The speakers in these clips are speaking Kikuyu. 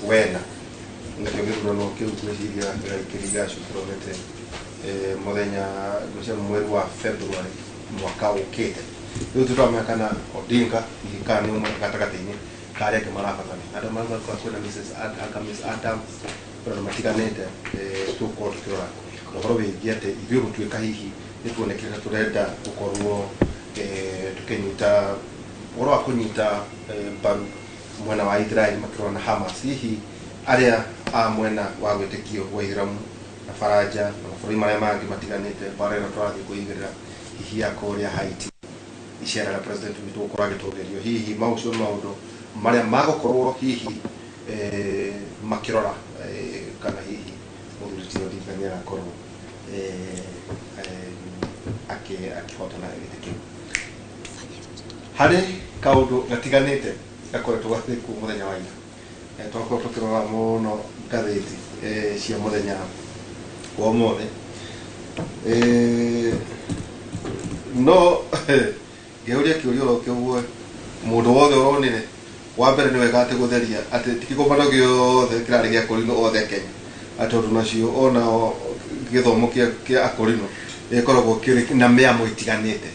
wena nakĩo gĩthurano kĩu ngwĩciria kĩraikĩri gĩgacukĩrwo mũthenya ngwĩciria mweri wa February mwaka ũkĩte. Rĩu tũramenya kana Odinga hihi kana nĩ ũmwe gatagatĩ-inĩ ka arĩa angĩ marabatarania. Andũ marauga kwĩna Mrs. Anga Miss Adams, kwĩna andũ matiganĩte, tũgũkorwo tũkĩrora ũhoro wĩgiĩ atĩ ithuĩ gũtuĩka hihi nĩ tuonekire ta tũrenda gũkorwo tũkĩnyita ũhoro wa kũnyita mbaru mwena wa Israel makĩrũa na Hamas, hihi arĩa a mwena wa wĩtĩkio wa Ithĩramu na Faranja na mabũrũri marĩa mangĩ matiganĩte, mbara ĩno tũrathiĩ kwĩigĩrĩra hihi ya kũrĩa Haiti, icera rĩa president witũ gũkorwo agĩtũgĩrio, hihi maũcio maũndũ marĩa magũkorwo hihi makĩrora kana hihi mũthuri ti Odinga nĩ agakorwo akĩhotana gĩtĩ kĩu. Harĩ kaũndũ gatiganĩte gakoretwo gathĩkwo mũthenya wa ira, twakorwo tũkĩrora mũno ngathĩti cia mũthenya wa ũmũthĩ, no ngĩũria kĩũria oro kĩu mũndũ wothe ũronire wa mbere nĩ wega atĩ gũtheria atĩ ti kĩgomano gĩothe kĩrarĩ gĩa Akorino othe Kenya, atĩ tondũ nacio ona gĩthomo kĩa Akorino gĩkoragwo kĩrĩ na mĩamo itiganĩte,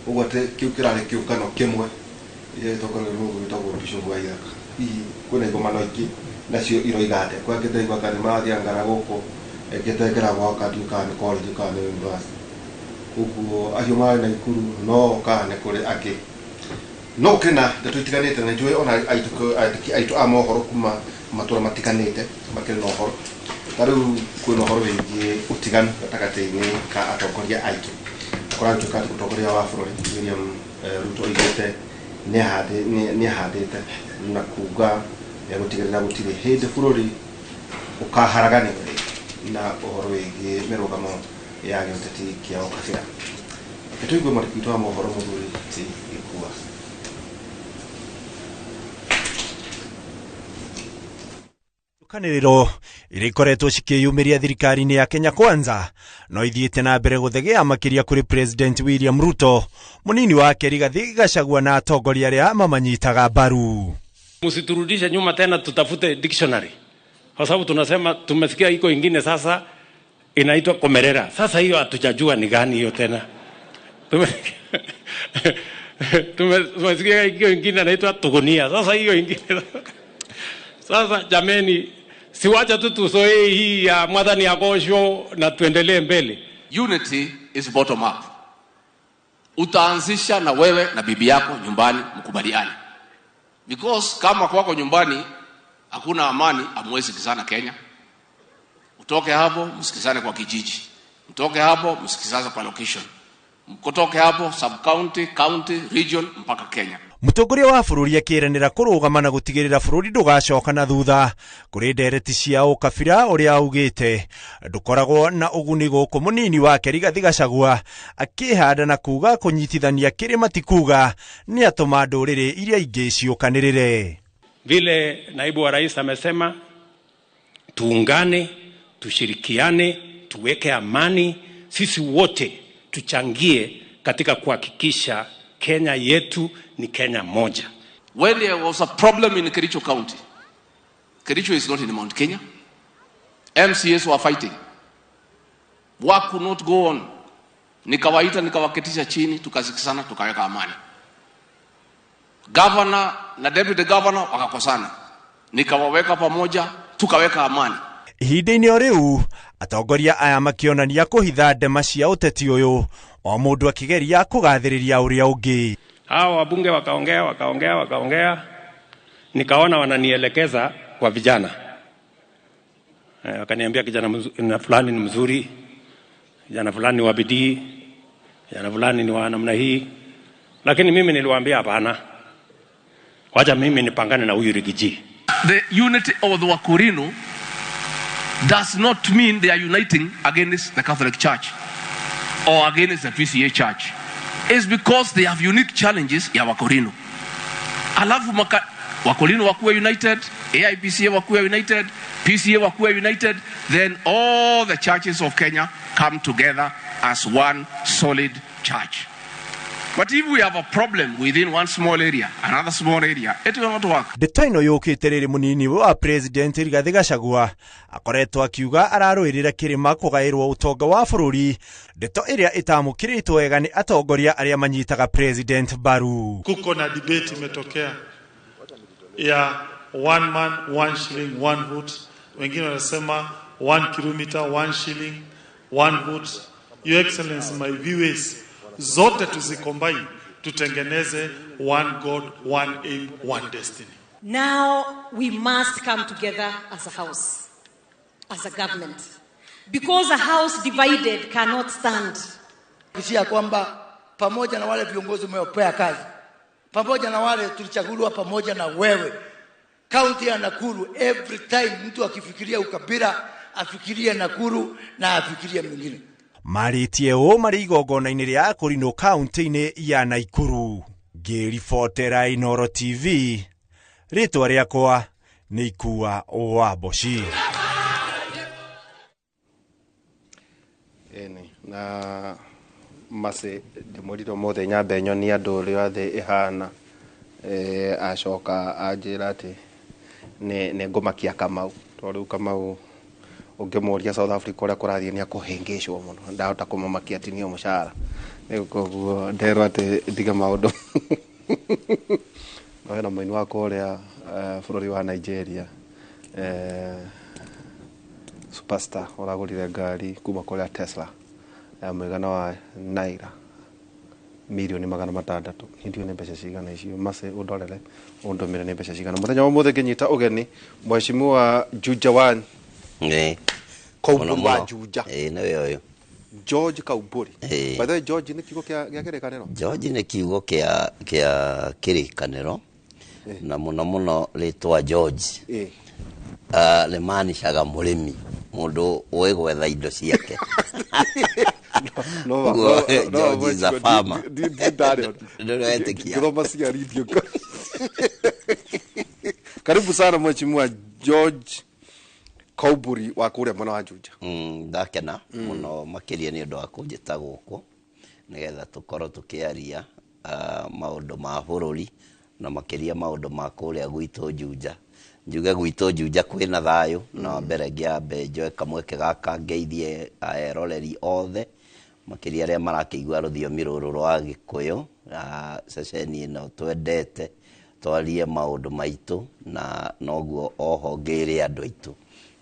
ũguo atĩ kĩu kĩrarĩ kĩũngano kĩmwe gĩtongoragia nĩ mũndũ wĩtagwo Bishop wa Ithaka. Hihi kwĩna igomano ingĩ nacio iroiga atĩa? Kwa angĩ ndĩraigua kana nĩ marathiĩ ngara gũkũ ĩngĩ gwaka ndiũĩ kana nĩ college kana nĩ university, koguo acio marĩ Naikuru no kana nĩ kũrĩ angĩ no gũkĩrĩ na ndeto itiganĩte, na njũĩ ona andĩki aitũ a mohoro kuma matũra matiganĩte makĩrĩ na ũhoro. Ta rĩu kwĩna ũhoro wĩgiĩ ũtiganu gatagatĩ-inĩ ka atongoria aitũ, kũratuĩka atĩ mũtongoria wa bũrũri William Ruto oigĩte nĩ ahandĩte na kuga gũtigĩrĩra gũtirĩ hĩndĩ bũrũri ũkaharaganio rĩngĩ na ũhoro wĩgiĩ mĩrũgamo ya gĩũteti kĩa ũkabira. Reke tũigue mwandĩki witũ wa mohoro mũthuri ti Gĩkua. Kanĩrĩro iria ikoretwo cikĩyumĩria thirikari-inĩ ya Kenya Kwanza no ithiĩte na mbere gũthegea makĩria kũrĩ President William Ruto, mũnini wake Rigathi Gachagua na atongoria arĩa mamanyitaga mbaru. Msiturudishe nyuma tena tutafute dictionary, kwa sababu tunasema tumesikia iko ingine sasa inaitwa komerera. Sasa hiyo hatujajua ni gani hiyo tena. Tumesikia iko ingine inaitwa tugunia. Sasa hiyo ingine. Sasa jameni, siwacha tu tuzoee hii ya mwathani agocwo na tuendelee mbele. Unity is bottom up. Utaanzisha na wewe na bibi yako nyumbani mkubaliane. Because kama kwako nyumbani hakuna amani, hamwezi sikizana Kenya. Utoke hapo msikizane kwa kijiji. Mtoke hapo msikizane kwa location. Mkotoke hapo sub county, county, region mpaka Kenya. Mũtongoria wa bũrũri akĩĩranĩra kũrũgama na gũtigĩrĩra bũrũri ndũgacoka na thutha kũrĩ ndereti cia ũkabira ũrĩa augĩte ndũkoragwo na ũguni gũkũ. Mũnini wake Rigathi Gachagua akĩhanda na kuga kũnyitithania kĩrĩma ti kuga nĩ atũma ndũrĩrĩ iria ingĩ ciũkanĩrĩre. Vile naibu wa rais amesema, tuungane, tushirikiane, tuweke amani, sisi wote tuchangie katika kuhakikisha Kenya yetu ni Kenya moja. When there was a problem in Kericho County, Kericho is not in Mount Kenya, MCAs were fighting. Work could not go on. Nikawaita, nikawaketisha chini, tukasikizana, tukaweka amani. Governor na deputy governor wakakosana. Nikawaweka pamoja, tukaweka amani. Ihinda-inĩ o rĩu atongoria aya makĩonania kũhitha ndema cia ũteti ũyũ, o mũndũ akĩgeria kũgathĩrĩria ũrĩa ũngĩ. Hao wabunge wakaongea, wakaongea, wakaongea, nikaona wananielekeza kwa vijana. Wakaniambia kijana na fulani ni mzuri, kijana fulani ni wa bidii, kijana fulani ni wa namna hii. Lakini mimi niliwaambia hapana, wacha mimi nipangane na huyu Rigiji. The unity of the Wakorino does not mean they are uniting against the Catholic Church or against the PCA Church. It's because they have unique challenges ya Wakorino. Alafu Wakorino wakuwe united, AIPCA wakuwe united, PCA wakuwe united, then all the churches of Kenya come together as one solid church. But if we have a problem within one small area, another small area, it will not work. Ndeto ĩno yũkĩte rĩrĩ mũnini wa President Rigathĩ Gachagua akoretwo akiuga ararũĩrĩra kĩrĩma kũgaĩrwo ũtonga wa bũrũri, ndeto ĩrĩa ĩtamũkĩrĩtwo wega nĩ atongoria arĩa manyitaga President mbaru. Kuko na debate imetokea ya one man one shilling one vote, wengine wanasema 1 kilometer 1 shilling one vote. Your Excellency, my view is zote tuzicombine, tutengeneze one God, one aim, one destiny. Now we must come together as a house, as a government. Because a house divided cannot stand. Kishia kwamba pamoja na wale viongozi umewapea kazi, pamoja na wale tulichaguliwa pamoja na wewe, kaunti ya Nakuru, every time mtu akifikiria ukabila afikirie Nakuru na afikirie mwingine. Marĩtie ũũ marĩ igongona-inĩ rĩa Akũrinũ kaunti-inĩ ya Naikuru. Ngĩribotera Inooro TV, rĩtwa rĩakwa nĩ Ikua wa Mboci. Ĩni na macĩ ndĩmwĩrire ũmũthĩ nyambe nyonie andũ ũrĩa thĩ ĩhana, acoka anjĩra atĩ nĩ ngũmakia Kamau, tondũ rĩu Kamau ũngĩmũria South Africa ũrĩa kũrathiĩ nĩ akũhĩngĩcwo mũno, ndahota kũmũmakia atinio mũcara. Rĩu koguo nderwo atĩ ndige maũndũ no hena mũini wa kũrĩa bũrũri wa Nigeria, superstar ũragũrire ngari kuma kũrĩa Tesla ya mũigana wa naira mirioni 600. Ndiũĩ nĩ mbeca cigana icio, macĩ ũndorere ũndũmĩre nĩ mbeca cigana. Mũthenya wa ũmũthĩ ngĩnyita ũgeni mheshimiwa Juja One Nĩ. Kaumburi Mũno wa mũno. Juja. Ĩĩ, nĩwe ũyũ. George Kaumburi. Ĩĩ. By the way, George nĩ kiugo kĩa kĩrĩkanĩro. George nĩ kiugo kĩa kĩrĩkanĩro, na mũno mũno rĩtwa George rĩmaanishaga mũrĩmi, mũndũ ũĩ gwetha indo ciake. No. Ũguo, George is a farmer. Ndarĩ Ndũretĩkia? Ngĩthoma cia radio. Karibu sana mheshimiwa George Kaumburi wa kũrĩa mwena wa Juja. Ndakena mũno makĩria nĩ ũndũ wa kũnjĩta gũkũ nĩgetha tũkorwo tũkĩaria maũndũ ma bũrũri na makĩria maũndũ ma kũrĩa gwitũ Juja. Njuge gwitũ Juja kwĩna thayũ, na mbere ngĩambe njoe kamweke gaka ngeithie eroreri othe, makĩria arĩa marakĩigua rũthiomi rũrũ rwa Gĩkũyũ, ceceni ĩno twendete twarie maũndũ maitũ, na noguo oho ngĩre andũ aitũ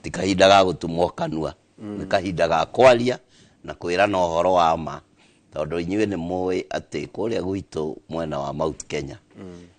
ti kahinda ga gũtumwo kanua, nĩ kahinda ga kwaria na kwĩrana ũhoro wa ma, tondũ inyuĩ nĩ mũĩ atĩ kũrĩa gwitũ mwena wa Mount Kenya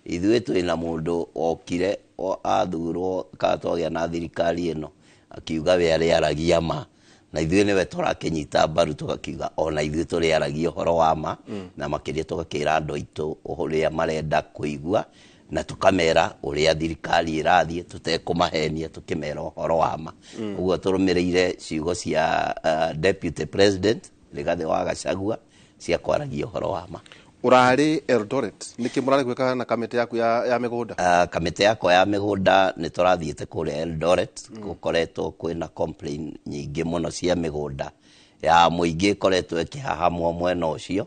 ithuĩ twĩna mũndũ wokire athurwo kana twagĩa na thirikari ĩno akiuga we arĩaragia ma, na ithuĩ nĩwe tũrakĩnyita mbaru tũgakiuga ona ithuĩ tũrĩaragia ũhoro wa ma, na makĩria tũgakĩra andũ aitũ ũrĩa marenda kũigua na tũkamera ũrĩa thirikari ĩrathiĩ tũtekũmahenia, tũkĩmera ũhoro wa ma. Ũguo tũrũmĩrĩire ciugo cia Deputy President Rigathĩ wa Gachagua cia kwaragia ũhoro wa ma. Ũrarĩ Eldoret nĩkĩ? Mũrarĩ gwĩka na kamĩtĩ yaku ya mĩgũnda? Kamĩtĩ yakwa ya mĩgũnda nĩ tũrathiĩte kũrĩa Eldoret. Gũkoretwo kwĩna complain nyingĩ mũno cia mĩgũnda ya mũingĩ ĩkoretwo ĩkĩhahamwo mwena ũcio,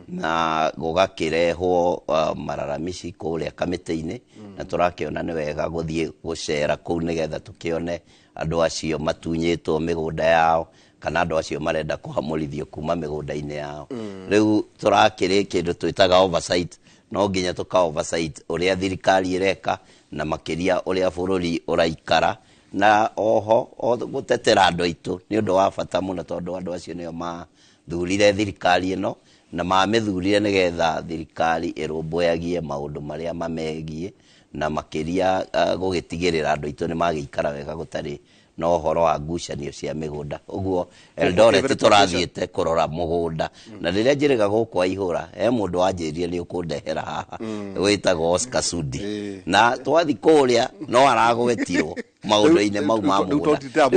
na gũgakĩrehwo mararamici kũrĩa kamĩtĩ-inĩ, na tũrakĩona nĩ wega gũthiĩ gũcera kũu nĩgetha tũkĩone andũ acio matunyĩtwo mĩgũnda yao kana andũ acio marenda kũhamũrithio kuma mĩgũnda-inĩ yao. Rĩu tũrakĩrĩ kĩndũ twĩtaga oversight, no nginya tũka oversight ũrĩa thirikari ĩreka na makĩria ũrĩa bũrũri ũraikara, na oho gũtetera andũ aitũ nĩ ũndũ wa bata mũno, tondũ andũ acio nĩo mathurire thirikari ĩno na mamĩthurire nĩgetha thirikari ĩrũmbũyagie maũndũ marĩa mamegiĩ, na makĩria gũgĩtigĩrĩra andũ aitũ nĩ magĩikara wega gũtarĩ na ũhoro wa ngucanio cia mĩgũnda. Ũguo Eldoret tũrathiĩte kũrora mũgũnda, na rĩrĩa njĩrĩga gũkũ aihũra he mũndũ wanjĩrire nĩ ũkũndehera haha wĩtagwo Oscar Sudi, na twathi kũrĩa no aragwetirwo maũndũ-inĩ mau ma mũgũnda.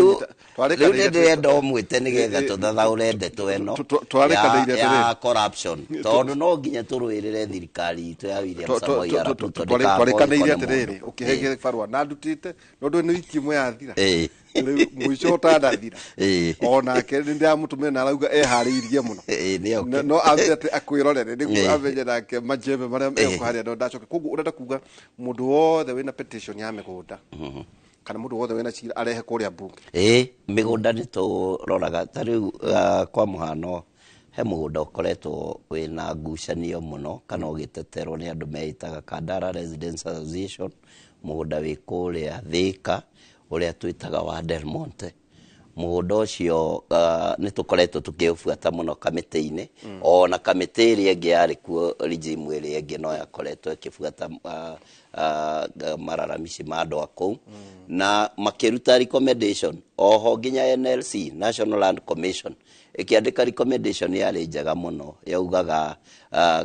Rĩu nĩ ndĩrenda ũmwĩte nĩgetha tũthathaũre ndeto ĩno Twarĩkanĩire ya corruption, tondũ no nginya tũrũĩrĩre thirikari itũ ya William Samoei Arap Ruto. Twarĩkanĩire ndĩkakorwo atĩrĩrĩ, ĩkone ũkĩhe mũndũ. barũa na ndutĩte no ndũĩ nĩ wiki ĩmwe yathira. Rĩu mũico ũtanathira, onake nĩ ndĩramũtũmĩra na arauga eharĩirie mũno. Nĩ oke. No ambe atĩ akwĩrorere nĩguo amenye nake majembe marĩa ekũharĩa no ndacoke. Koguo ũrenda kuga mũndũ wothe wĩna petition ya mĩgũnda kana mũndũ wothe wĩna cira arehe kũrĩa mbunge? Ĩĩ, mĩgũnda nĩ tũroraga. Ta rĩu kwa mũhano, he mũgũnda ũkoretwo wĩna ngucanio mũno kana ũgĩteterwo nĩ andũ meĩtaga Kandara Residents Association, mũgũnda wĩ kũrĩa Thĩka ũrĩa twĩtaga wa Del Monte. Mũgũnda ũcio nĩ tũkoretwo tũkĩũbuata mũno kamĩtĩ-inĩ, ona kamĩtĩ ĩrĩa ĩngĩ yarĩ kuo, regime ĩrĩa ĩngĩ, no yakoretwo ĩkĩbuata mararamici ma andũ a kũu na makĩruta recommendation. Oho nginya NLC, National Land Commission, ĩkĩandĩka recommendation yarĩ njega mũno, yaugaga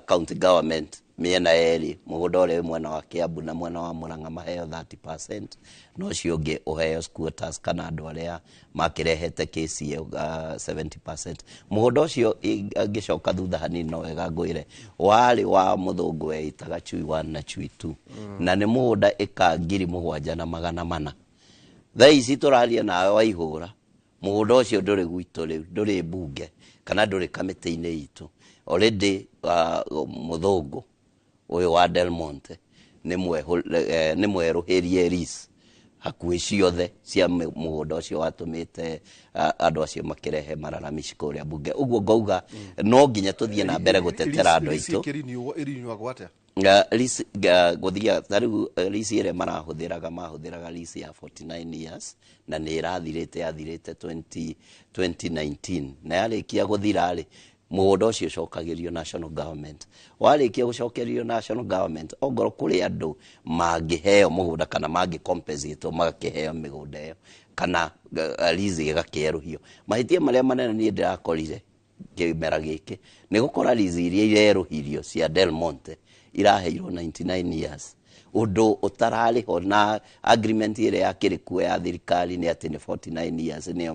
county government mĩena yerĩ, mũgũnda ũrĩa wĩ mwena wa Kiambu na mwena wa Murang'a, maheo 30%, na ũcio ũngĩ ũheo squatters kana andũ arĩa makĩrehete kesi ĩyo 70%. Mũgũnda ũcio, ngĩcoka thutha hanini, no wega ngwĩre warĩ wa mũthũngũ weĩtaga Chui 1 na Chui 2, na nĩ mũgũnda ĩka 7400. Thaa ici tũraria nawe, Waihũra, mũgũnda ũcio ndũrĩ gwitũ rĩu, ndũrĩ mbunge kana ndũrĩ kamĩtĩ-inĩ itũ already. Mũthũngũ ũyũ wa Del Monte nĩ mwerũhĩrie lease hakuhĩ ciothe cia mũgũnda ũcio watũmĩte andũ acio makĩrehe mararamici kũrĩa mbunge. Ũguo ngauga no nginya tũthiĩ na mbere gũtetera andũ aitũ. Ĩrinyuagwo atĩa? Lease gũthiaga ta rĩu lease ĩrĩa marahũthĩraga, mahũthĩraga lease ya 49 years na nĩ ĩrathirĩte, yathirĩte 20 2019, na yarĩkia gũthira rĩ, mũgũnda ũcio ũcokagĩrio national government. Warĩkia gũcokerio national government, ongorwo kũrĩ andũ mangĩheo mũgũnda kana mangĩ compensate, magakĩheo mĩgũnda ĩyo kana lease ĩgakĩerũhio. Mahĩtia marĩa manene niĩ ndĩrakorire kĩmera gĩkĩ nĩ gũkora lease iria irerũhirio cia Del Monte iraheirwo 99 years, ũndũ ũtararĩ ho, na agreement ĩrĩa yakĩrĩ kuo ya thirikari nĩ atĩ nĩ 49 years nĩyo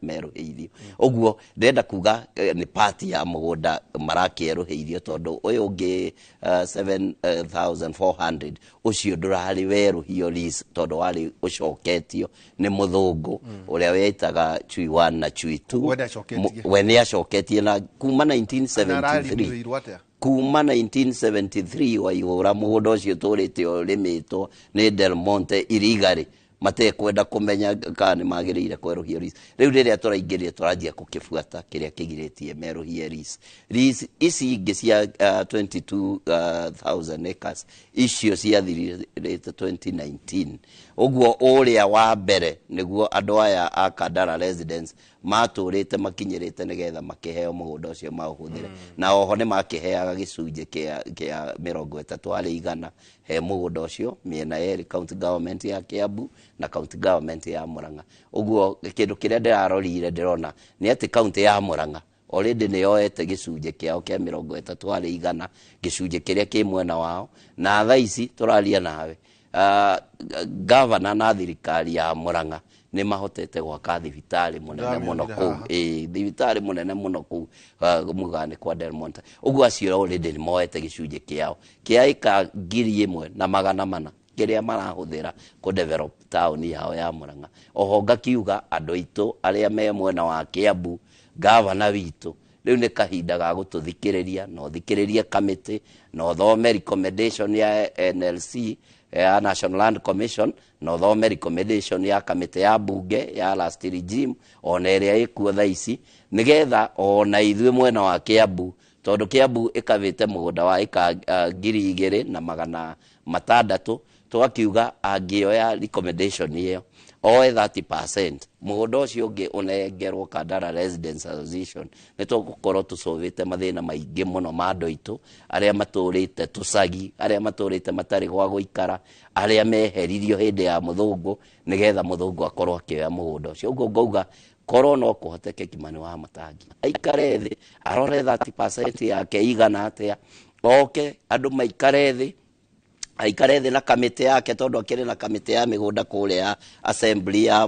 merũhĩirio. Ũguo ndĩrenda kuga nĩ part ya mũgũnda marakĩerũhĩirio, tondũ ũyũ ũngĩ 7400 ũcio ndũrarĩ werũhio lease, tondũ warĩ ũcoketio nĩ mũthũngũ ũrĩa wetaga Chui 1 na Chui 2. We nĩacoketie. We nĩacoketie na kuma 1973. Arariniwĩirwo atĩa? Kuma 1973, Waihũra, mũgũnda ũcio ũtũrĩte ũrĩmĩtwo nĩ Del Monte irigarĩ, matekwenda kũmenya kana nĩ magĩrĩire kwerũhio lease. Rĩu rĩrĩa tũraingĩrire, tũranjia gũkĩbuata kĩrĩa kĩgirĩtie merũhie lease. Lease ici ingĩ cia 22,000 acres icio ciathirĩte 2019. Ũguo ũrĩa wa mbere nĩguo andũ aya a Kandara residents matũrĩte makinyĩrĩte nĩgetha makĩheo mũgũnda ũcio maũhũthĩre, na oho nĩ makĩheaga gĩcunjĩ kĩa 30% he mũgũnda ũcio mĩena yerĩ, county government ya Kiambu na county government ya Murang'a. Ũguo kĩndũ kĩrĩa ndĩrarorire, ndĩrona nĩ atĩ county ya Murang'a already nĩ yoete gĩcunjĩ kĩao kĩa 30%, gĩcunjĩ kĩrĩa kĩ mwena wao. Na thaa ici tũraria nawe, gavana na thirikari ya Murang'a nĩ mahotete gwaka thibitarĩ mũnene mũno Ndamĩonire kũu haha. Ĩĩ, thibitarĩ mũnene mũno kũu Mũgani kwa Del Monte. Ũguo acio already nĩ moete gĩcunjĩ kĩao kĩa ĩka 1400 kĩrĩa marahũthĩra kũ develop taũni yao ya Murang'a. Oho ngakiuga andũ aitũ arĩa me mwena wa Kiambu, gavana witũ, rĩu nĩ kahinda ga gũtũthikĩrĩria, na ũthikĩrĩrie kamĩtĩ na ũthome recommendation ya NLC, ya National Land Commission, na ũthome recommendation ya kamĩtĩ ya bunge ya last regime, ona ĩrĩa ĩkuo thaa ici, nĩgetha ona ithuĩ mwena wa Kiambu, tondũ Kiambu ĩkavĩte mũgũnda wa ĩka 2600, tũgakiuga angĩoya recommendation ĩyo oe 30%, mũgũnda ũcio ũngĩ ũnengerwo Kandara Residents Association, nĩ tũgũkorwo tũcũvĩte mathĩna maingĩ mũno ma andũ aitũ arĩa matũrĩte tũcagi, arĩa matũrĩte matarĩ gwa gũikara, arĩa meheririo hĩndĩ ya mũthũngũ nĩgetha mũthũngũ akorwo akĩoya mũgũnda ũcio. Ũguo ngauga korwo no kũhoteke Kimani wa Matangi aikare thĩ arore 30% yake igana atĩa, oke andũ maikare thĩ, aikare thĩ na kamĩtĩ yake, tondũ akĩrĩ na kamĩtĩ ya mĩgũnda kũrĩa ya assembly ya,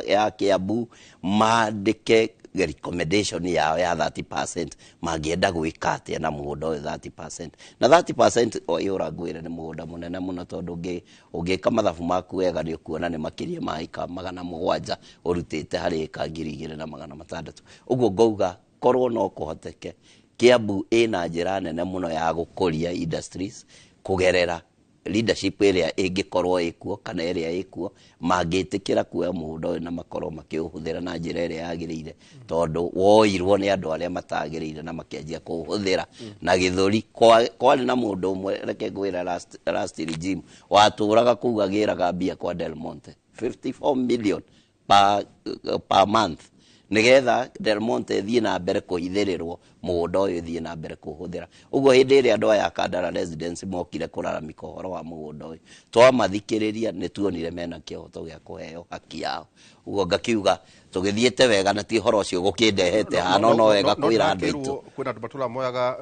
ya Kiambu, mandĩke. Recommendation yao ya 30% mangĩenda gwĩka atĩa na mũgũnda ũyũ 30%, na 30% o ĩũra ngwĩre nĩ mũgũnda mũnene mũno, tondũ ũngĩka mathabu maku wega nĩ ũkuona nĩ makĩria ma ĩka 700 ũrutĩte harĩ ĩka 2600. Ũguo ngauga korwo no kũhoteke, Kiambu ĩna njĩra nene mũno ya gũkũria industries kũgerera leadership ĩrĩa ĩngĩkorwo ĩkuo kana ĩrĩa ĩkuo, mangĩtĩkĩra kuoya mũgũnda ũyũ na makorwo makĩũhũthĩra na njĩra ĩrĩa yagĩrĩire, tondũ woirwo nĩ andũ arĩa matagĩrĩire na makĩanjia kũũhũthĩra na gĩthũri. Kwarĩ na mũndũ ũmwe, reke ngwĩre, last regime watũraga kũu agĩraga mbia kwa Del Monte 54 million per month, nigetha Del Monte ĩthiĩ na mbere kũhithĩrĩrwo mũgũnda ũyũ, ĩthiĩ na mbere kũhũthĩra ũguo. Hĩndĩ ĩrĩa andũ aya a Kandara residence mokire kũraramika ũhoro wa mũgũnda ũyũ, twamathikĩrĩria nĩ tuonire mena kĩhoto gĩa kũheo haki yao. Ũguo ngakiuga tũgĩthiĩte wega na ti ũhoro ũcio gũkĩndehete haha, no wega kwĩra andũ aitũ. Kwĩna andũ matũra moyaga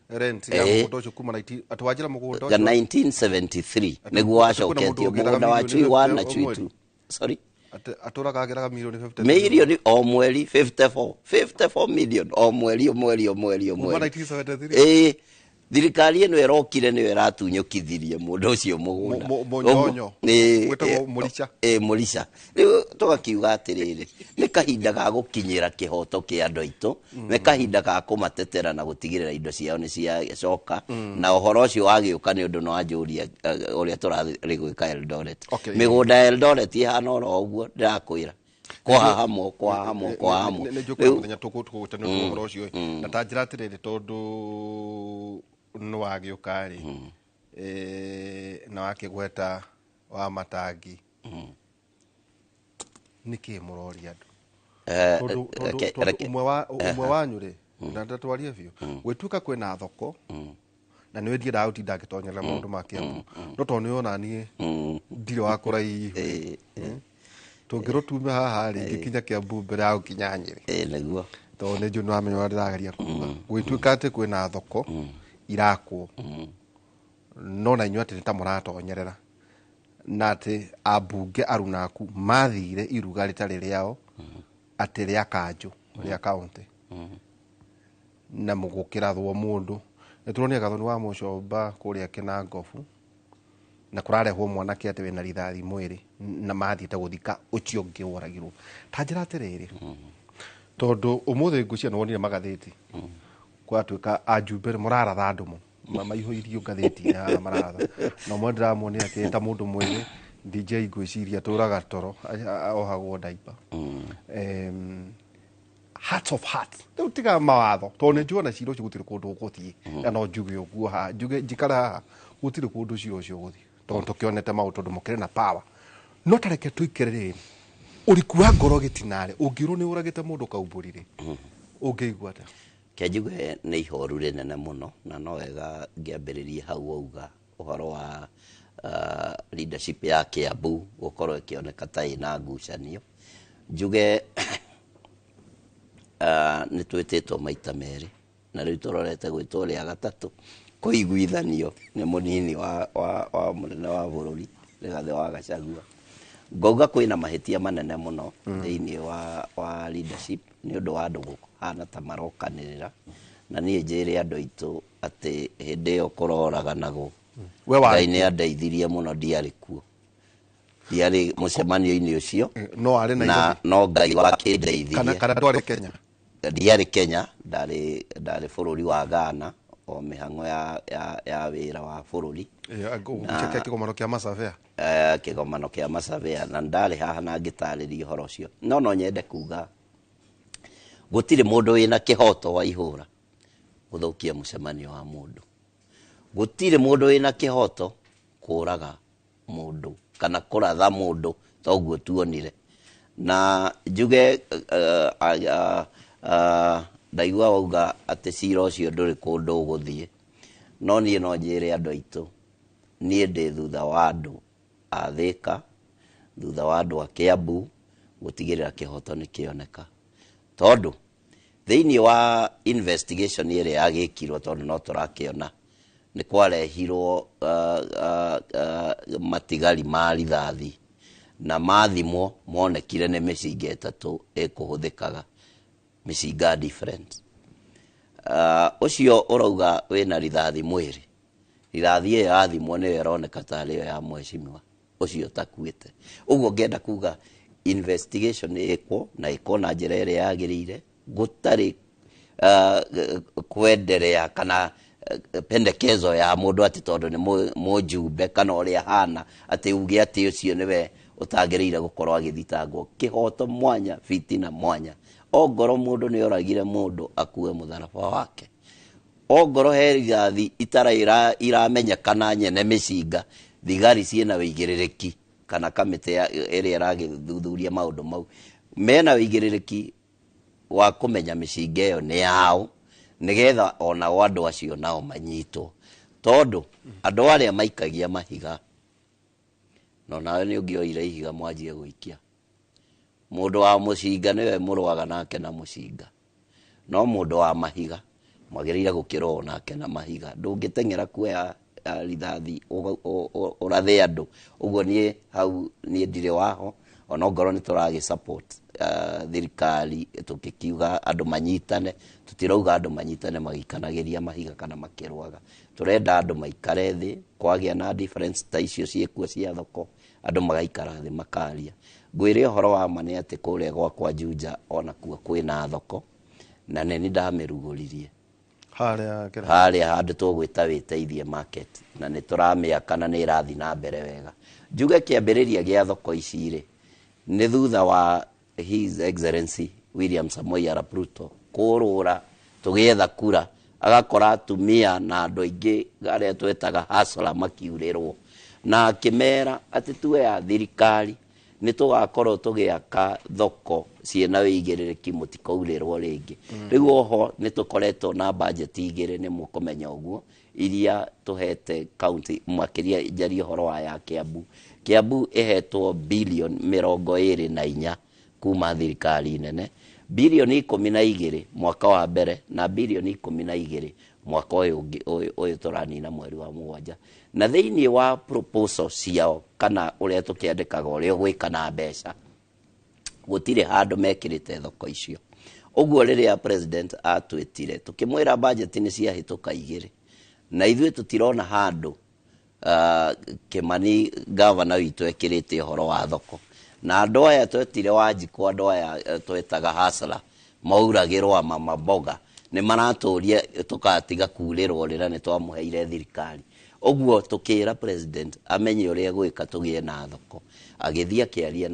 rent ya mũgũnda ũcio kuma 19 atĩ wanjĩra mũgũnda ga ũcio 1973 nĩguo atĩ kwĩna mũndũ wacoketio ũgĩraga mũgũnda wa mirioni Chui 1 na 50 o Chui mweri. 2, sorry. Atĩ atũraga agĩraga milioni 50? Milioni o mweri, 54 54 million o mweri, o mweri, o mweri, o kuma mweri. 1973. Ĩĩ, thirikari ĩno ĩrokire nĩyo ĩratunyũkithirie mũndũ ũcio mũgũnda. Mũnyonyo. Ĩĩ, Wĩtagwo ĩĩ, Mũrica. Ĩĩ, Mũrica. Rĩu tũgakiuga atĩrĩrĩ, nĩ kahinda ga gũkinyĩra kĩhoto kĩa andũ aitũ, nĩ kahinda ga kũmatetera na gũtigĩrĩra indo ciao nĩ ciacoka. Na ũhoro ũcio wagĩũka nĩ ũndũ no anjũria ũrĩa tũrarĩ gwĩka Eldoret. Mĩgũnda ya Eldoret ĩhana oro ũguo ndĩrakwĩra, kwahamwo, kwahamwo, kwahamwo. Nĩ njũkũra mũthenya tũgũta nĩ ũndũ ũhoro ũcio ĩ. Na ta njĩra atĩrĩrĩ, tondũ nĩ wagĩũka rĩ, na wakĩgweta wa matangi, nĩkĩ mũroria andũ? Tondũ tondũ ũmwe wanyu rĩ, na ndatwarie biũ gwĩtuĩka kwĩna thoko na nĩ ndiendaga gũtinda ngĩtonyerera maũndũ ma Kiambu, no tondũ nĩ ona niĩ ndirĩ wa kũraihu, tũngĩrwo tume haha rĩ, ngĩkinya Kiambu mbere ya gũkinya Nyĩrĩ. Ĩĩ, nĩguo. Tondũ nĩ njũĩ nĩ wamenya ũrĩa ndĩrageria kuga. Gwĩtuĩka atĩ kwĩna thoko irakwo, no na inyuĩ atĩ nĩ ta mũratonyerera, na atĩ ambunge arunaku mathire iruga rĩtarĩ rĩao, atĩ rĩa kanjũ rĩa kaũntĩ, na mũgũkĩrathwo mũndũ. Nĩ tũronire Gathoni wa Mũcomba kũrĩa Kĩnangobu, na kũrarehwo mwanake atĩ wĩna rithathi mwĩrĩ na mathiĩte gũthika ũcio ũngĩ woragirwo. Ta njĩra atĩrĩrĩ, tondũ ũmũthĩ ngwĩciria nĩ wonire magathĩti gwatuĩka ajumbe nĩ mũraratha andũ mũno, maihũirio ngathĩti-inĩ haha mararatha, na ũmwe ndĩramuonia atĩ ta mũndũ mwĩthĩ DJ ngwĩciria tũraga toro ohagwo ndaipa. Hearts of hearts, rĩu tiga mawatho, tondũ nĩ njũĩ ona cira ũcio gũtirĩ kũndũ ũgũthiĩ, na no njuge ũguo haha, njuge njikare haha, gũtirĩ kũndũ cira ũcio ũgũthiĩ, tondũ tũkĩonete maũndũ, tondũ mũkĩrĩ na power. No tareke tũikere rĩrĩ, ũriku wa ngoro gĩtinarĩ, ũngĩrwo nĩ ũragĩte mũndũ kaumbũri rĩ, ũngĩigua atĩa? Ke njuge nĩ ihoru rĩnene mũno, na no wega ngĩambĩrĩrie hau wauga ũhoro wa leadership ya Kiambu gũkorwo ĩkĩoneka ta ĩna ngucanio. Njuge nĩ twĩtĩtwo maita merĩ, na rĩu tũrorete gwĩtwo rĩa gatatũ kũiguithanio nĩ mũnini wa mũnene wa bũrũri Rigathĩ wa Gachagua. Ngauga kwĩna mahĩtia manene mũno thĩinĩ wa leadership nĩ ũndũ wa andũ kũhana ta marokanĩrĩra, na niĩ njĩre andũ aitũ atĩ hĩndĩ ĩyo kũroraganagwo, We warĩ Ngai nĩ andeithirie mũno, ndiarĩ kuo, ndiarĩ mũcemanio-inĩ ũcio. No arĩ na Nairobi? No Ngai kana wakĩndeithirie. Kana ndwarĩ Kenya? Ndiarĩ Kenya, ndarĩ bũrũri wa Ghana o mĩhang'o ya wĩra wa bũrũri. Kĩa kĩgomano kĩa Masavea. Kĩgomano kĩa Masavea, na ndarĩ haha na ngĩtarĩria ũhoro ũcio. No nyende kuga gũtirĩ mũndũ wĩna kĩhoto wa ihũra gũthũkia mũcemanio wa mũndũ, gũtirĩ mũndũ wĩna kĩhoto kũraga mũndũ kana kũratha mũndũ toguo tuonire. Na njuge ndaigua wauga atĩ cira ũcio ndũrĩ kũndũ ũgũthiĩ, no niĩ no njĩre andũ aitũ, niĩ ndĩ thutha wa andũ a Thĩka, thutha wa andũ a Kiambu gũtigĩrĩra kĩhoto nĩ kĩoneka, tondũ thĩinĩ wa investigation ĩrĩa yagĩkirwo, tondũ no tũrakĩona nĩ kwarehirwo matigari ma rithathi, na mathimwo monekire nĩ mĩcinga 3 ĩkũhũthĩkaga. Mĩcinga different. Ũcio ũrauga wĩna rithathi mwĩrĩ, rithathi ĩyo yathimwo nĩyo ĩroneka tarĩ yo ya mheshimiwa ũcio ũtakuĩte. Ũguo ngenda kuga investigation ĩkwo na ĩkwo na njĩra ĩrĩa yagĩrĩire, gũtarĩ kwenderea kana pendekezo ya mũndũ atĩ tondũ nĩ mũjumbe kana ũrĩa hana atĩ uge atĩ ũcio nĩwe ũtagĩrĩire gũkorwo agĩthitangwo. Kĩhoto mwanya, fitina mwanya. Ongorwo mũndũ nĩ oragire mũndũ, akue mũtharaba wake. Ongorwo he rithathi itara iramenyekana nyene mĩcinga, thigari ciĩna wĩigĩrĩrĩki kana kamĩtĩ ĩrĩa ĩragĩthuthuria maũndũ mau mena wĩigĩrĩrĩki wa kũmenya mĩcinga ĩyo nĩ yao, nĩgetha onao andũ acio nao manyitwo, tondũ andũ arĩa maikagia mahiga no nawe nĩ ũngĩoire ihiga mwanjie gũikia. Mũndũ wa mũcinga nĩwe mũrũaga nake na mũcinga, no mũndũ wa mahiga mwagĩrĩire gũkĩrũa nake na mahiga. Ndũngĩteng'era kuoya rithathi ũrathe andũ. Ũguo niĩ hau niĩ ndirĩ waho, ona ongorwo nĩ tũragĩ support thirikari tũgĩkiuga andũ manyitane, tũtirauga andũ manyitane magĩikanagĩria mahiga kana makĩrũaga. Tũrenda andũ maikare thĩ, kwagĩa na difference ta icio ciĩkuo cia thoko, andũ magaikara thĩ makaria. Ngwĩre ũhoro wa ma nĩ atĩ kũrĩa gwakwa Juja onakuo kwĩna thoko, na nĩ ndamĩrugũririe harĩa harĩa handũ tũgwĩta Wĩteithie Market, na nĩ tũramĩaka na nĩ ĩrathiĩ na mbere wega. Njuge kĩambĩrĩria gĩa thoko ici rĩ, nĩ thutha wa His Excellency William Samoei Arap Ruto kũrũra tũgĩetha kura, agakora atumia na andũ aingĩ arĩa twetaga hustler makiurĩrwo, na akĩmera atĩ tuoya thirikari nĩ tũgakorwo tũgĩaka thoko ciĩna wĩigĩrĩrĩki, mũtikaurĩrwo rĩngĩ. Rĩu oho nĩ tũkoretwo na budget igĩrĩ, nĩ mũkũmenya ũguo, iria tũhete county, makĩria njarie ũhoro wa ya Kiambu. Kiambu ĩhetwo bilioni 24 kuma thirikari nene, bilioni 12 mwaka wa mbere na bilioni 12 mwaka ũyũ ũngĩ, ũyũ tũranina mweri wa 7. Na thĩinĩ wa proposal ciao kana ũrĩa tũkĩandĩkaga ũrĩa ũgwĩka na mbeca, gũtirĩ handũ mekĩrĩte thoko icio. Ũguo rĩrĩa president atwĩtire tũkĩmwĩra budget nĩ ciahĩtũka igĩrĩ, na ithuĩ tũtirona handũ Kimani gavana witũ ekĩrĩte ũhoro wa thoko. Na andũ aya twetire Wanjikũ, andũ aya twetaga hustler, mauragĩrwo mama mboga, nĩ maratũria tũkatiga kurĩrwo rĩrĩa nĩ twamũheire thirikari. Ũguo tũkĩra president amenye ũrĩa egwĩka tũgĩe na thoko. Agĩthiĩ akĩaria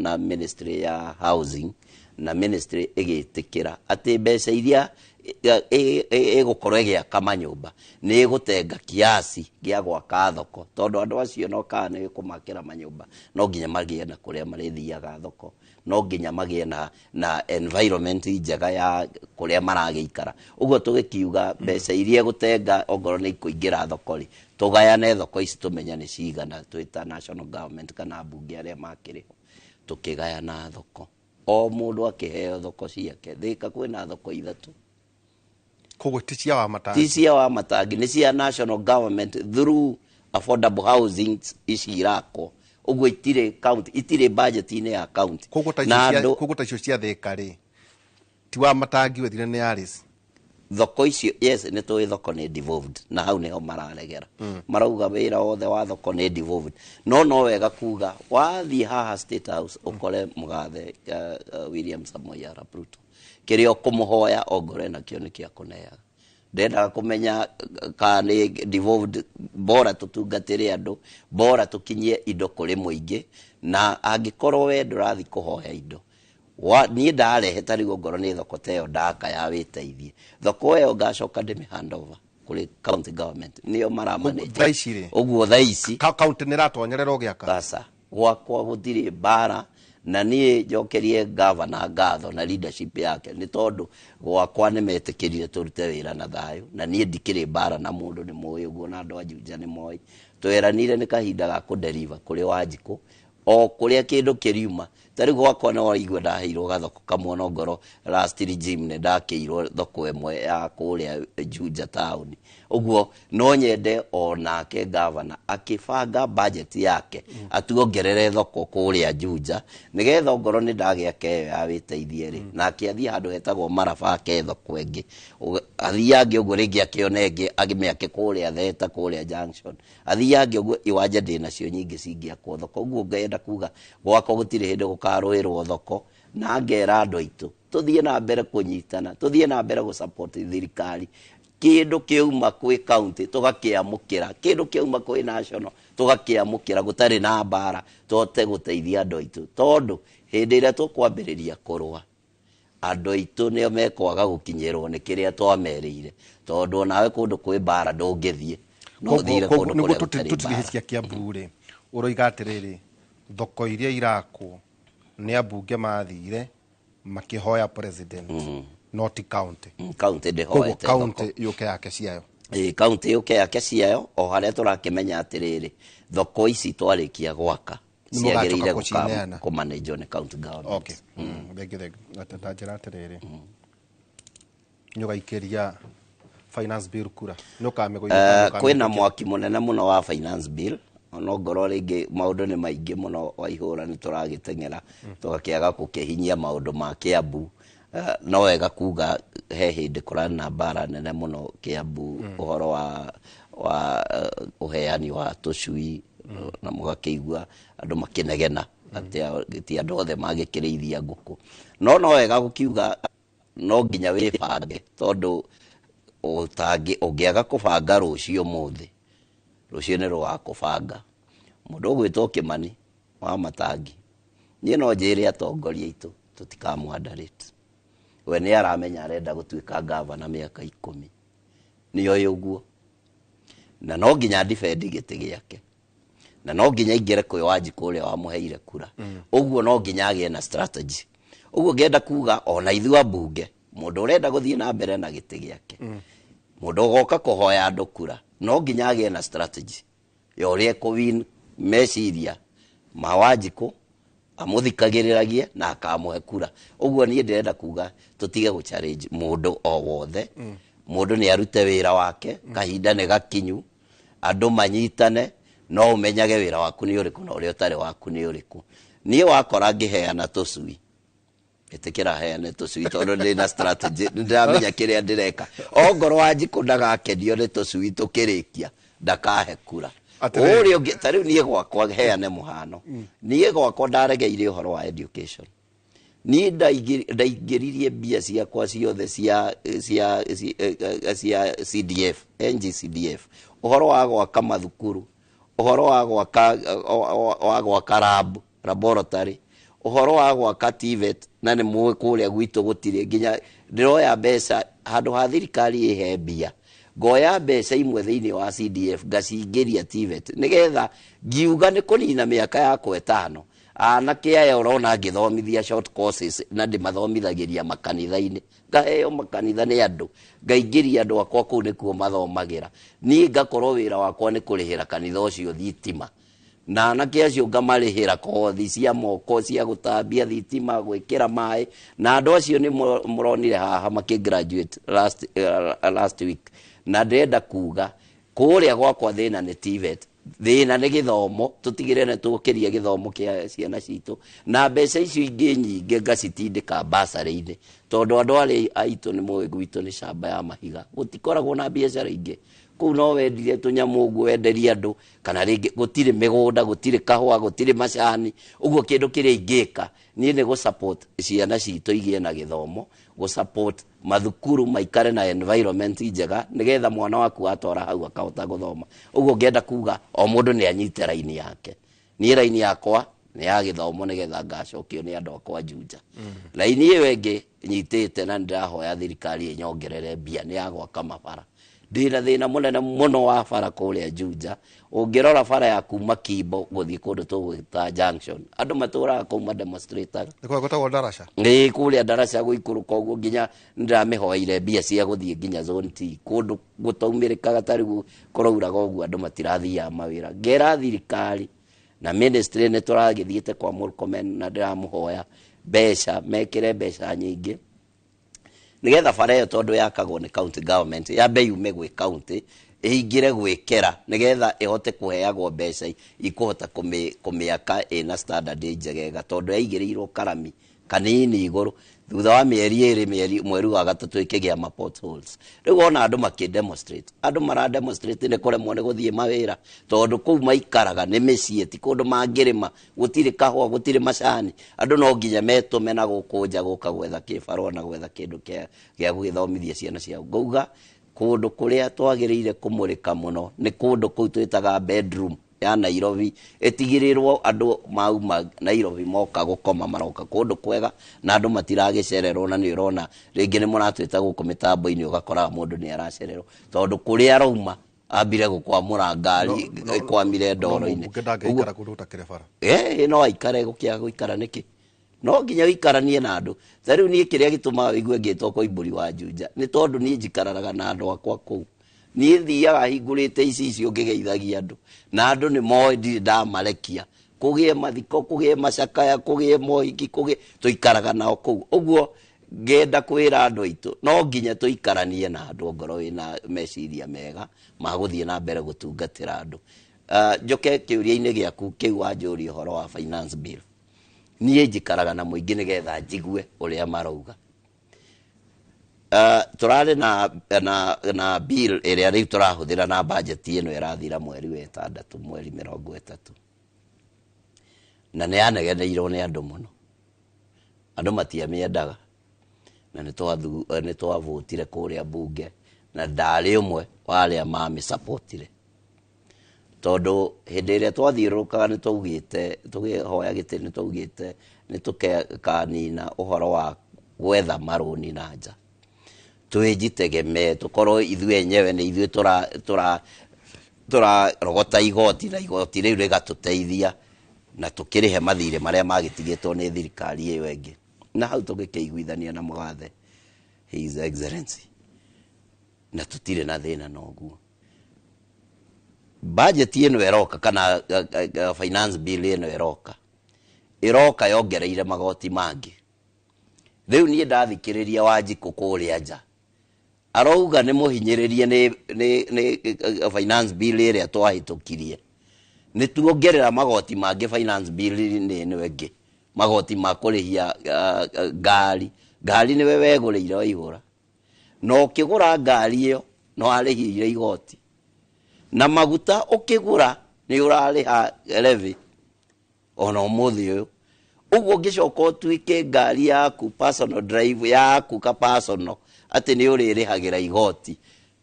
na ministry ya housing, na ministry ĩgĩtĩkĩra atĩ mbeca iria ĩgũkorwo ĩgĩaka manyũmba nĩ ĩgũtenga kiasi gĩa gwaka thoko, tondũ andũ acio no kana nĩ kũmakĩra manyũmba no nginya magĩe na kũrĩa marĩthiaga thoko, no nginya magĩe na environment njega ya kũrĩa maragĩikara. Ũguo tũgĩkiuga mbeca iria ĩgũtenga ongorwo nĩ ikũingĩra thoko rĩ, tũgayane thoko ici tũmenye nĩ cigana, twĩta national government kana mbunge arĩa makĩrĩ ho, tũkĩgayana thoko, o mũndũ akĩheo thoko ciake. Thika kwĩna thoko ithatũ. Koguo ti cia Wamatangi? Ti cia Wamatangi, nĩ cia national government through affordable housing ici irakwo. Ũguo itirĩ county, itirĩ budget-inĩ ya county. Koguo ta Na icio andũ koguo ta icio cia Thika rĩ, ti Wamatangi wethire nĩ Alice? Thoko icio, yes, nĩ tũĩ thoko nĩ devolved, na hau nĩho mararegera. Marauga wĩra wothe wa thoko nĩ devolved. No no wega kuga wathiĩ haha State House ũkore mũgathe William Samoei Arap Ruto, kĩrĩa ũkũmũhoya ongorwo nakĩo nĩ kĩa kũneaga. Ndendaga kũmenya kana nĩ devolved, bora tũtungatĩre andũ, bora tũkinyie indo kũrĩ mũingĩ, na angĩkorwo we ndũrathiĩ kũhoya indo, niĩ ndarehe ta rĩu ongorwo nĩ thoko ta ĩyo ndaka ya Wĩteithie, thoko ĩyo ngacoka ndĩmĩ hand over kũrĩ county government, nĩo maramanage. Thaa ici rĩ? Ũguo thaa ici. County nĩ ĩratonyerera ũgĩaka? Aca, gwakwa gũtirĩ mbara, na niĩ njokerie gavana ngatho na leadership yake, nĩ tondũ gwakwa nĩ metĩkĩrire tũrute wĩra na thayũ, na niĩ ndikĩrĩ mbara na mũndũ, nĩ mũĩ ũguo, na andũ a Juja nĩ moĩ. Tweranire nĩ kahinda ga kũdeliver kũrĩ Wanjikũ, o kũrĩa kĩndũ kĩriuma. Ta rĩu gwakwa nĩ waigua ndaheirwo gathoko kamwe, no ngoro last regime nĩ ndakĩirwo thoko ĩmwe ya kũrĩa Juja town. Ũguo no nyende onake gavana akĩbanga budget yake atuongerere thoko kũrĩa Juja, nĩgetha ongorwo nĩ ndagĩaka ĩyo ya wĩteithie rĩ, nake athiĩ handũ hetagwo Maraba ake thoko ĩngĩ, athiange ũguo rĩngĩ akĩone ĩngĩ agĩmĩake kũrĩa Theta, kũrĩa Junction, athiange ũguo iwanja ndĩ nacio nyingĩ cingĩakwo thoko. Ũguo ngenda kuga gwakwa gũtirĩ hĩndĩ gũkarũĩrwo thoko, na ngera andũ aitũ tũthiĩ na mbere kũnyitana, tũthiĩ na mbere gũ-support thirikari. Kĩndũ kĩauma kwĩ county tũgakĩamũkĩra, kĩndũ kĩauma kwĩ national tũgakĩamũkĩra, gũtarĩ na mbara, tũhote gũteithia andũ aitũ, tondũ hĩndĩ ĩrĩa tũkwambĩrĩria kũrũa andũ aitũ nĩo mekwaga gũkinyĩrwo nĩ kĩrĩa twamerĩire, tondũ onawe kũndũ kwĩ mbara ndũngĩthiĩ, no ũthire kũndũ nĩguo kũrĩa gũtarĩ mbara. Tũtirihĩcia Kiambu rĩ, ũroiga atĩrĩrĩ, thoko iria irakwo nĩ ambunge mathire makĩhoya president, no ti county. County koguo ndĩhoete thoko. County yũke yake ciayo. Ĩĩ, county yũke yake ciayo, o harĩa tũrakĩmenya atĩrĩrĩ, thoko ici twarĩkia gwaka Nĩ mũgacoka ciagĩrĩire kũcineana. kũmanĩnjwo nĩ county government. Okay, thengi thengi. Ta njĩra atĩrĩrĩ, nĩ ũgaikĩria finance bill kura, nĩ ũkamĩgũithia? Kwĩna mwaki mũnene mũno wa finance bill, onongorwo rĩngĩ maũndũ nĩ maingĩ mũno Waihũra, nĩ tũragĩteng'era tũgakĩaga gũkĩhinyia maũndũ ma Kiambu. No wega kuga he hĩndĩ kũrarĩ na mbara nene mũno Kiambu, ũhoro wa ũheani wa tũcui, na mũgakĩigua andũ makĩnegena atĩ ti andũ othe magĩkĩrĩithia ngũkũ. No wega gũkiuga no nginya wĩbange, tondũ ũtangĩ ũngĩaga kũbanga rũciũ, mũthĩ rũciũ nĩ rũgakũbanga. Mũndũ ũgwĩtwo Kĩmani wa Matangi, niĩ no njĩre atongoria aitũ tũtikamwandarĩte. We nĩ aramenya arenda gũtuĩka gavana mĩaka 10, nĩoĩ ũguo, na no nginya defend gĩtĩ gĩake, na no nginya aingĩre kwĩ Wanjikũ ũrĩa wamũheire kura. Ũguo no nginya agĩe na strategy. Ũguo ngenda kuga ona ithuĩ ambunge, mũndũ ũrenda gũthiĩ na mbere na gĩtĩ gĩake, mũndũ ũgoka kũhoya andũ kura, no nginya agĩe na strategy ya ũrĩa ekũwin meciria ma Wanjikũ, amũthikagĩrĩragie na akamũhe kura. Ũguo niĩ ndĩrenda kuga tũtige gũ challenge mũndũ o wothe. Mũndũ nĩ arute wĩra wake, kahinda nĩ gakinyu andũ manyitane. No ũmenyage wĩra waku nĩ ũrĩkũ na ũrĩa ũtarĩ waku nĩ ũrĩkũ. Niĩ wakora ngĩheana tũcui, ĩtĩkĩra heane tũcui, tondũ ndĩna strategy, nĩndĩramenya kĩrĩa ndĩreka. Ongorwo Wanjikũ ndagakenio nĩ tũcui tũkĩrĩkia, ndakahe kura. Atĩrĩrĩ. Ũrĩa ũngĩ, ta rĩu niĩ gwakwa, heane mũhano, niĩ gwakwa ndaregeire ũhoro wa education. Niĩ ndaingĩririe mbia ciakwa ciothe cia CDF, NGCDF, ũhoro wa gwaka mathukuru, ũhoro wa gwaka lab, laboratory, ũhoro wa gwaka TVET, na nĩ mũĩ kũrĩa gwitũ gũtirĩ. Nginya ndĩroya mbeca handũ ha thirikari ĩhe mbia, ngoya mbeca imwe thĩinĩ wa CDF ngacingĩria TVET, nĩgetha ngiuga nĩ kũnina mĩaka yakwa 5, anake aya ũrona ngĩthomithia short courses, na ndĩmathomithagĩria makanitha-inĩ, ngaheo makanitha nĩ andũ, ngaingĩria andũ akwa kũu nĩkuo mathomagĩra. Niĩ ngakorwo wĩra wakwa nĩ kũrĩhĩra kanitha ũcio thitima, na anake acio ngamarĩhĩra kothi cia moko cia gũtambia thitima, gwĩkĩra maĩ, na andũ acio nĩ mũronire haha makĩ graduate last week. Na ndĩrenda kuga kũrĩa gwakwa thĩna nĩ TVET, thĩna nĩ gĩthomo, tũtigĩrĩre nĩ tũkĩria gĩthomo kĩa ciana citũ, na mbeca icio ingĩ nyingĩ ngacitindĩka basarĩ-inĩ, tondũ andũ arĩa aitũ nĩ mũĩ gwitũ nĩ camba ya mahiga, gũtikoragwo na biacara ingĩ kũu, no wendire tũnyamũ ũguo wenderie andũ, kana rĩngĩ gũtirĩ mĩgũnda, gũtirĩ kahũa, gũtirĩ macani. Ũguo kĩndũ kĩrĩa ingĩka niĩ nĩ gũ support ciana citũ igĩe na gĩthomo, gũ support mathukuru maikare na environment njega, nĩgetha mwana waku atwara hau akahota gũthoma. Ũguo ngĩenda kuga o mũndũ nĩ anyite raini yake. Niĩ raini yakwa nĩ ya gĩthomo, nĩgetha ngacokio nĩ andũ akwa Juja. Raini ĩyo ĩngĩ nyitĩte, na nĩndĩrahoya thirikari ĩnyongerere mbia, nĩ ya gwaka mabara. Ndĩna thĩna mũnene mũno wa bara kũrĩa Juja. Ũngĩrora bara ya kuma Kimbo gũthiĩ kũndũ tũgwĩta Junction, andũ matũraga kũu mademonstrataga. Nĩ kũrĩa gwĩtagwo Ndaraca. Ĩ, kũrĩa Ndaraca gũikũrũka ũguo, nginya nĩndĩramĩhoeire mbia cia gũthiĩ nginya zone T, kũndũ gũtaumĩrĩkaga. Ta rĩu kũrauraga ũguo, andũ matirathiaga mawĩra. Ngera thirikari na ministry, nĩ tũragĩthiĩte kwa Murkomen, na ndĩramũhoya mbeca, mekĩre mbeca nyingĩ. Nĩgetha bara ĩyo, tondũ yakagwo nĩ county government, yambe yume gwĩ county ĩingĩre gwĩkĩra, nĩgetha ĩhote kũheagwo mbeca ikũhota kũmĩaka ĩna standard njegega, tondũ yaigĩrĩirwo karami kanini igũrũ, thutha wa mĩeri 2, mĩeri mweri wa gatatũ ĩkĩgĩa ma potholes. Rĩu ona andũ makĩ demonstrate, andũ mara demonstrate nĩ kũremwo nĩ gũthiĩ mawĩra, tondũ kũu maikaraga nĩ mĩciĩ, ti kũndũ mangĩrĩma, gũtirĩ kahũa, gũtirĩ macani. Andũ no nginya metũme na gũkũ nja gũka gwetha kĩbarũa na gwetha kĩndũ gĩa gũgĩthomithia ciana ciao. Ngauga kũndũ kũrĩa twagĩrĩire kũmũrĩka mũno nĩ kũndũ kũu twĩtaga bedroom ya Nairobi, ĩtigĩrĩrwo andũ mauma Nairobi moka gũkoma maroka kũndũ kwega na andũ matiragĩcererwo. Na nĩ ũrona rĩngĩ nĩ mũratwĩta gũkũ mĩtambo-inĩ, ũgakoraga mũndũ nĩ aracererwo tondũ kũrĩa arauma ambire gũkwamũra ngari ĩkwamire ndoro-inĩ. Mũmbunge ndangĩikara kũndũ gũtakĩrĩ bara. No aikare gũkĩaga gũikara nĩkĩ? No nginya ũikaranie na andũ. Ta rĩu niĩ kĩrĩa gĩtũmaga wĩigue ngĩtwo Koimbũri wa Juja nĩ tondũ niĩ njikaranaga na andũ akwa kũu. Niĩ thiaga hingũrĩte icicio ngĩgeithagia andũ, na andũ nĩ moĩ ndirĩ ndamarekia. Kũgĩe mathiko, kũgĩe macakaya, kũgĩe mohiki, kũgĩe, tũikaraga nao kũu. Ũguo ngenda kwĩra andũ aitũ no nginya tũikaranie na andũ ongorwo wĩna meciria mega ma gũthiĩ na mbere gũtungatĩra andũ. Njoke kĩũria-inĩ gĩaku kĩu wanjũria ũhoro wa finance bill. Niĩ njikaraga na mũingĩ nĩgetha njigue ũrĩa marauga. Tũrarĩ na bill ĩrĩa rĩu tũrahũthĩra na budget ĩno ĩrathira mweri wa ĩtandatũ, mweri 30, na nĩ yanegeneirwo nĩ andũ mũno. Andũ matiamĩendaga, na nĩ twavotire kũrĩa bunge, na ndarĩ ũmwe wa arĩa mamĩsapotire, tondũ hĩndĩ ĩrĩa twathiũrũrũkaga nĩ twaugĩte, tũkĩhoya gĩtĩ, nĩ twaugĩte nĩ tũkanina ũhoro wa gwetha marũni na nja, twĩjitegemee, tũkorwo ithuĩ enyewe nĩ ithuĩ tũrarogota igoti, na igoti rĩu rĩgatũteithia na tũkĩrĩhe mathirĩ marĩa magĩtigĩtwo nĩ thirikari ĩyo ĩngĩ. Na hau tũgĩkĩiguithania na mũgathe His Excellency, na tũtirĩ na thĩna na ũguo. Budget ĩno ĩroka, kana finance bill ĩno ĩroka yongereire magoti mangĩ. Rĩu niĩ ndathikĩrĩria Wanjikũ kũrĩa nja arauga nĩ mũhinyĩrĩrie nĩ finance bill ĩrĩa twahĩtũkirie, nĩ tuongerera magoti mangĩ finance bill nĩ ĩno ĩngĩ, magoti ma kũrĩhia ngari. Ngari nĩwe wegũrĩire waihũra, na ũkĩgũra ngari ĩyo no arĩhire igoti, na maguta ũkĩgũra nĩ ũrarĩha levy ona ũmũthĩ ũyũ. Ũguo ũngĩcoka ũtuĩke ngari yaku personal drive yaku ka personal atĩ nĩ ũrĩrĩhagĩra igoti,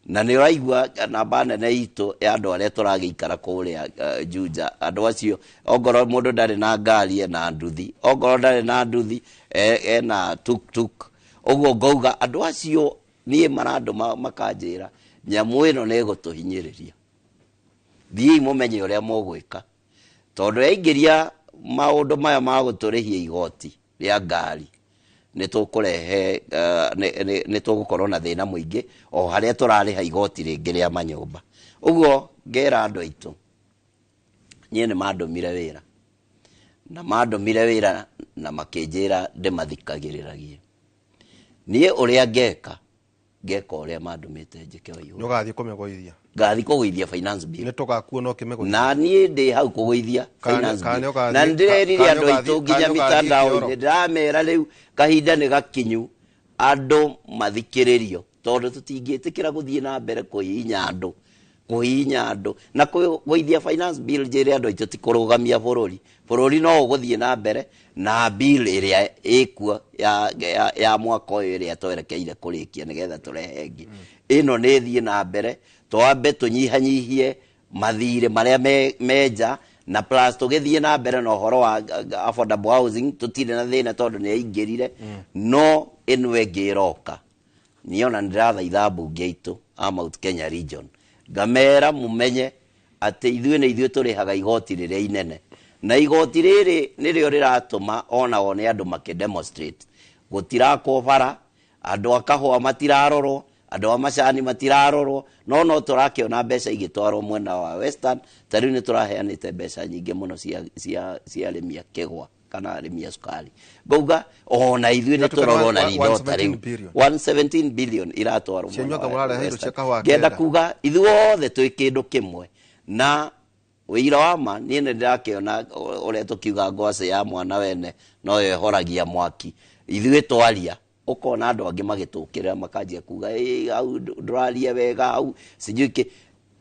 na nĩ ũraigua namba nene itũ ya andũ arĩa tũragĩikara kũrĩa Juja, andũ acio ongorwo mũndũ ndarĩ na ngari ena nduthi, ongorwo ndarĩ na nduthi ena tuk-tuk. Ũguo ngauga andũ acio niĩ marandũma makanjĩra nyamũ ĩno nĩ ĩgũtũhinyĩrĩria, thiĩi mũmenye ũrĩa mũgwĩka, tondũ yaingĩria maũndũ maya ma gũtũrĩhia igoti rĩa ngari nĩ tũkũrehe, nĩ tũgũkorwo na thĩna mũingĩ o harĩa tũrarĩha igoti rĩngĩ rĩa manyũmba. Ũguo ngera andũ aitũ, niĩ nĩ mandũmire wĩra, na mandũmire wĩra na makĩnjĩra ndĩmathikagĩrĩragie. Niĩ ũrĩa ngeka, ngeka ũrĩa mandũmĩte njĩke o igũrũ. Nĩ ũgathiĩ kũmĩgũithia? Ngathiĩ kũgũithia finance bill. Nĩ tũgakuona ũkĩmĩgũithia. Na niĩ ndĩ hau kũgũithia finance bill. Na nĩndĩrerire andũ aitũ nginya mitandao-inĩ, ndĩramera rĩu kahinda nĩ gakinyu andũ mathikĩrĩrio, tondũ tũtingĩtĩkĩra gũthiĩ na mbere kũhihinya andũ, kũhihinya andũ na kũgũithia finance bill. Njĩre andũ aitũ ti kũrũgamia bũrũri, bũrũri no ũgũthiĩ na mbere na bill ĩrĩa ĩkuo ya mwaka ũyũ ĩrĩa twerekeire kũrĩkia nĩgetha tũrehe ĩngĩ. Ĩno nĩ ĩthiĩ na mbere, twambe tũnyihanyihie mathirĩ marĩa menja, na plus tũgĩthiĩ na mbere na ũhoro wa affordable housing, tũtirĩ na thĩna tondũ nĩ yaingĩrire. No ĩno ĩngĩ ĩroka, niĩ ona nĩndĩrathaitha mbunge aitũ a Mount Kenya region, ngamera mũmenye atĩ ithuĩ nĩ ithuĩ tũrĩhaga igoti rĩrĩa inene, na igoti rĩrĩ nĩrĩo rĩratũma ona one andũ makĩ demonstrate. Gũtirakwo bara, andũ a kahũa matirarorwo, andũ a macani matirarorwo, no tũrakĩona mbeca igĩtwarwo mwena wa Western. Ta rĩu nĩ tũraheanĩte mbeca nyingĩ mũno cia arĩmi a kĩgwa. Kana arĩmi a cukari, ngauga ona ithuĩ nĩ Iratuĩka tũrorwo na ritho ta 117 rĩu. billion. 117 billion iratwarwo Cianyu mwena anga wa mũrarehe indo Western. cia kahũa Ngenda kenda. kuga ithuothe twĩ kĩndũ kĩmwe, na wĩira wa ma niĩ nĩ ndĩrakĩona ũrĩa tũkiuga ngwacĩ ya mwana wene noyo ĩhoragia mwaki. Ithuĩ twaria, ũkona andũ angĩ magĩtũkĩrĩra, makanjia kuga, "Ĩ, hau ndũraria wega, hau sijui kĩ."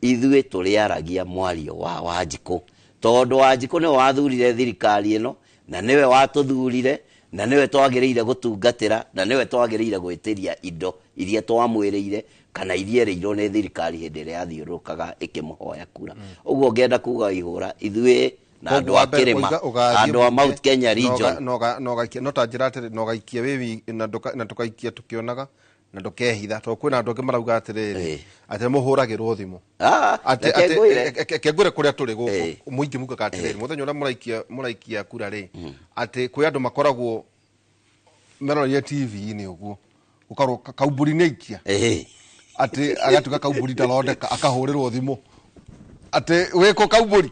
Ithuĩ tũrĩaragia mwario wa Wanjikũ, tondũ Wanjikũ nĩwe wathurire thirikari ĩno, na nĩwe watũthurire, na nĩwe twagĩrĩire gũtungatĩra, na nĩwe twagĩrĩire gwĩtĩria indo iria twamwĩrĩire kana iria erĩirwo nĩ thirikari hĩndĩ ĩrĩa yathiũrũrũkaga ĩkĩmũhoya kura. Ũguo ngenda kuga ihũra ithuĩ na Koguo andũ a wa mbere kĩrĩma, ũgathiĩ andũ a bunge, Mount Kenya region. No ta njĩra atĩrĩ, na ũgaikia wĩ na ndũkaikia tũkĩonaga na ndũkehitha, tondũ kwĩna andũ angĩ marauga atĩrĩrĩ, atĩ mũhũragĩrwo thimũ. Ah, Atĩ reke ngwĩre. Reke ngwĩre kũrĩa tũrĩ gũkũ mũingĩ mugaga atĩrĩrĩ, mũthenya ũrĩa mũraikia kura rĩ, atĩ kwĩ andũ makoragwo meroreire TV-inĩ ũguo, gũkorwo kaumbũri nĩ aikia, atĩ agatuĩka kaumbũri ndaroneka, akahũrĩrwo thimũ atĩ wĩkũ kaumbũri?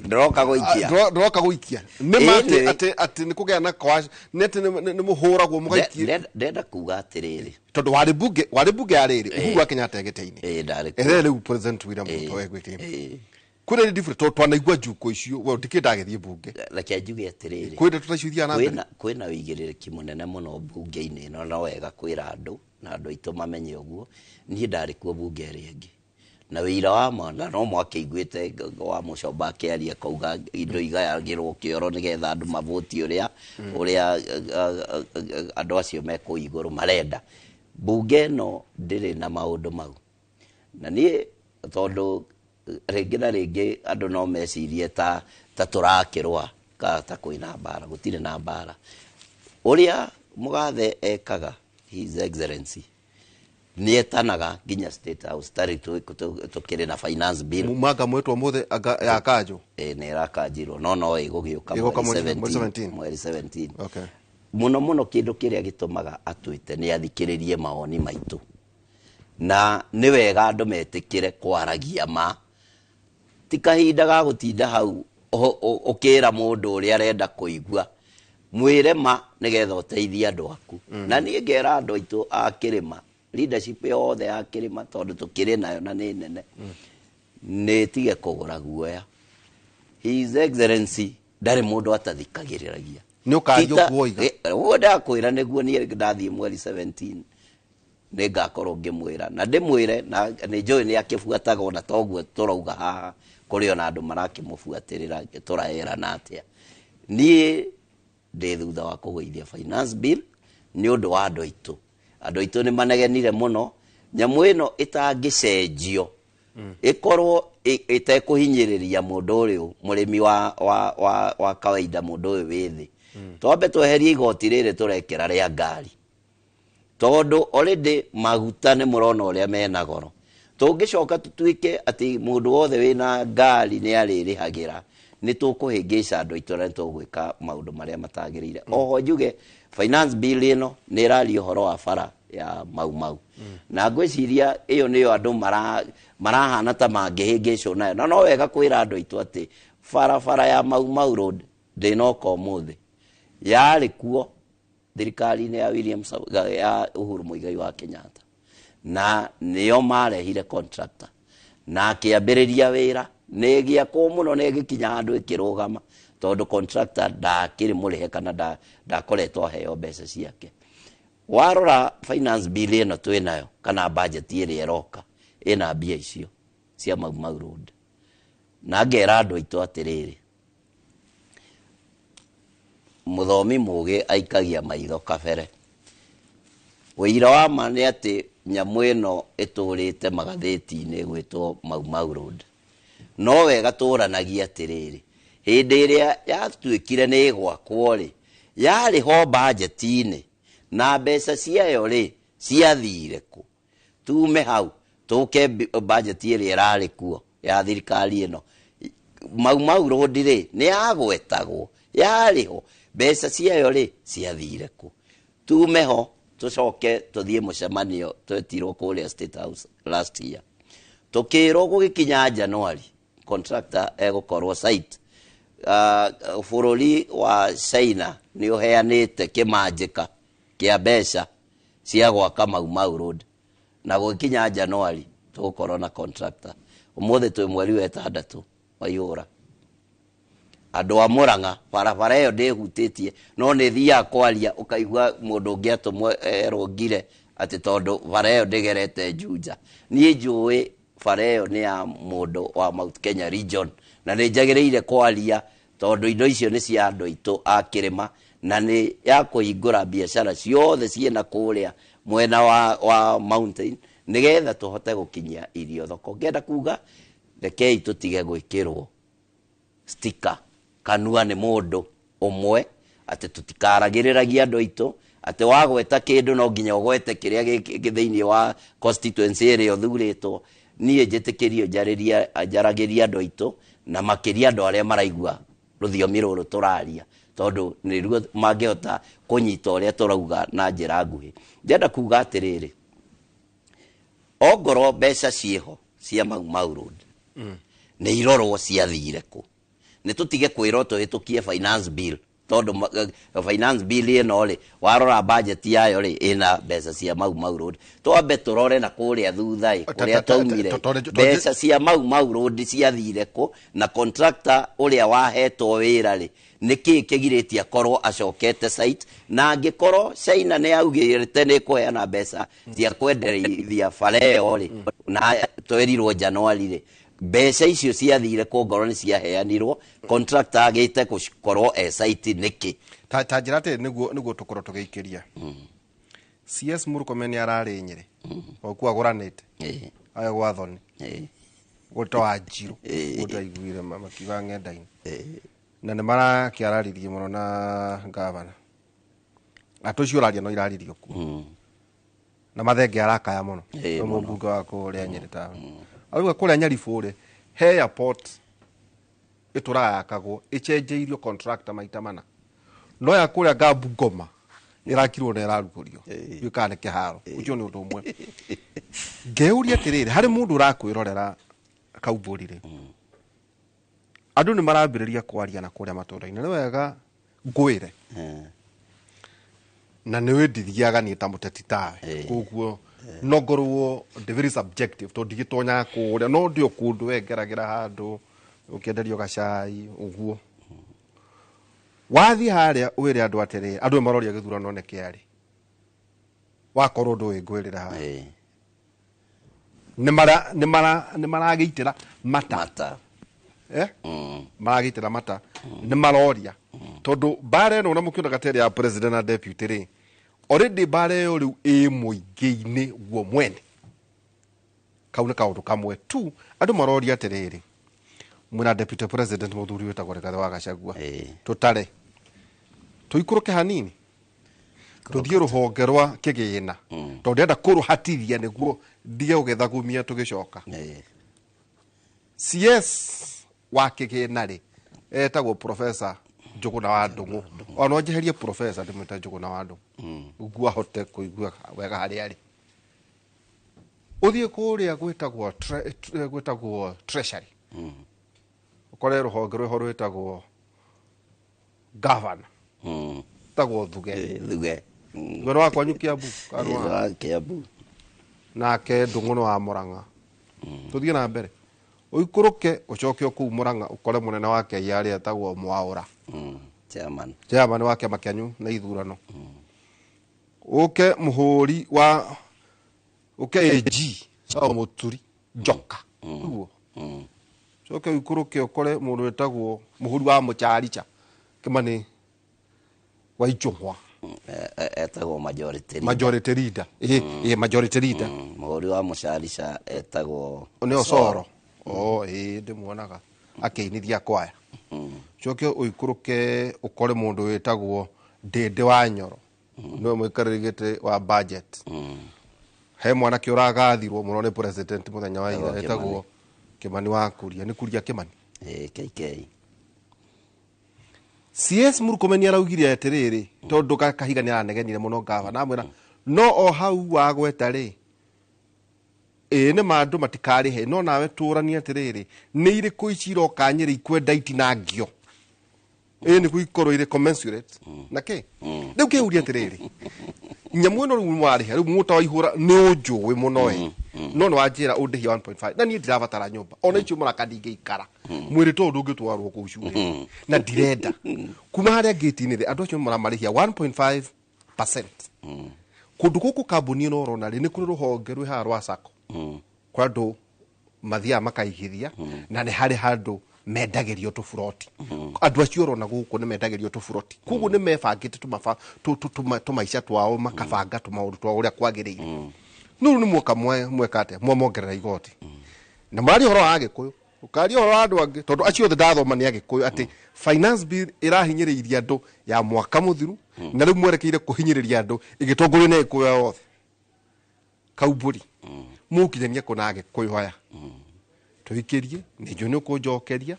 Ndĩroka gũikia. Ndĩroka gũikia. Nĩ ma Ĩĩ, atĩ atĩ nĩ kũgĩa na nĩ atĩ nĩ mũhũragwo mũgaikia? Ndenda kuga atĩrĩrĩ, Tondũ warĩ bunge ya rĩrĩ Uhuru wa Kenyatta egĩte-inĩ. Ĩĩ, ndarĩ kuo. Ĩrĩa rĩu President William Ruto egwĩte kwĩna nĩ different, tondũ twanaigua njuko icio, we ndikĩ ndagĩthiĩ bunge. Reke njuge atĩrĩrĩ, Kwĩ ndeto ta icio ithiaga na mbere? Kwĩna wĩigĩrĩrĩki mũnene mũno bunge-inĩ ĩno. No wega kwĩra andũ na andũ aitũ mamenye ũguo. Niĩ ndarĩ kuo bunge ĩrĩa ĩngĩ, na wĩira wa ma na no mwakĩiguĩte wa mũcomba akĩaria akauga indo igayagĩrwo kĩoro nĩgetha andũ mavũti ũrĩa andũ acio me kũu igũrũ marenda. Bunge ĩno ndĩrĩ na maũndũ mau, na niĩ tondũ rĩngĩ na rĩngĩ andũ no mecirie ta tũrakĩrũa ka ta kwĩna mbara. Gũtirĩ na mbara. Ũrĩa mũgathe ekaga, His Excellency, nĩ etanaga nginya State House tarĩ tũkĩrĩ na finance bill. Manga mwĩtwo mũthĩ anga ya kanjũ. Ĩ, nĩ ĩrakanjirwo, no ĩgũgĩũka. Ĩgũka mweri mweri 17. 17. Mweri 17. Okay. Mũno mũno kĩndũ kĩrĩa gĩtũmaga atwĩte nĩ athikĩrĩrie mawoni maitũ, na nĩ wega andũ metĩkĩre kwaragia ma. Ti kahinda ga gũtinda hau ũkĩra mũndũ ũrĩa arenda kũigua. Mwĩre ma nĩgetha ũteithie andũ aku. Na niĩ ngera andũ aitũ a kĩrĩma, leadership yothe ya kĩrĩma, tondũ tũkĩrĩ nayo na nĩ nene, nĩ tige kũgũra guoya. His Excellency ndarĩ mũndũ atathikagĩrĩragia. Nĩ ũkaria ũguo woiga. Ũguo ndakwĩra nĩguo. Niĩ ndathiĩ mweri 17 nĩ ngakorwo ngĩmwĩra na ndĩmwĩre, na nĩ njũĩ nĩ akĩbuataga, ona toguo tũrauga haha kũrĩ ona andũ marakĩmũbuatĩrĩra tũraerana atĩa. Niĩ ndĩ thutha wa kũgũithia finance bill nĩ ũndũ wa andũ aitũ. Andũ aitũ nĩ manegenire mũno. Nyamũ ĩno ĩtangĩcenjio ĩkorwo ĩtekũhinyĩrĩria mũndũ ũyũ mũrĩmi wa kawaida, mũndũ ũyũ wĩ thĩ. Twambe tweherie igoti rĩrĩ tũrekĩra rĩa ngari, tondũ already maguta nĩ mũrona ũrĩa mena goro. Tũngĩcoka tũtuĩke atĩ mũndũ wothe wĩna ngari nĩ arĩrĩhagĩra, nĩ tũkũhĩngĩca andũ aitũ na nĩ tũgwĩka maũndũ marĩa matagĩrĩire. Oho njuge finance bill ĩno nĩ ĩraria ũhoro wa bara ya Mau Mau, na ngwĩciria ĩyo nĩyo andũ marahana ta mangĩhĩngĩcwo nayo. Na no wega kwĩra andũ aitũ atĩ barabara ya Mau Mau Road ndĩnoka ũmũthĩ, yarĩ kuo thirikari-inĩ ya William ya Uhuru Muigai wa Kenyatta, na nĩo marehire contractor na akĩambĩrĩria wĩra. Nĩ ĩgĩakwo mũno na ĩgĩkinya handũ ĩkĩrũgama, tondũ contractor ndakĩrĩ mũrĩhe kana ndakoretwo aheo mbeca ciake. Warora finance bill ĩno twĩnayo kana budget ĩrĩa ĩroka, ĩna mbia icio cia Mau Mau Road. Na ngera andũ aitũ atĩrĩrĩ, mũthomi mũgĩ aikagia maitho kabere. Ũira wa ma nĩ atĩ nyamũ ĩno ĩtũrĩte magathĩti-inĩ gwĩtwo Mau Mau Road. No wega tũranagia atĩrĩrĩ, hĩndĩ ĩrĩa yatuĩkire nĩ ĩgwakwo rĩ, yarĩ ho bajeti-inĩ, na mbeca ciayo rĩ ciathire kũ? Tume hau tũke bajeti ĩrĩa ĩrarĩ kuo ya thirikari ĩno, Mau Mau Road rĩ nĩ yagwetagwo, yarĩ ho, mbeca ciayo rĩ ciathire kũ? Tume ho tũcoke tũthiĩ mũcemanio twetirwo kũrĩa State House last year, tũkĩrwo gũgĩkinya January contractor egũkorwo site. Bũrũri wa China nĩ ũheanĩte kĩmanjĩka kĩa mbeca cia gwaka Mau Mau Road, na gũgĩkinya January tũgũkorwo na contractor. Ũmũthĩ twĩ mweri wa 6 waihũra. Andũ a Murang'a barabara ĩyo ndĩhutĩtie, no nĩ thiaga kwaria ũkaigua mũndũ ũngĩ atũmwo erwo ngire atĩ tondũ bara ĩyo ndĩgerete Juja. Niĩ njũĩ bara ĩyo nĩ ya mũndũ wa Mount Kenya region, na nĩ njagĩrĩire kwaria tondũ indo icio nĩ cia andũ aitũ a kĩrĩma, na nĩ ya kũhingũra biacara ciothe ciĩna kũrĩa mwena wa mountain, nĩgetha tũhote gũkinyia irio thoko. Ngenda kuga rekei tũtige gwĩkĩrwo sticker kanua nĩ mũndũ ũmwe, atĩ tũtikaragĩrĩragia andũ aitũ, atĩ wagweta kĩndũ no nginya ũgwete kĩrĩa gĩ thĩinĩ wa constituency ĩrĩa ũthurĩtwo. Niĩ njĩtĩkĩrio njaragĩria andũ aitũ, na makĩria andũ arĩa maraigua rũthiomi rũrũ tũraria, tondũ nĩruo mangĩhota kũnyita ũrĩa tũrauga na njĩra nguhĩ. Ndĩrenda kuga atĩrĩrĩ, ongorwo mbeca ciĩho cia Mau Mau Road nĩ irorwo ciathire kũ, nĩ tũtige kwĩrwo tũhĩtũkie finance bill, tondũ finance bill ĩno rĩ, warora budget yayo rĩ, ĩna mbeca cia Mau Mau Road. Twambe tũrore na kũrĩa thutha ĩ, kũrĩa twaumire, mbeca cia Mau Mau Road ciathire kũ, na contractor ũrĩa wahetwo wĩra rĩ, nĩkĩ kĩgirĩtie akorwo acokete site, na angĩkorwo China nĩ yaugĩte nĩ ĩkũheana mbeca cia kwendereithia bara ĩyo rĩ, na twerirwo January rĩ, mbeca icio ciathire kũ ngorwo nĩ ciaheanirwo, contractor agĩte gũkorwo e site nĩkĩ? Ta njĩra atĩrĩ, nĩguo tũkorwo tũgĩikĩria. CS Murkomen nĩ ararĩ Nyĩrĩ, o kuo agũranĩte, aya gwa Thoni, gwĩtwo Wanjiru, gũtaiguire makiuga ng'enda-inĩ. Na nĩ marakĩararirie mũno na gavana. Atũ icio ũraria no iraririo kuo. Na Mathenge arakaya mũno. Nĩ mũmbunge wa kũrĩa Nyĩrĩ taũni. Arauga kũrĩa Nyaribũ rĩ, he airport ĩtũraga yakagwo, ĩcenjeirio contractor maita mana. No ya kũrĩa Ngabu Ngoma ĩrakirwo na ĩrarugũrio. Ĩkaga nĩ kĩharo. Ũcio nĩ ũndũ ũmwe. Ngeyũria atĩrĩrĩ, harĩ mũndũ ũrakwĩrorera Kaumbũri rĩ, andũ nĩ marambĩrĩria kwaria na kũrĩa matũũra-inĩ. Nĩ wega ngwĩre. Na nĩ wĩndithiaga niĩ ta mũteti tawe. Koguo no ngorwo ndĩ very subjective, tondũ ndigĩtonyaga kũrĩa, no ndĩ o kũndũ we ngeragĩra handũ ũkĩenderio gacai ũguo. Wathiĩ harĩa wĩre andũ atĩrĩ, andũ maroria gĩthurano nĩ kĩarĩ. Wakorwo ndũĩ ngwĩrĩra haha. Nĩ maragĩitĩra mata. Maragĩitĩra mata. Nĩ maroria. Tondũ mbara ĩno ona mũkĩonaga ta ĩrĩa ya president na deputy rĩ, already mbara ĩyo rĩu ĩ mũingĩ-inĩ guo mwene. Kau nĩ kaũndũ kamwe tu. Andũ maroria atĩrĩrĩ, mwĩna deputy president mũthuri wĩtagwo Rigathĩ wa Gachagua. Tũtare. Tũikũrũke hanini. Tũthiĩ rũhonge rwa kĩgĩna. Tondũ ndĩrenda kũrũhatithia nĩguo ndige gũgĩthagumia tũgĩcoka. CS wa kĩgĩna rĩ, etagwo Professor Njũgũna wa Ndung'u. Ona no njeherie Professor ndĩmwĩte Njũgũna wa Ndung'u. Ũguo ahote kũigua wega harĩa arĩ. Ũthiĩ kũrĩa gwĩtagwo Treasury. Ũkore rũhonge rwĩho rwĩtagwo Governor. Tagwo Thuge. Thuge. Thuge nĩ wa kwanyu Kiambu? Kana wa Kiambu. Nake Ndung'u nĩ wa Murang'a. Tũthiĩ na mbere. Ũikũrũke ũcoke o kũu Murang'a ũkore mũnene wa KRA etagwo Mwaũra. Chairman. Chairman wa kĩama kĩanyu na ithurano. Ũke mũhũri wa ũke AG Saul Mũturi Njoka. Ũguo. Ũcoke ũikũrũke ũkore mũndũ wĩtagwo mũhũri wa Mũcharicha Kĩmani wa Ichung'wa. Etagwo majority leader. Majority leader. Majority leader. Mũhũri wa Mũcharicha etagwo Nĩ Osoro. Oh, ndĩmuonaga akĩinithia kwaya. Ũcoke ũikũrũke ũkore mũndũ wĩtagwo Ndĩndĩ wa Nyoro. Nĩwe mũikarĩri gĩtĩ wa budget. He mwanake ũragathirwo mũno nĩ president mũthenya wa ira, etagwo Kĩmani wa Kuria. Nĩ Kuria Kĩmani? KK. CS Murkomen araugire atĩrĩrĩ, tondũ Kahiga nĩ aranegenire mũno gavana, amwĩra no o hau wagweta rĩ, nĩ ma andũ matikarĩhe, no nawe tũranie atĩrĩrĩ, nĩ irĩkũ ici iroka Nyĩrĩ ikwenda itinangio? Ĩ nĩguo ikorwo irĩ commensurate na kĩ rĩu kĩũria atĩrĩrĩ, nyamũ ĩno rĩu warĩha rĩu mũta wa ihũra nĩ ũnjũĩ mũno ĩ, no nĩ wanjĩra ũndĩhie 1.5 na niĩ ndirabatara nyũmba ona icio mũraka ndingĩikara mwĩrĩ to ndũngĩtwarwo kũu cumbĩ na ndirenda kuma harĩa ngĩti-inĩ rĩ, andũ acio maramarĩhia 1.5%. Kũndũ gũkũ kambuni ĩno ũrona rĩ, nĩ kũrĩ rũhonge rwĩ haha rwa sacco kwa andũ mathiaga makaigithia, na nĩ harĩ handũ mendagĩrio tũburoti. Andũ acio ũrona gũkũ nĩ mendagĩrio tũburoti, koguo nĩ mebangĩte tũmaica twao, makabanga tũmaũndũ twao ũrĩa kwagĩrĩire. No rĩu nĩ mwoka mweka atĩa? Mwamongerera igoti na mũraria ũhoro wa Agĩkũyũ, ũkaria ũhoro wa andũ angĩ, tondũ acio othe ndathoma nĩ Agĩkũyũ, atĩ finance bill ĩrahinyĩrĩirie andũ ya mwaka mũthiru, na rĩu mwerekeire kũhinyĩrĩria andũ ĩgĩtongorio nĩ Agĩkũyũ othe. Kaumbũri mũkinyania kũna Agĩkũyũ aya tũikĩrie nĩ njũĩ nĩ ũkũnjokeria,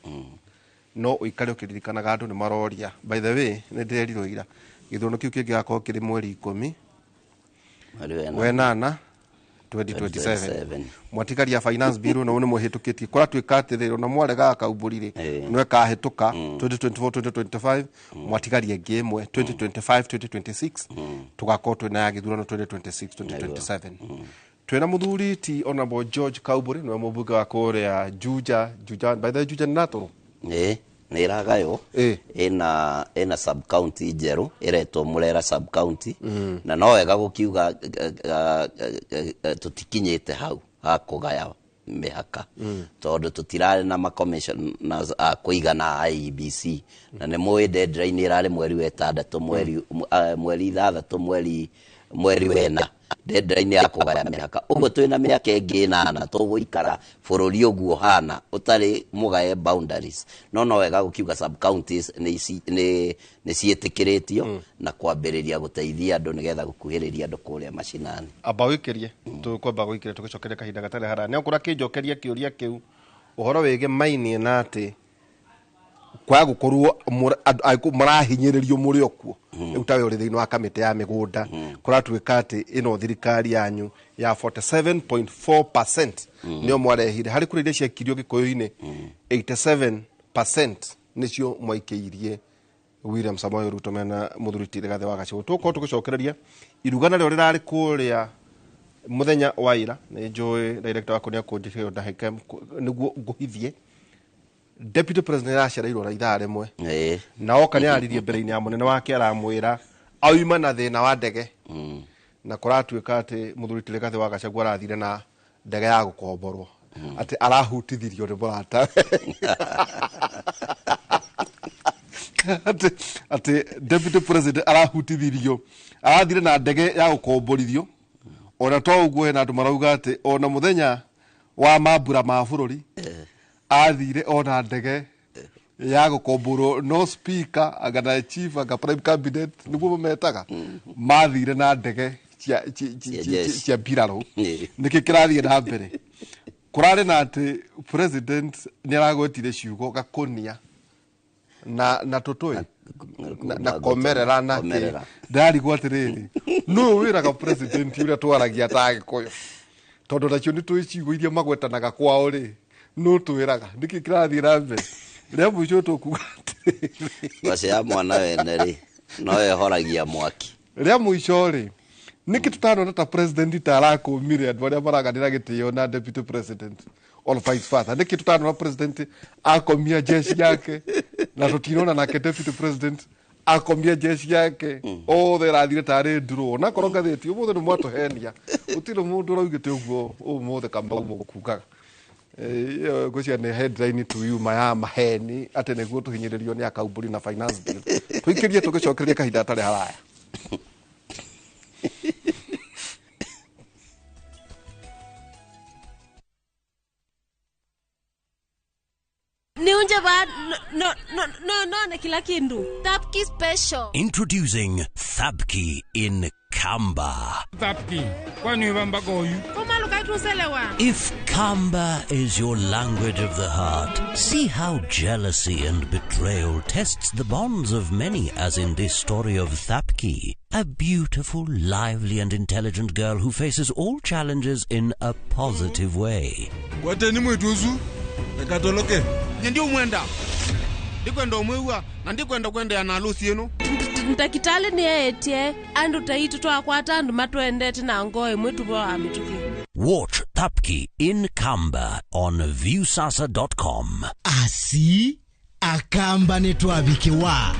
no ũikare ũkĩririkanaga andũ nĩ maroria. By the way, nĩ ndĩrerirwo ira gĩthurano kĩu kĩngĩ gĩgakorwo kĩrĩ mweri 10 wenana 2027. Mwatigaria finance bill na nĩ mwĩhĩtũkĩtie kũratuĩka atĩrĩrĩ, ona mwaregaga Kaumbũri rĩ, no ĩkahĩtũka 2024 2025, mwatigaria ĩngĩ ĩmwe 2025 2026, tũgakorwo twĩna ya gĩthurano 2026 2027. Twĩna mũthuri ti Honorable George Kaumbũri, nĩwe mũmbunge wa kũrĩa Juja. Juja, by the way, Juja nĩ natũrũ Ĩ nĩ ĩragaywo ĩna sub county njerũ ĩretwo Murera sub county, na no wega gũkiuga tũtikinyĩte hau ha kũgaya mĩhaka, tondũ tũtirarĩ na ma-commissioners a kũigana IEBC, na nĩ mũĩ deadline ĩrarĩ mweri wa ĩtandatũ, mweri 6, mweri 4, deadline ya kũgaya mĩhaka. Ũguo twĩna mĩaka ĩngĩ 8 tũgũikara bũrũri ũguo hana ũtarĩ mũgaye boundaries. No wega gũkiuga sub counties nĩ ciĩtĩkĩrĩtio na kwambĩrĩria gũteithia andũ nĩgetha gũkuhĩrĩria andũ kũrĩa macinani. Amba wĩkĩrie tũkwamba gwĩkĩra tũgĩcokeria kahinda gatarĩ haraya nĩ okorwo akĩnjokeria kĩũria kĩu ũhoro wĩgĩmainie na atĩ kwaga gũkorwo mũrahinyĩrĩrio mũrĩ o kuo. Rĩu tawe ũrĩ thĩinĩ wa kamĩtĩ ya mĩgũnda, kũratuĩka atĩ ĩno thirikari yanyu ya 47.4% nĩyo mwarehire harĩ kũrĩa iria ciakirio Gĩkũyũ-inĩ, 87% nĩcio mwaikĩirie William Samoei Ruto mena mũthuri ti Rigathĩ wa Gachagua. Tũgũkorwo tũgĩcokereria iruga narĩo rĩrarĩ kũrĩa mũthenya wa ira. Nĩ njũĩ director wakwa nĩ akũnjĩkĩra ndahĩke nĩguo ngũhithie. Deputy President aracereirwo na ithaa rĩmwe na oka nĩ araririe mbere-inĩ ya mũnene wake, aramwĩra auma na thĩna wa ndege, na kũratuĩka atĩ mũthuri ti Rigathĩ wa Gachagua arathire na ndege ya gũkomborwo, atĩ arahutithirio nĩ mũrata, atĩ Deputy President arahutithirio, arathire na ndege ya gũkomborithio. Ona to ũguo, hena andũ marauga atĩ ona mũthenya wa mambura ma bũrũri athire ona ndege ya gũkomborwo, no speaker anga na chief anga prime cabinet nĩguo mametaga, mathire na ndege cia mbirarũ. Nĩkĩ kĩrathiĩ na mbere? Kũrarĩ na atĩ president nĩ aragwetire ciugo gakũnia na tũtũĩ na komerera na kĩ. Ndarigwo atĩrĩrĩ, nũ wĩraga president ũrĩa twaragia ta Agĩkũyũ, tondũ nacio nĩ tũĩ ciugo iria magwetanaga kwao rĩ, nũ twĩraga? Nĩkĩ kĩrathiĩ na mbere? Rĩa mũico tũkuga atĩrĩrĩ, Ngwacĩ ya mwana wene rĩ, no ĩhoragia mwaki. Rĩa mũico rĩ, nĩkĩ tũtanona ta president ta arakũmire andũ arĩa maraganĩra gĩtĩo na deputy president or vice versa? Nĩkĩ tũtanona president akomia jeshi yake na tũtinona nake deputy president akomia jeshi yake? Othe ĩrathire tarĩ ndurũ, onakorwo ngathĩti ũmũthĩ nĩ mwatũhenia, gũtirĩ mũndũ ũraugĩte ũguo ũmũthĩ Kamau mũkugaga. Ngwĩciria nĩ headline tu yuma ya maheni atĩ nĩguo tũhinyĩrĩrio nĩ Akaumbũri na finance bill. Tũikĩrie tũgĩcokeria kahinda gatarĩ haraya. Niunje ba no no no no na kila kindu. Thapki special. Introducing Thapki in Kamba. Thapki, kwani ubamba goyu? If Kamba is your language of the heart, see how jealousy and betrayal tests the bonds of many, as in this story of Thapki, a beautiful, lively and intelligent girl who faces all challenges in a positive way. Kwateni mwituzu, ekatoloke. Nyendio mwenda. Ndikwenda umwiwa na ndikwenda kwendea na alusi ino. Ndakitali ni etie andu taitu twakwata andu matwendete na ngoo imwe tuboa mituki. Watch Thapki in Kamba on viewsasa.com. Asi akamba ni twabikiwa.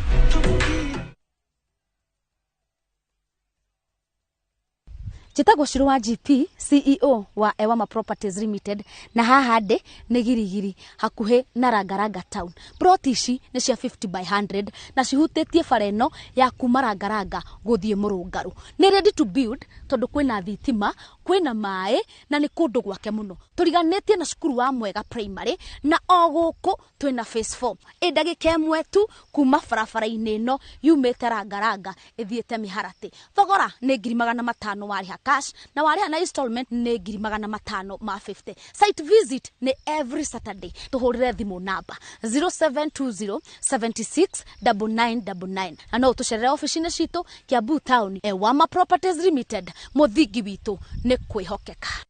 Njĩtagwo Shiro wa GP, CEO wa Ewama Properties Limited, na haha ndĩ nĩ Girigiri hakuhĩ na Rangaranga Town. Plot ici nĩ cia 50 by 100 na cihutĩtie bara ĩno ya kuma Rangaranga gũthiĩ Mũrũngarũ. Nĩ ready to build tondũ kwĩna thitima, kwĩna maĩ na nĩ kũndũ gwake mũno. Tũriganĩtie na cukuru wa Mwega Primary na o gũkũ twĩna phase 4. Ĩ ndagĩka ĩmwe tu kuma barabara-inĩ ĩno yumĩte Rangaranga ĩthiĩte Mĩharatĩ. Thogora nĩ 500,000 warĩha cash na warĩha na installment nĩ 550,000. Site visit nĩ every Saturday. Tũhũrĩre thimũ namba 0720 76 9999 na no ũtũcerere ofici-inĩ citũ Kiambu Town. Ewama Properties Limited, mũthingi witũ nĩ kwĩhokeka.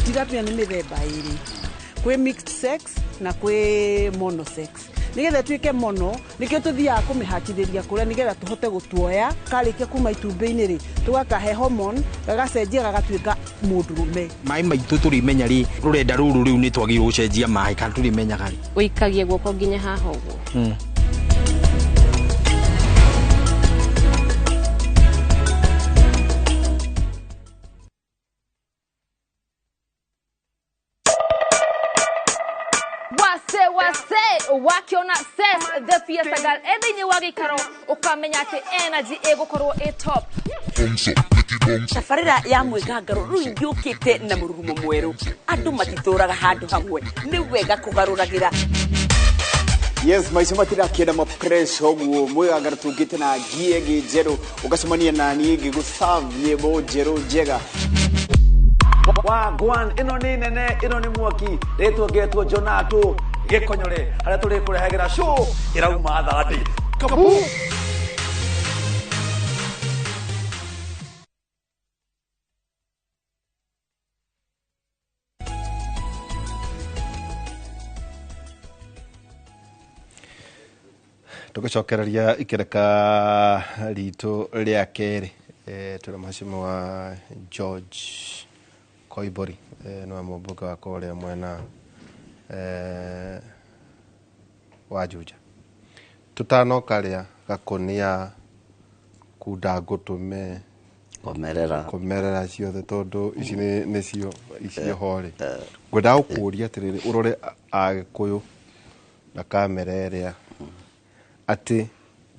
Tilapia nĩ mĩthemba ĩrĩ, kwĩ mixed sex na kwĩ monosex. Nĩgetha tuĩke mono nĩkĩo tũthiaga kũmĩhatithĩria kũrĩa nĩgetha tũhote gũtuoya. Karĩkia kuma itumbĩ-inĩ rĩ, tũgakahe hormone gagacenjia gagatuĩka mũndũrũme. Maĩ maitũ tũrĩmenya rĩ, rũrenda rũrũ rĩu nĩ twagĩrĩirwo gũcenjia maĩ kana tũrĩmenyaga rĩ? Ũikagie guoko nginya haha ũguo. Wase wakiona Ses the Fiesta Girl ethini wa gĩikaro ũkamenya atĩ energy ĩgũkorwo ĩ top. Tabarĩra ya mwĩgangaro rĩu yũkĩte na mũrurumo mwerũ. Andũ matitũraga handũ hamwe, nĩ wega kũgarũragĩra. Yes, maica matirakĩenda ma pressure ũguo mwĩgangaro tũngĩte na ngie ĩngĩ njerũ ũgacemania na niĩ ngĩgũ-serve nyĩmbo njerũ njega. Wagwan ĩno nĩ nene, ĩno nĩ mwaki rĩtwa ngetwo Jonato gĩkonyore harĩa tũrĩkũrehagĩra show ĩrauma thandĩ kabu. Tũgĩcokereria ikereka ritũ rĩa kerĩ, twĩna mheshimiwa George Koimburi, nĩwe mũmbunge wa kũrĩa mwena wa Juja. Tũtanoka rĩa gakũnia kunda ngũtũme komerera ciothe tondũ ici nĩcio icio ho rĩ, ngwendaga gũkũria atĩrĩrĩ, ũrore Agĩkũyũ na kamera ĩrĩa atĩ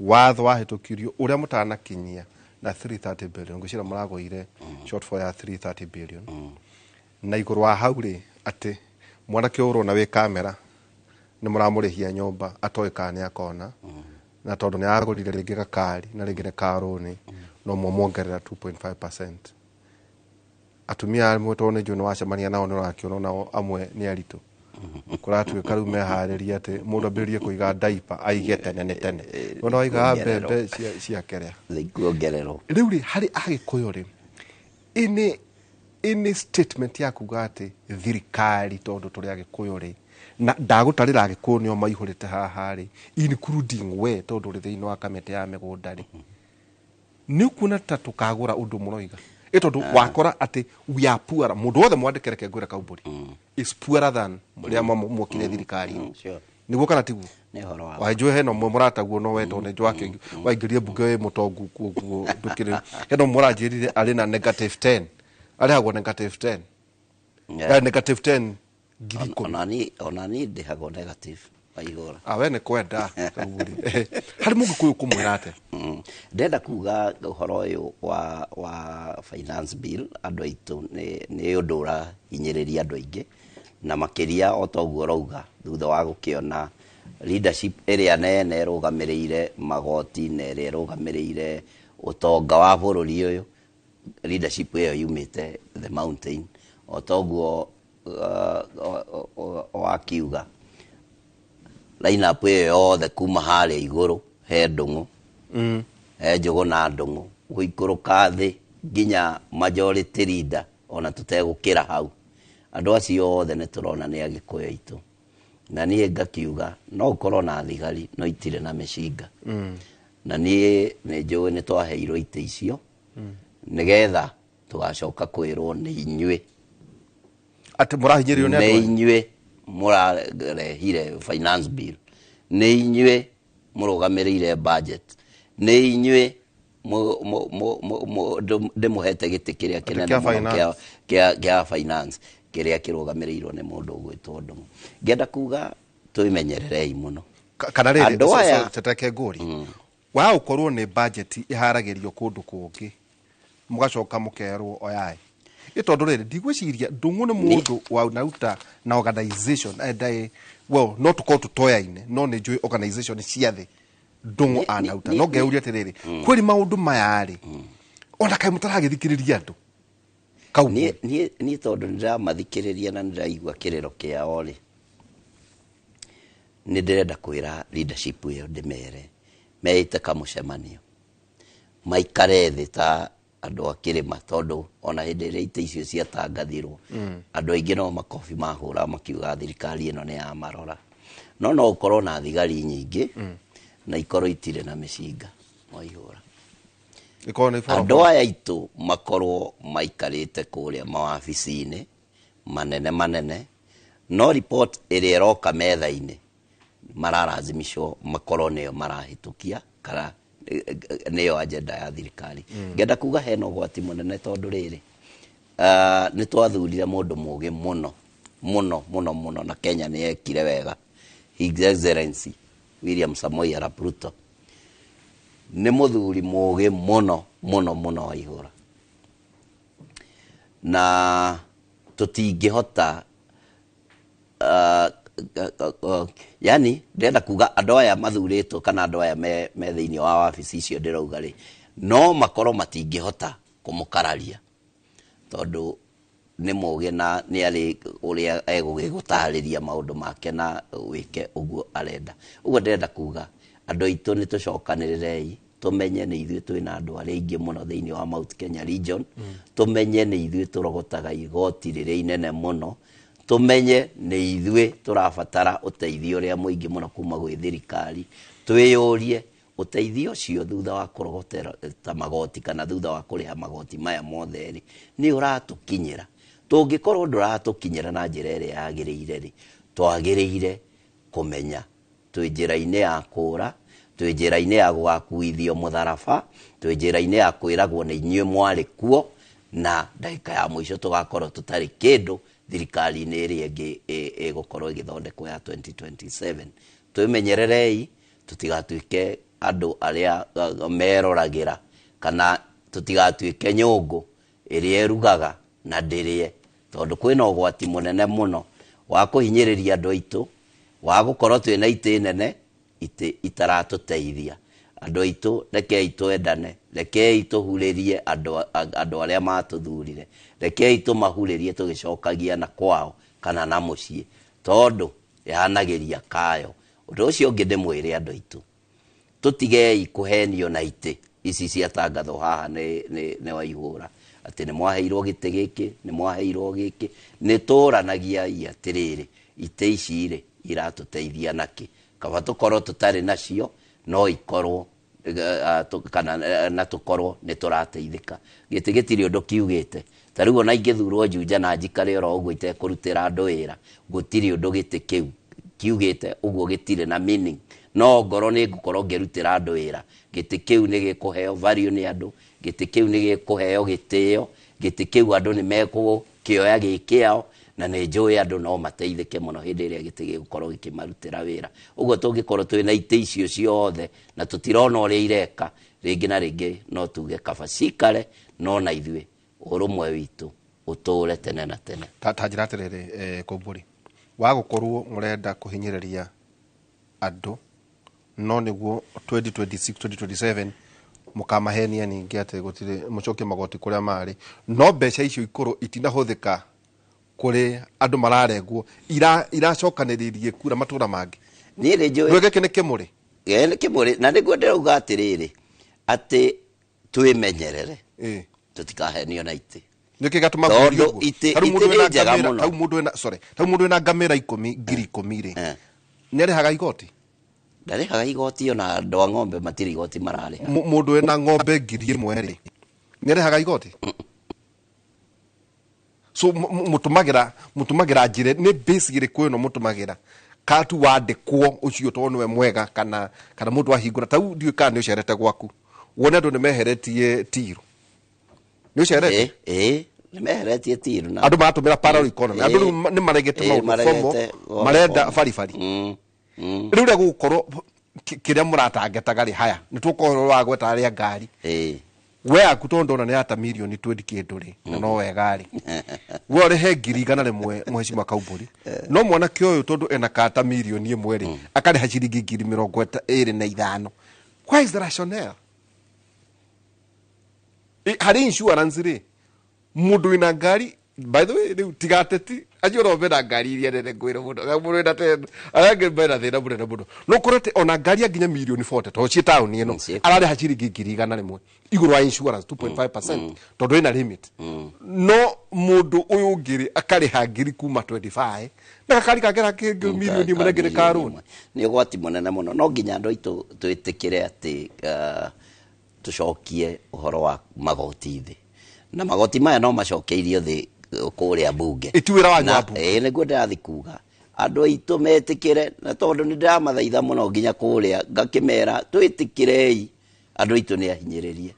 watho wahĩtũkirio ũrĩa mũtanakinyia na 330 billion, ngwĩciria mũragũire shortfall ya 330 billion. Na igũrũ wa hau rĩ, atĩ mwanake ũyũ ũrona wĩ kamera nĩ mũramũrĩhia nyũmba atoĩ kana nĩ akona, na tondũ nĩ aragũrire rĩngĩ gakari na rĩngĩ nĩ karũni, no mũmuongerera 2.5%. Atumia amwe tondũ nĩ njũĩ nĩ wacemania nao nĩ ũrakĩona nao amwe nĩ aritũ, kũratuĩka rĩu meharĩrie atĩ mũndũ ambĩrĩrie kũiga diaper aige tene nĩ tene, ona waigaga mbembe cia kerea kuongererwo. Rĩu rĩ, harĩ Agĩkũyũ rĩ, ĩnĩ statement ya kuga atĩ thirikari tondũ tũrĩ Agĩkũyũ rĩ, na ndagũtarĩra Agĩkũyũ nĩo maihũrĩte haha rĩ, including we tondũ ũrĩ thĩinĩ wa kamĩtĩ ya mĩgũnda rĩ, nĩ ũkuona ta tũkagũra ũndũ mũroiga? Ĩ tondũ wakora atĩ we are poorer, mũndũ wothe mwandĩke reke ngwĩre Kaumbũri is poorer than rĩa mwokire thirikari-inĩ. Nĩguo kana tiguo? Wanjũĩ hena ũmwe mũrataguo no we tondũ nĩ njũĩ waingĩrire mbunge wĩ mũtongu koguo ndũkĩrĩ. Hena ũmwe ũranjĩrire arĩ na negative 10, arĩhagwo negative 10. Negative 10 ngiri ikũmi. Ona niĩ ndĩhagwo negative waigũra. We nĩ kwenda Kaumbũri. Harĩ Mũgĩkũyũ kũmwĩra atĩa? Ndĩrenda kuga ũhoro ũyũ wa finance bill andũ aitũ nĩ ũndũ ũrahinyĩrĩria andũ aingĩ, na makĩria o ta ũguo ũrauga thutha wa gũkĩona leadership ĩrĩa nene ĩrũgamĩrĩire magoti na ĩrĩa ĩrũgamĩrĩire ũtonga wa bũrũri ũyũ, leadership ĩyo yumĩte the mountain o ta ũguo wakiuga line up ĩyo yothe kuma harĩa igũrũ he ndũng'ũ, he njũgũ na ndũng'ũ gũikũrũka thĩ nginya majority leader ona tũtegũkĩra hau Andũ acio othe nĩ tũrona nĩ Agĩkũyũ aitũ. Na niĩ ngakiuga no ũkorwo na thigari no itirĩ na mĩcinga. Na niĩ nĩ njũĩ nĩ twaheirwo itĩ icio nĩgetha tũgacoka kwĩrwo nĩ inyuĩ atĩ mũrahinyĩrĩrio nĩ nĩ andũ aya. Inyuĩ mũrarehire finance bill, nĩ inyuĩ mũrũgamĩrĩire budget, nĩ inyuĩ ndĩmũhete gĩtĩ kĩrĩa kĩnene kĩa mũno finance. kĩa finance kĩrĩa kĩrũgamĩrĩirwo nĩ mũndũ ũgwĩtwo Ndung'u. Ngenda kuga twĩmenyererei mũno. Kana rĩrĩ, Andũ aya teteke ngũri wa ũkorwo nĩ budget ĩharagĩrio kũndũ kũngĩ, mũgacoka mũkerwo oyai ĩ, tondũ rĩrĩ, ndigwĩciria Ndung'u nĩ mũndũ wa naruta na organization and I, well, no tũkorwo tũtoyaine, no nĩ njũĩ organization cia thĩ Ndung'u anauta. No ngeuria atĩrĩrĩ, kwĩrĩ maũndũ maya rĩ, ona kaĩ mũtaragĩthikĩrĩria andũ? Niĩ tondũ nĩndĩramathikĩrĩria na nĩndĩraigua kĩrĩro kĩao rĩ, nĩ ndĩrenda kwĩra leadership ĩyo, ndĩmere meĩte kamũcemanio, maikare thĩ ta andũ a kĩrĩma, tondũ ona hĩndĩ ĩrĩa itĩ icio ciatangathirwo, andũ aingĩ no makobi mahũra makiuga thirikari ĩno nĩ ya marora. No ũkorwo na thigari nyingĩ na ikorwo itirĩ na mĩcinga waihũra. Ikorwo nĩ andũ aya aitũ makorwo maikarĩte kũrĩa mawabici-inĩ manene manene, no report ĩrĩa ĩroka metha-inĩ mararazimishwo makorwo nĩyo marahĩtũkia kana nĩyo agenda ya thirikari. Ngenda kuga hena ũgwati mũnene, tondũ rĩrĩ, nĩ twathurire mũndũ mũgĩ mũno mũno mũno mũno, na Kenya nĩ yekire wega, His Excellency William Samoei Arap Ruto nĩ mũthuri mũgĩ mũno mũno mũno wa ihũra, na tũtingĩhota yani ndĩrenda kuga andũ aya mathurĩtwo kana andũ aya me thĩinĩ wa wabici icio ndĩrauga rĩ, no makorwo matingĩhota kũmũkararia tondũ nĩ mũgĩ na nĩ arĩ ũrĩa egũgĩgũtarĩria maũndũ make na wĩke ũguo arenda. Ũguo ndĩrenda kuga andũ aitũ nĩ tũcokanĩrĩrei, tũmenye nĩ ithuĩ twĩna andũ arĩa aingĩ mũno thĩinĩ wa Mount Kenya region, tũmenye nĩ ithuĩ tũrogotaga igoti rĩrĩa inene mũno, tũmenye nĩ ithuĩ tũrabatara ũteithio ũrĩa mũingĩ mũno kuma gwĩ thirikari. Twĩyũrie ũteithio ũcio thutha wa kũrogotera ta magoti kana thutha wa kũrĩha magoti maya mothe rĩ, nĩ ũratũkinyĩra? Tũngĩkorwo ndũratũkinyĩra na njĩra ĩrĩa yagĩrĩire rĩ, twagĩrĩire kũmenya twĩ njĩra-inĩ ya kũra, twĩ njĩra-inĩ ya gũgakuithio mũtharaba, twĩ njĩra-inĩ ya kwĩragwo nĩ inyuĩ mwarĩ kuo, na ndagĩka ya mũico tũgakorwo tũtarĩ kĩndũ thirikari-inĩ ĩrĩa ĩngĩ ĩgũkorwo ĩgĩthondekwo ya 2027. Twĩmenyererei tũtigatuĩke andũ arĩa meroragĩra, kana tũtigatuĩke nyũngũ ĩrĩa ĩrugaga na ndĩrĩe, tondũ kwĩna ũgwati mũnene mũno wa kũhinyĩrĩria andũ aitũ, wa gũkorwo twĩna itĩ nene, itĩ itaratũteithia. Andũ aitũ, rekei twendane, rekei tũhurĩrie andũ arĩa matũthurire, rekei tũmahurĩrie tũgĩcokagia na kwao kana na mũciĩ, tondũ ĩhanagĩria kayo. Ũndũ ũcio ũngĩ ndĩmwĩre andũ aitũ, tũtigei kũhenio na itĩ ici ciatangathwo haha nĩ Waihũra atĩ nĩ mwaheirwo gĩtĩ gĩkĩ, nĩ mwaheirwo gĩkĩ. Nĩ tũranagia i atĩrĩrĩ, itĩ ici rĩ iratũteithia nakĩ? Kaba tũkorwo tũtarĩ nacio, no ikorwo kana na tũkorwo nĩ tũrateithĩka. Gĩtĩ gĩtirĩ ũndũ kiugĩte. Ta rĩu ona ingĩthurwo Juja na njikare oro ũguo itekũrutĩra andũ wĩra, gũtirĩ ũndũ gĩtĩ kĩu kiugĩte, ũguo gĩtirĩ na meaning. No ngorwo nĩ ngũkorwo ngĩrutĩra andũ wĩra, gĩtĩ kĩu nĩ gĩkũheo value nĩ andũ, gĩtĩ kĩu nĩ gĩkũheo gĩtĩo, gĩtĩ kĩu andũ nĩ mekũkĩoya gĩ kĩao, na nĩ njũĩ andũ no mateithĩke mũno hĩndĩ ĩrĩa gĩtĩ gĩgũkorwo gĩkĩmarutĩra wĩra. Ũguo tũngĩkorwo twĩna itĩ icio ciothe na tũtirona ũrĩa ireka, rĩngĩ na rĩngĩ no tuge kaba cikare, no na ithuĩ ũrũmwe witũ ũtũre tene na tene. Ta njĩra atĩrĩrĩ, Koimbũri, wa gũkorwo mũrenda kũhinyĩrĩria andũ, no nĩguo 2026 2027 mũkamahenia ningĩ atĩ gũtirĩ mũcokie magoti kũrĩa marĩ, no mbeca icio ikorwo itinahũthĩka kũrĩ andũ mararengwo, iracokanĩrĩrie kura matũra mangĩ. Niĩ nĩ njũĩ Nĩ gĩkĩ nĩ kĩmũrĩ? Ĩĩ, nĩ kĩmũrĩ, na nĩguo ndĩrauga atĩrĩrĩ, atĩ twĩmenyerere, tũtikahenio na itĩ. Nĩkĩ gatũma Tondũ ngũrie ũguo? Ta rĩu itĩ mũndũ nĩ wĩna njega ngamĩra- mũno. ta rĩu mũndũ wĩna sorry, ta rĩu mũndũ wĩna ngamĩra ikũmi ngiri ikũmi rĩ, nĩ arĩhaga igoti? Ndarĩhaga igoti, ona andũ a ng'ombe matirĩ igoti mararĩha. Mũndũ wĩna ng'ombe 1000 rĩ, nĩ arĩhaga igoti? So mũtũmagĩra njĩra nĩ base ĩrĩkũ ĩno mũtũmagĩra katu wandĩkwo ũcio tondũ nĩwe mwega, kana mũndũ ahingũra ta rĩu ndiũĩ kana nĩ ũcerete gwaku wone andũ nĩ meheretie tiru, nĩ ũcerete? Ĩĩ, nĩ meheretie tiru na andũ maratũmĩra parallel economy, andũ rĩu nĩ maregete maũndũ maregete formal, formal. marenda baribari. Rĩu rĩa gũgũkorwo kĩrĩa mũratangetaga rĩ, haya nĩ tũkorwo wa gweta arĩa ngari we yaku tondũ ndona nĩ yata mirioni 20 kĩndũ rĩ, na no wega rĩ, we ũrĩhe 100,000 mheshimiwa Kaumbũri, no mwanake ũyũ tondũ ena kata 1 mirioni rĩ, akarĩha ciringi 25,000. Where is the rationale? Harĩ insurance rĩ, mũndũ wĩna ngari, by the way, rĩu tiga ateti acio no mena ngari iria nene ngwĩra mũno, mũndũ wĩna teno arĩa angĩ mena thĩna mũnene mũno, no ũkorwo atĩ ona ngari ya nginya mirioni 40 tondũ ciĩ taũni ĩno, ararĩha ciringi 100,000 igũrũ wa insurance 2.5% tondũ ĩna limit, no mũndũ ũyũ ũngĩ rĩ, akarĩha ngiri kuma 25 na gakari kangera kĩngĩ 1 mirioni nengĩ nĩ karũni. Nĩ ũgwati mũnene mũno. No nginya andũ aitũ twĩtĩkĩre atĩ tũcokie ũhoro wa magoti thĩ, na magoti maya no macokeirio thĩ kũrĩa bunge. Ĩ ti wĩra wanyu Na- wa bunge? Ĩ, nĩguo ndĩrathiĩ kuga andũ aitũ metĩkĩre, na tondũ nĩ ndĩramathaitha mũno nginya kũrĩa ngakĩmera twĩtĩkĩrei andũ aitũ nĩ ahinyĩrĩrie,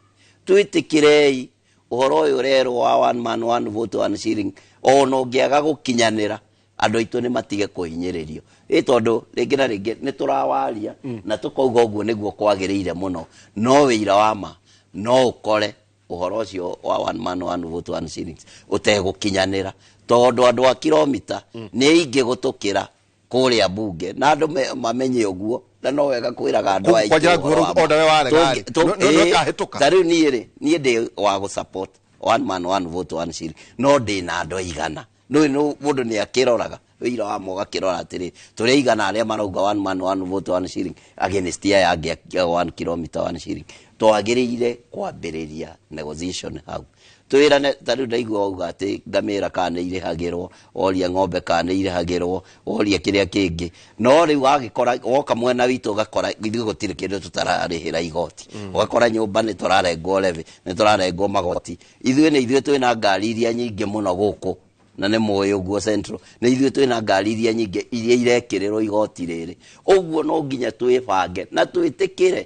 twĩtĩkĩrei ũhoro ũyũ ũrerwo wa one man one vote one shilling, ona ũngĩaga gũkinyanĩra, andũ aitũ nĩ matige kũhinyĩrĩrio, ĩ tondũ rĩngĩ na rĩngĩ nĩ tũrawaria na tũkauga ũguo nĩguo kwagĩrĩire mũno, no wĩira wa ma no ũkore ũhoro ũcio wa one man one vote one shillings ũtegũkinyanĩra, tondũ andũ a kilomita nĩ aingĩ gũtũkĩra kũrĩa bunge, na andũ mamenye ũguo, na no wega kwĩraga andũ aitũ Kwa njĩra ũhoro wa ma. order we warega rĩ, no ĩkahĩtũka. Ta rĩu niĩ rĩ, niĩ ndĩ wa gũ support one man one vote one shilling, no ndĩ na andũ aigana nĩ mũndũ nĩ akĩroraga wĩira wa ma, ũgakĩrora atĩrĩ, tũrĩ aigana arĩa marauga one man one vote one shilling against aya angĩ a one kilometer one shilling. Twagĩrĩire kwambĩrĩria negotiation hau, twĩrane. Ta rĩu ndaigua wauga atĩ ngamĩra kana nĩ irĩhagĩrwo, woria ng'ombe kana nĩ irĩhagĩrwo, woria kĩrĩa kĩngĩ, no rĩu wagĩkora woka mwena witũ ũgakora ithuĩ gũtirĩ kĩndũ tũtararĩhĩra igoti. Ũgakora nyũmba nĩ tũrarengwo levy, nĩ tũrarengwo magoti. Ithuĩ nĩ ithuĩ twĩna ngari iria nyingĩ mũno gũkũ, na nĩ mũĩ ũguo Central nĩ ithuĩ twĩna ngari iria nyingĩ iria irekĩrĩrwo igoti rĩrĩ. Ũguo no nginya twĩbange na twĩtĩkĩre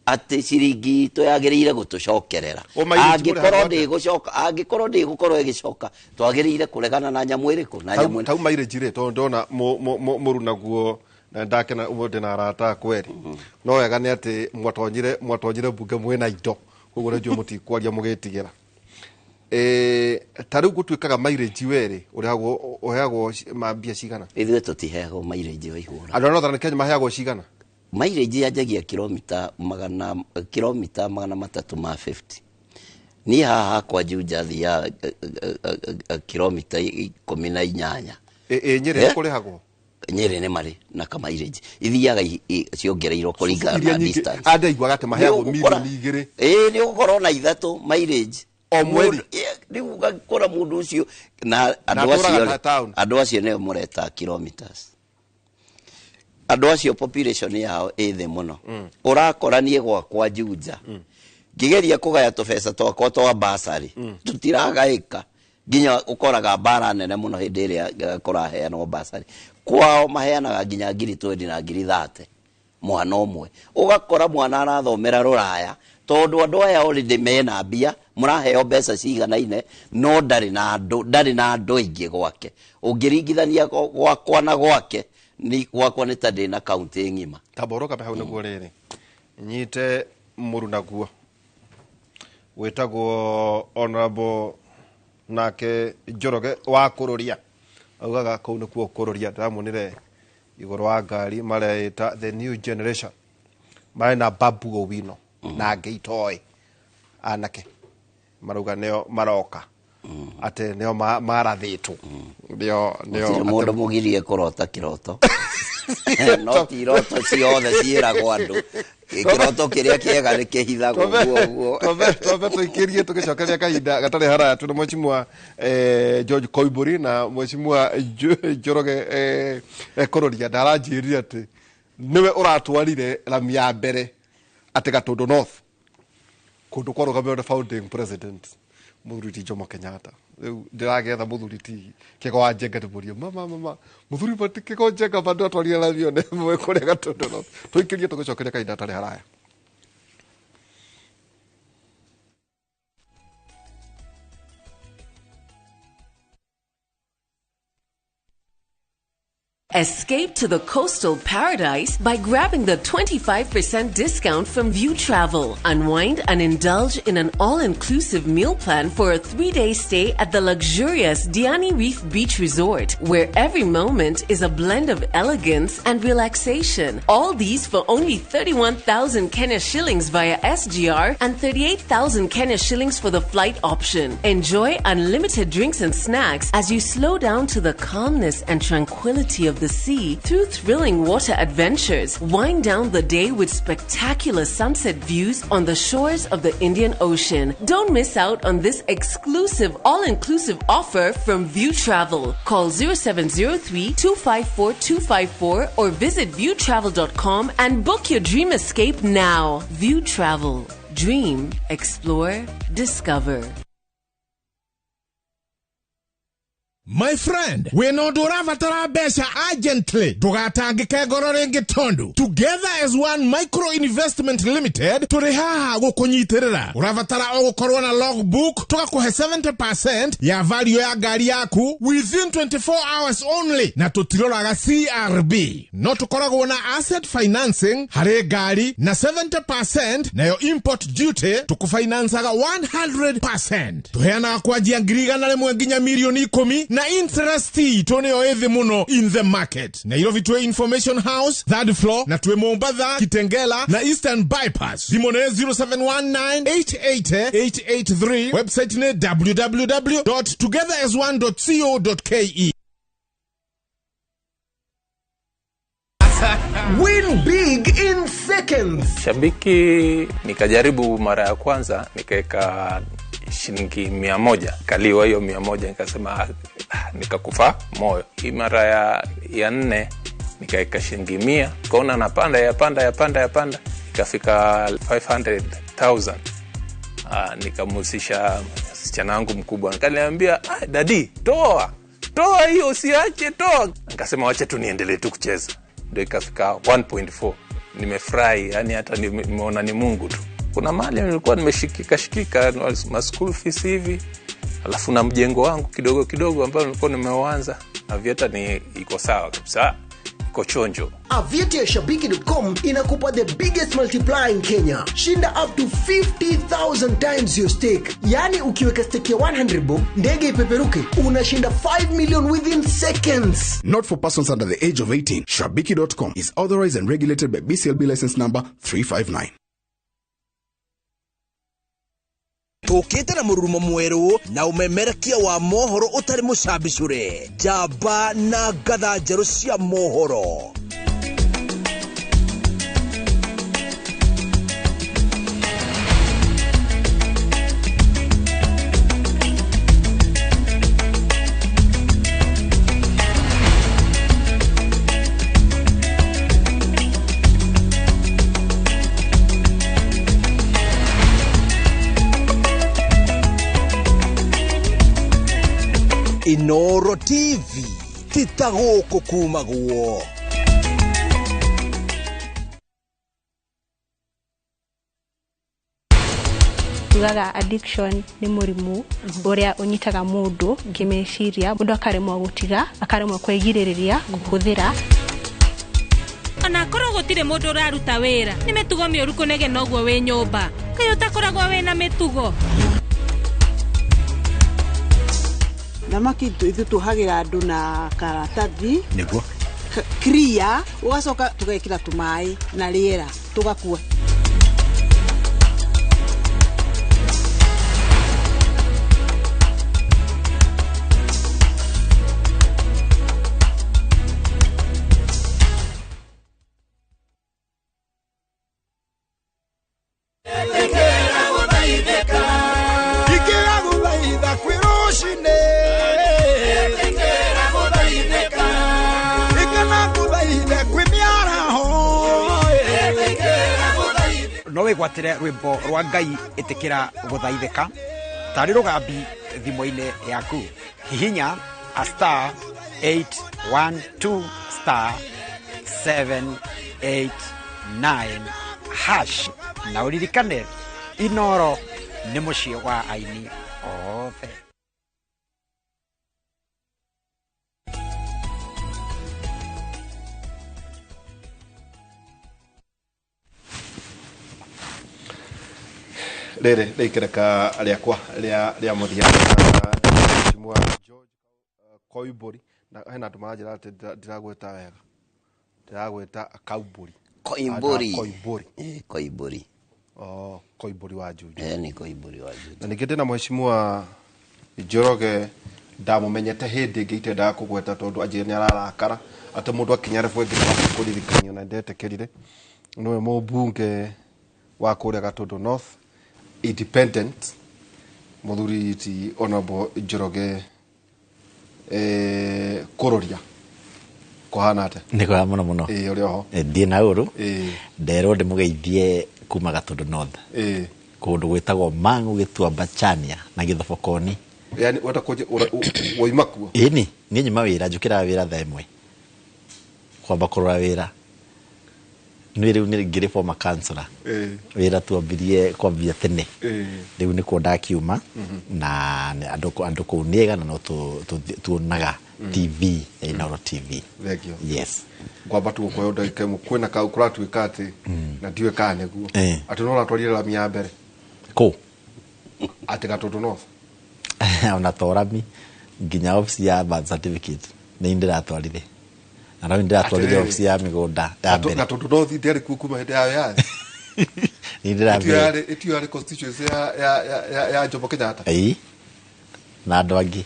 atĩ ciringi itũ yagĩrĩire gũtũcokerera. O mileage Angĩkorwo mũrĩhaga atĩa? ndĩgũcoka, angĩkorwo ndĩgũkorwo ĩgĩcoka, twagĩrĩire kũregana na nyamũ ĩrĩkũ na nyamũ ĩno. Tau mileage rĩ, tondũ ndona mũru naguo na ndakena ũmũthĩ na arata akwa erĩ, no wega nĩ atĩ mwatonyire mbunge mwĩna indo, koguo nĩnjũĩ mũtikwaria mũgĩtigĩra. Ta rĩu gũtuĩkaga mileage werĩ ũrĩhagwo, ũheagwo mbia cigana? Ithuĩ tũtiheagwo mileage wa ihũra. Andũ a Northern Kenya maheagwo cigana? Mileage yanjagia kilomita 350. Niĩ haha hakwa Juja thiaga kilomita 18. Ĩ Nyĩrĩ? Eh? Nĩ kũrĩhagwo? Nyĩrĩ nĩ marĩ na kamileage ithiaga ciongereirwo kũringana Iria na nyingĩ distance. Andaiguaga atĩ maheagwo Nĩ ũgũkora- 2 mirioni. Ĩĩ, nĩ ũgũkorwo na ithatũ mileage O mweri? Rĩu ũgakora mũndũ ũcio na Na andũ acio atũraga rĩ, ta town. Andũ acio nĩo mũreta kilometers, andũ acio population yao ĩ thĩ mũno. Ũrakora niĩ gwakwa Juja ngĩgeria kũgaya tũbeca twakwa twa basarĩ tũtiragaĩka, nginya ũkoraga mbara nene mũno hĩndĩ ĩrĩa kũraheanwo basarĩ. Kwao maheanaga nginya ngiri 20 na ngiri 30 mwana ũmwe. Ũgakora mwana arathomera rũraya tondũ andũ aya already mena mbia, mũraheo mbeca ciganaine, no ndarĩ na andũ, ndarĩ na andũ aingĩ gwake. Ũngĩringithania gwakwa na gwake, ni gwakwa nĩ ta ndĩ na kaunti ng'ima. Tamba ũrũgame hau nĩguo rĩrĩ nyite mũru naguo wĩtagwo Honorable nake Njoroge wa Kũrũria, augaga kũu nĩkuo Kũrũria. Ndĩramuonire igũrũ wa ngari mareĩta the new generation, marĩ na Babu Owino na angĩ itoĩ anake marauga nĩo maroka. Atĩ nĩo marathĩtwo nĩo nĩo. Gũtirĩ mũndũ mũgirie kũrota kĩroto, no ti iroto ciothe ciĩragwo andũ. Kĩroto kĩrĩa kĩega nĩ kĩhithagwo ũguo ũguo. Twambe tũikĩrie tũgĩcokeria kahinda gatarĩ haraya. Twĩna Mheshimiwa George Koimburi na Mheshimiwa Njoroge Kororia. Ndaranjĩrire atĩ nĩwe ũratwarire rami ya mbere atĩ Gatũndũ North, kũndũ kwarũgamĩrĩirwo nĩ founding president mũthuri ti Jomo Kenyatta. Rĩu ndĩragetha mũthuri ti Kĩgo wa Njenga, ndĩmũrie mama mama mũthuri bati Kĩgo Njenga bado atwarire rami ĩyo ĩmwe kũrĩa Gatũndũ North. Tũikĩrie tũgĩcokeria kahinda gatarĩ haraya. Escape to the coastal paradise by grabbing the 25% discount from View Travel. Unwind and indulge in an all-inclusive meal plan for a 3-day stay at the luxurious Diani Reef Beach Resort, where every moment is a blend of elegance and relaxation. All these for only 31,000 Kenya shillings via SGR and 38,000 Kenya shillings for the flight option. Enjoy unlimited drinks and snacks as you slow down to the calmness and tranquility of the sea through thrilling water adventures. Wind down the day with spectacular sunset views on the shores of the Indian Ocean. Don't miss out on this exclusive all-inclusive offer from View Travel. Call 0703 254 254 or visit viewtravel.com and book your dream escape now. View Travel. Dream, explore, discover. My friend, wĩna ũndũ ũrabatara mbeca urgently, ndũgatangĩke ngoro rĩngĩ tondũ Together as One Micro Investment Limited tũrĩ haha gũkũnyitĩrĩra. Ũrabatara o gũkorwo na logbook, tũgakũhe 70% ya value ya ngari yaku within 24 hours only, na tũtiroraga CRB. No tũkoragwo na asset financing harĩ ngari na 70%, nayo import duty tũkũfinancaga 100%. Tũheanaga kwanjia 100,000 nginya 10,000,000 na interest itũ nĩyo ĩthĩ mũno in the market. Nairobi twĩ Information House third floor, na twĩ Mombatha, Kitengela na Eastern Bypass. Thimũ nĩ 0719888883, website nĩ www.togetherasone.co.ke. Win big in seconds. Shabiki nikajaribu mara ya kwanza, nikaweka shilingi 100, kaliwa hiyo 100, nikasema nikakufa moyo. Hii mara ya nne nikaweka shilingi 100, kaona napanda yapanda yapanda yapanda, ikafika 500,000. Nikamhusisha msichana wangu mkubwa, akaniambia dadi, toa hiyo, usiache, toa. Nikasema wacha tu niendelee tu kucheza, ndio ikafika 1.4. Nimefurahi, yani hata nimeona ni Mungu tu. Kuna mali nilikuwa nimeshikika shikika ma school fees hivi, alafu na mjengo wangu kidogo kidogo ambao nilikuwa nimeuanza. Aviator ni iko sawa kabisa, iko chonjo. Aviator Shabiki.com inakupa the biggest multiplier in Kenya. Shinda up to 50,000 times your stake. Yani ukiweka stake ya 100 bob, ndege ipeperuke, unashinda 5 million within seconds. Not for persons under the age of 18. Shabiki.com is authorized and regulated by BCLB license number 359. Tũkĩte na mũrurumo mwerũ na ũmemerekia wa mohoro ũtarĩ mũcambicũre, njamba na ngatha njerũ cia mohoro. Inoro TV tita gũkũ kumagwo. Tugaga addiction nĩ mũrimũ ũrĩa ũnyitaga mũndũ kĩmeciria, mũndũ akaremwo gũtiga, akaremwo kwĩgirĩrĩria kũhũthĩra. Ona korwo gũtirĩ mũndũ ũraruta wĩra, nĩ mĩtugo mĩũru kũnegena ũguo wĩ nyũmba. Kaĩ ũtakoragwo wĩna mĩtugo? Thamaki ithuĩ tũhagĩra andũ na karatathi nĩguo clear, ũgacoka tũgekĩra tũmaĩ na rĩera tũgakua. No wĩgwatĩre rwĩmbo rwa Ngai ĩtĩkĩra gũthaithĩka tarĩ rũgambi thimũ-inĩ yaku. Hihinya a star 812 star 789 hash na ũririkane Inoro nĩ mũciĩ wa aini othe. Rĩrĩ nĩ ikereka rĩakwa rĩa mũthia mheshimiwa George Koimburi, na hena andũ maranjĩra atĩ ndiragwĩta wega, ndiragwĩta Kaumburi. Koimburi. Koimburi. Koimburi. Oh, Koimburi wa Juja. Ni Koimburi wa Juja. Na ningĩ ndĩna mheshimiwa Njoroge, ndamumenyete hĩndĩ ĩngĩ itendaga kũgweta tondũ anjĩrire nĩ ararakara atĩ mũndũ akinya rebu ĩngĩ nĩ kũririkanio na ndetĩkĩrire. Nĩwe mũmbunge wa kũrĩa Gatũndũ North Independent, mũthuri ti Honorable Njoroge Kũrũria. Kũhana atĩa? Nĩ kwega mũno mũno. Ĩĩ, ũrĩ oho? Ndiĩ na ũru. Nderwo ndĩmũgeithie kuma Gatũndũ North. Kũndũ gwĩtagwo Mang'u, Gĩtuamba, Chania na Gĩthobokoni. Yani wenda kũnjĩ woima kuo? Ĩni, niĩ nyuma wĩra, njũkĩraga wĩra thaa 1 kwamba kũrora wĩra. Nĩ rĩu nĩ ngĩrĩ former councillor. Wĩra twambirie kwambia tene. Rĩu nĩkuo ndakiuma na andũ kũu nĩ ega na no tuonaga TV ya Inooro TV. Thengio. Yes. Ngwamba tu gũkũhe ndagĩka ĩmwe, kwĩna kau kũratuĩka atĩ na ndiũĩ kana nĩguo atĩ no ũratwarire rami ya mbere kũ atĩ Gatũndũ North ona to rami nginya obici ya birth certificate nĩ ndĩratwarire, na no ndĩratwarire obici ya mĩgũnda ya mbere. Gatũndũ North ndĩarĩ kuo kuma hĩndĩ ya wĩyathi. Nĩ ndĩrambire ĩtio yarĩ constituency ya Jomo Kenyatta. Ĩĩ, na andũ angĩ,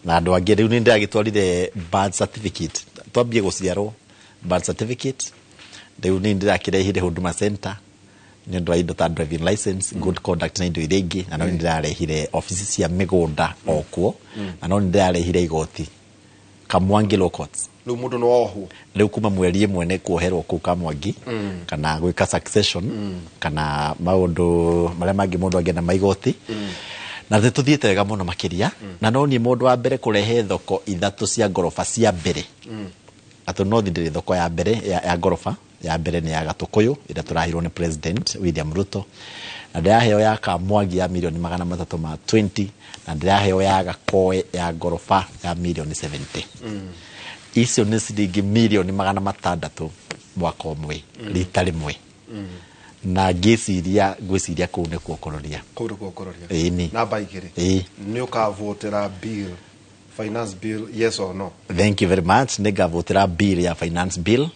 na andũ angĩ. Rĩu nĩ ndĩragĩtwarire birth certificate, twambie gũciarwo birth certificate. Rĩu nĩ ndĩrakĩrehire Huduma Center nĩ ũndũ wa indo ta driving license, good conduct na indo iria ingĩ, na no nĩ ndĩrarehire obici cia mĩgũnda o kuo, na no nĩ ndĩrarehire igoti Kamwangi Law Courts. Rĩu mũndũ no ohwo rĩu kuma mweri ĩmwe nĩ kuoherwo kũu Kamwangi, kana gwĩka succession, kana maũndũ marĩa mangĩ mũndũ angĩenda ma igoti. Na nĩ tũthiĩte wega mũno makĩria, na no niĩ mũndũ wa mbere kũrehe thoko 3 cia ngoroba cia mbere. Atũ North ndĩrĩ thoko ya mbere ya ngoroba ya mbere nĩ ya Gatũkũyũ ĩrĩa tũrahirwo nĩ President William Ruto, na ndĩraheo ya Kamwangi ya mirioni 320, na ndĩraheo ya Gakoe ya ngoroba ya mirioni 70. Icio nĩ ciringi mirioni 600 mwaka ũmwe, rita rĩmwe. Na ngĩciria ngwĩciria kũu nĩkuo kũroria. Kũu nĩkuo kũroria. Ĩni. Namba 2. Ĩĩ. Nĩ ũkavotera bill, finance bill, yes or no? Thank you very much. Nĩ ngavotera bill ya finance bill.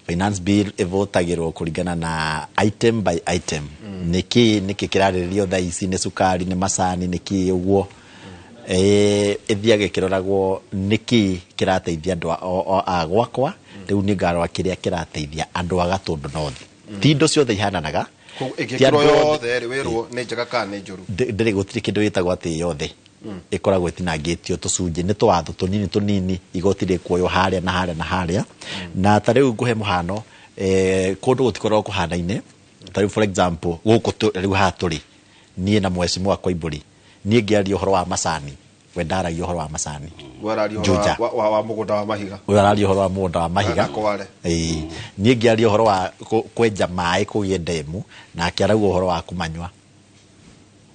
Finance bill ĩvotagĩrwo kũringana na item by item. Nĩkĩ kĩrarĩrĩrio thaa ici, nĩ cukari, nĩ macani, nĩkĩ ũguo. Ĩthiaga ĩkĩroragwo nĩkĩ kĩrateithia andũ a gwakwa. Rĩu nĩ ngarora kĩrĩa kĩrateithia andũ a Gatũndũ North. Ti indo ciothe ihananaga. Ĩngĩkĩrwo yothe rĩ, wĩrwo nĩ njega kana nĩ njũru? Ndĩrĩ, gũtirĩ kĩndũ gĩtagwo atĩ yothe ĩkoragwo ĩtinangĩtio tũcunjĩ, nĩ tũwatho tũnini tũnini, igoti rĩkuoywo harĩa na harĩa na harĩa. Na ta rĩu ngũhe mũhano, kũndũ gũtikoragwo kũhanaine. Ta rĩu for example gũkũ rĩu haha tũrĩ niĩ na mheshimiwa Koimburi, niĩ ngĩaria ũhoro wa macani, we ndaragia ũhoro wa macani. We araria ũhoro wa mũgũnda wa mahiga. We araria ũhoro wa mũgũnda wa mahiga. Ĩĩ, niĩ ngĩaria ũhoro wa kwenja maĩ kũgĩe ndemu, nake arauga ũhoro wa kũmanyua.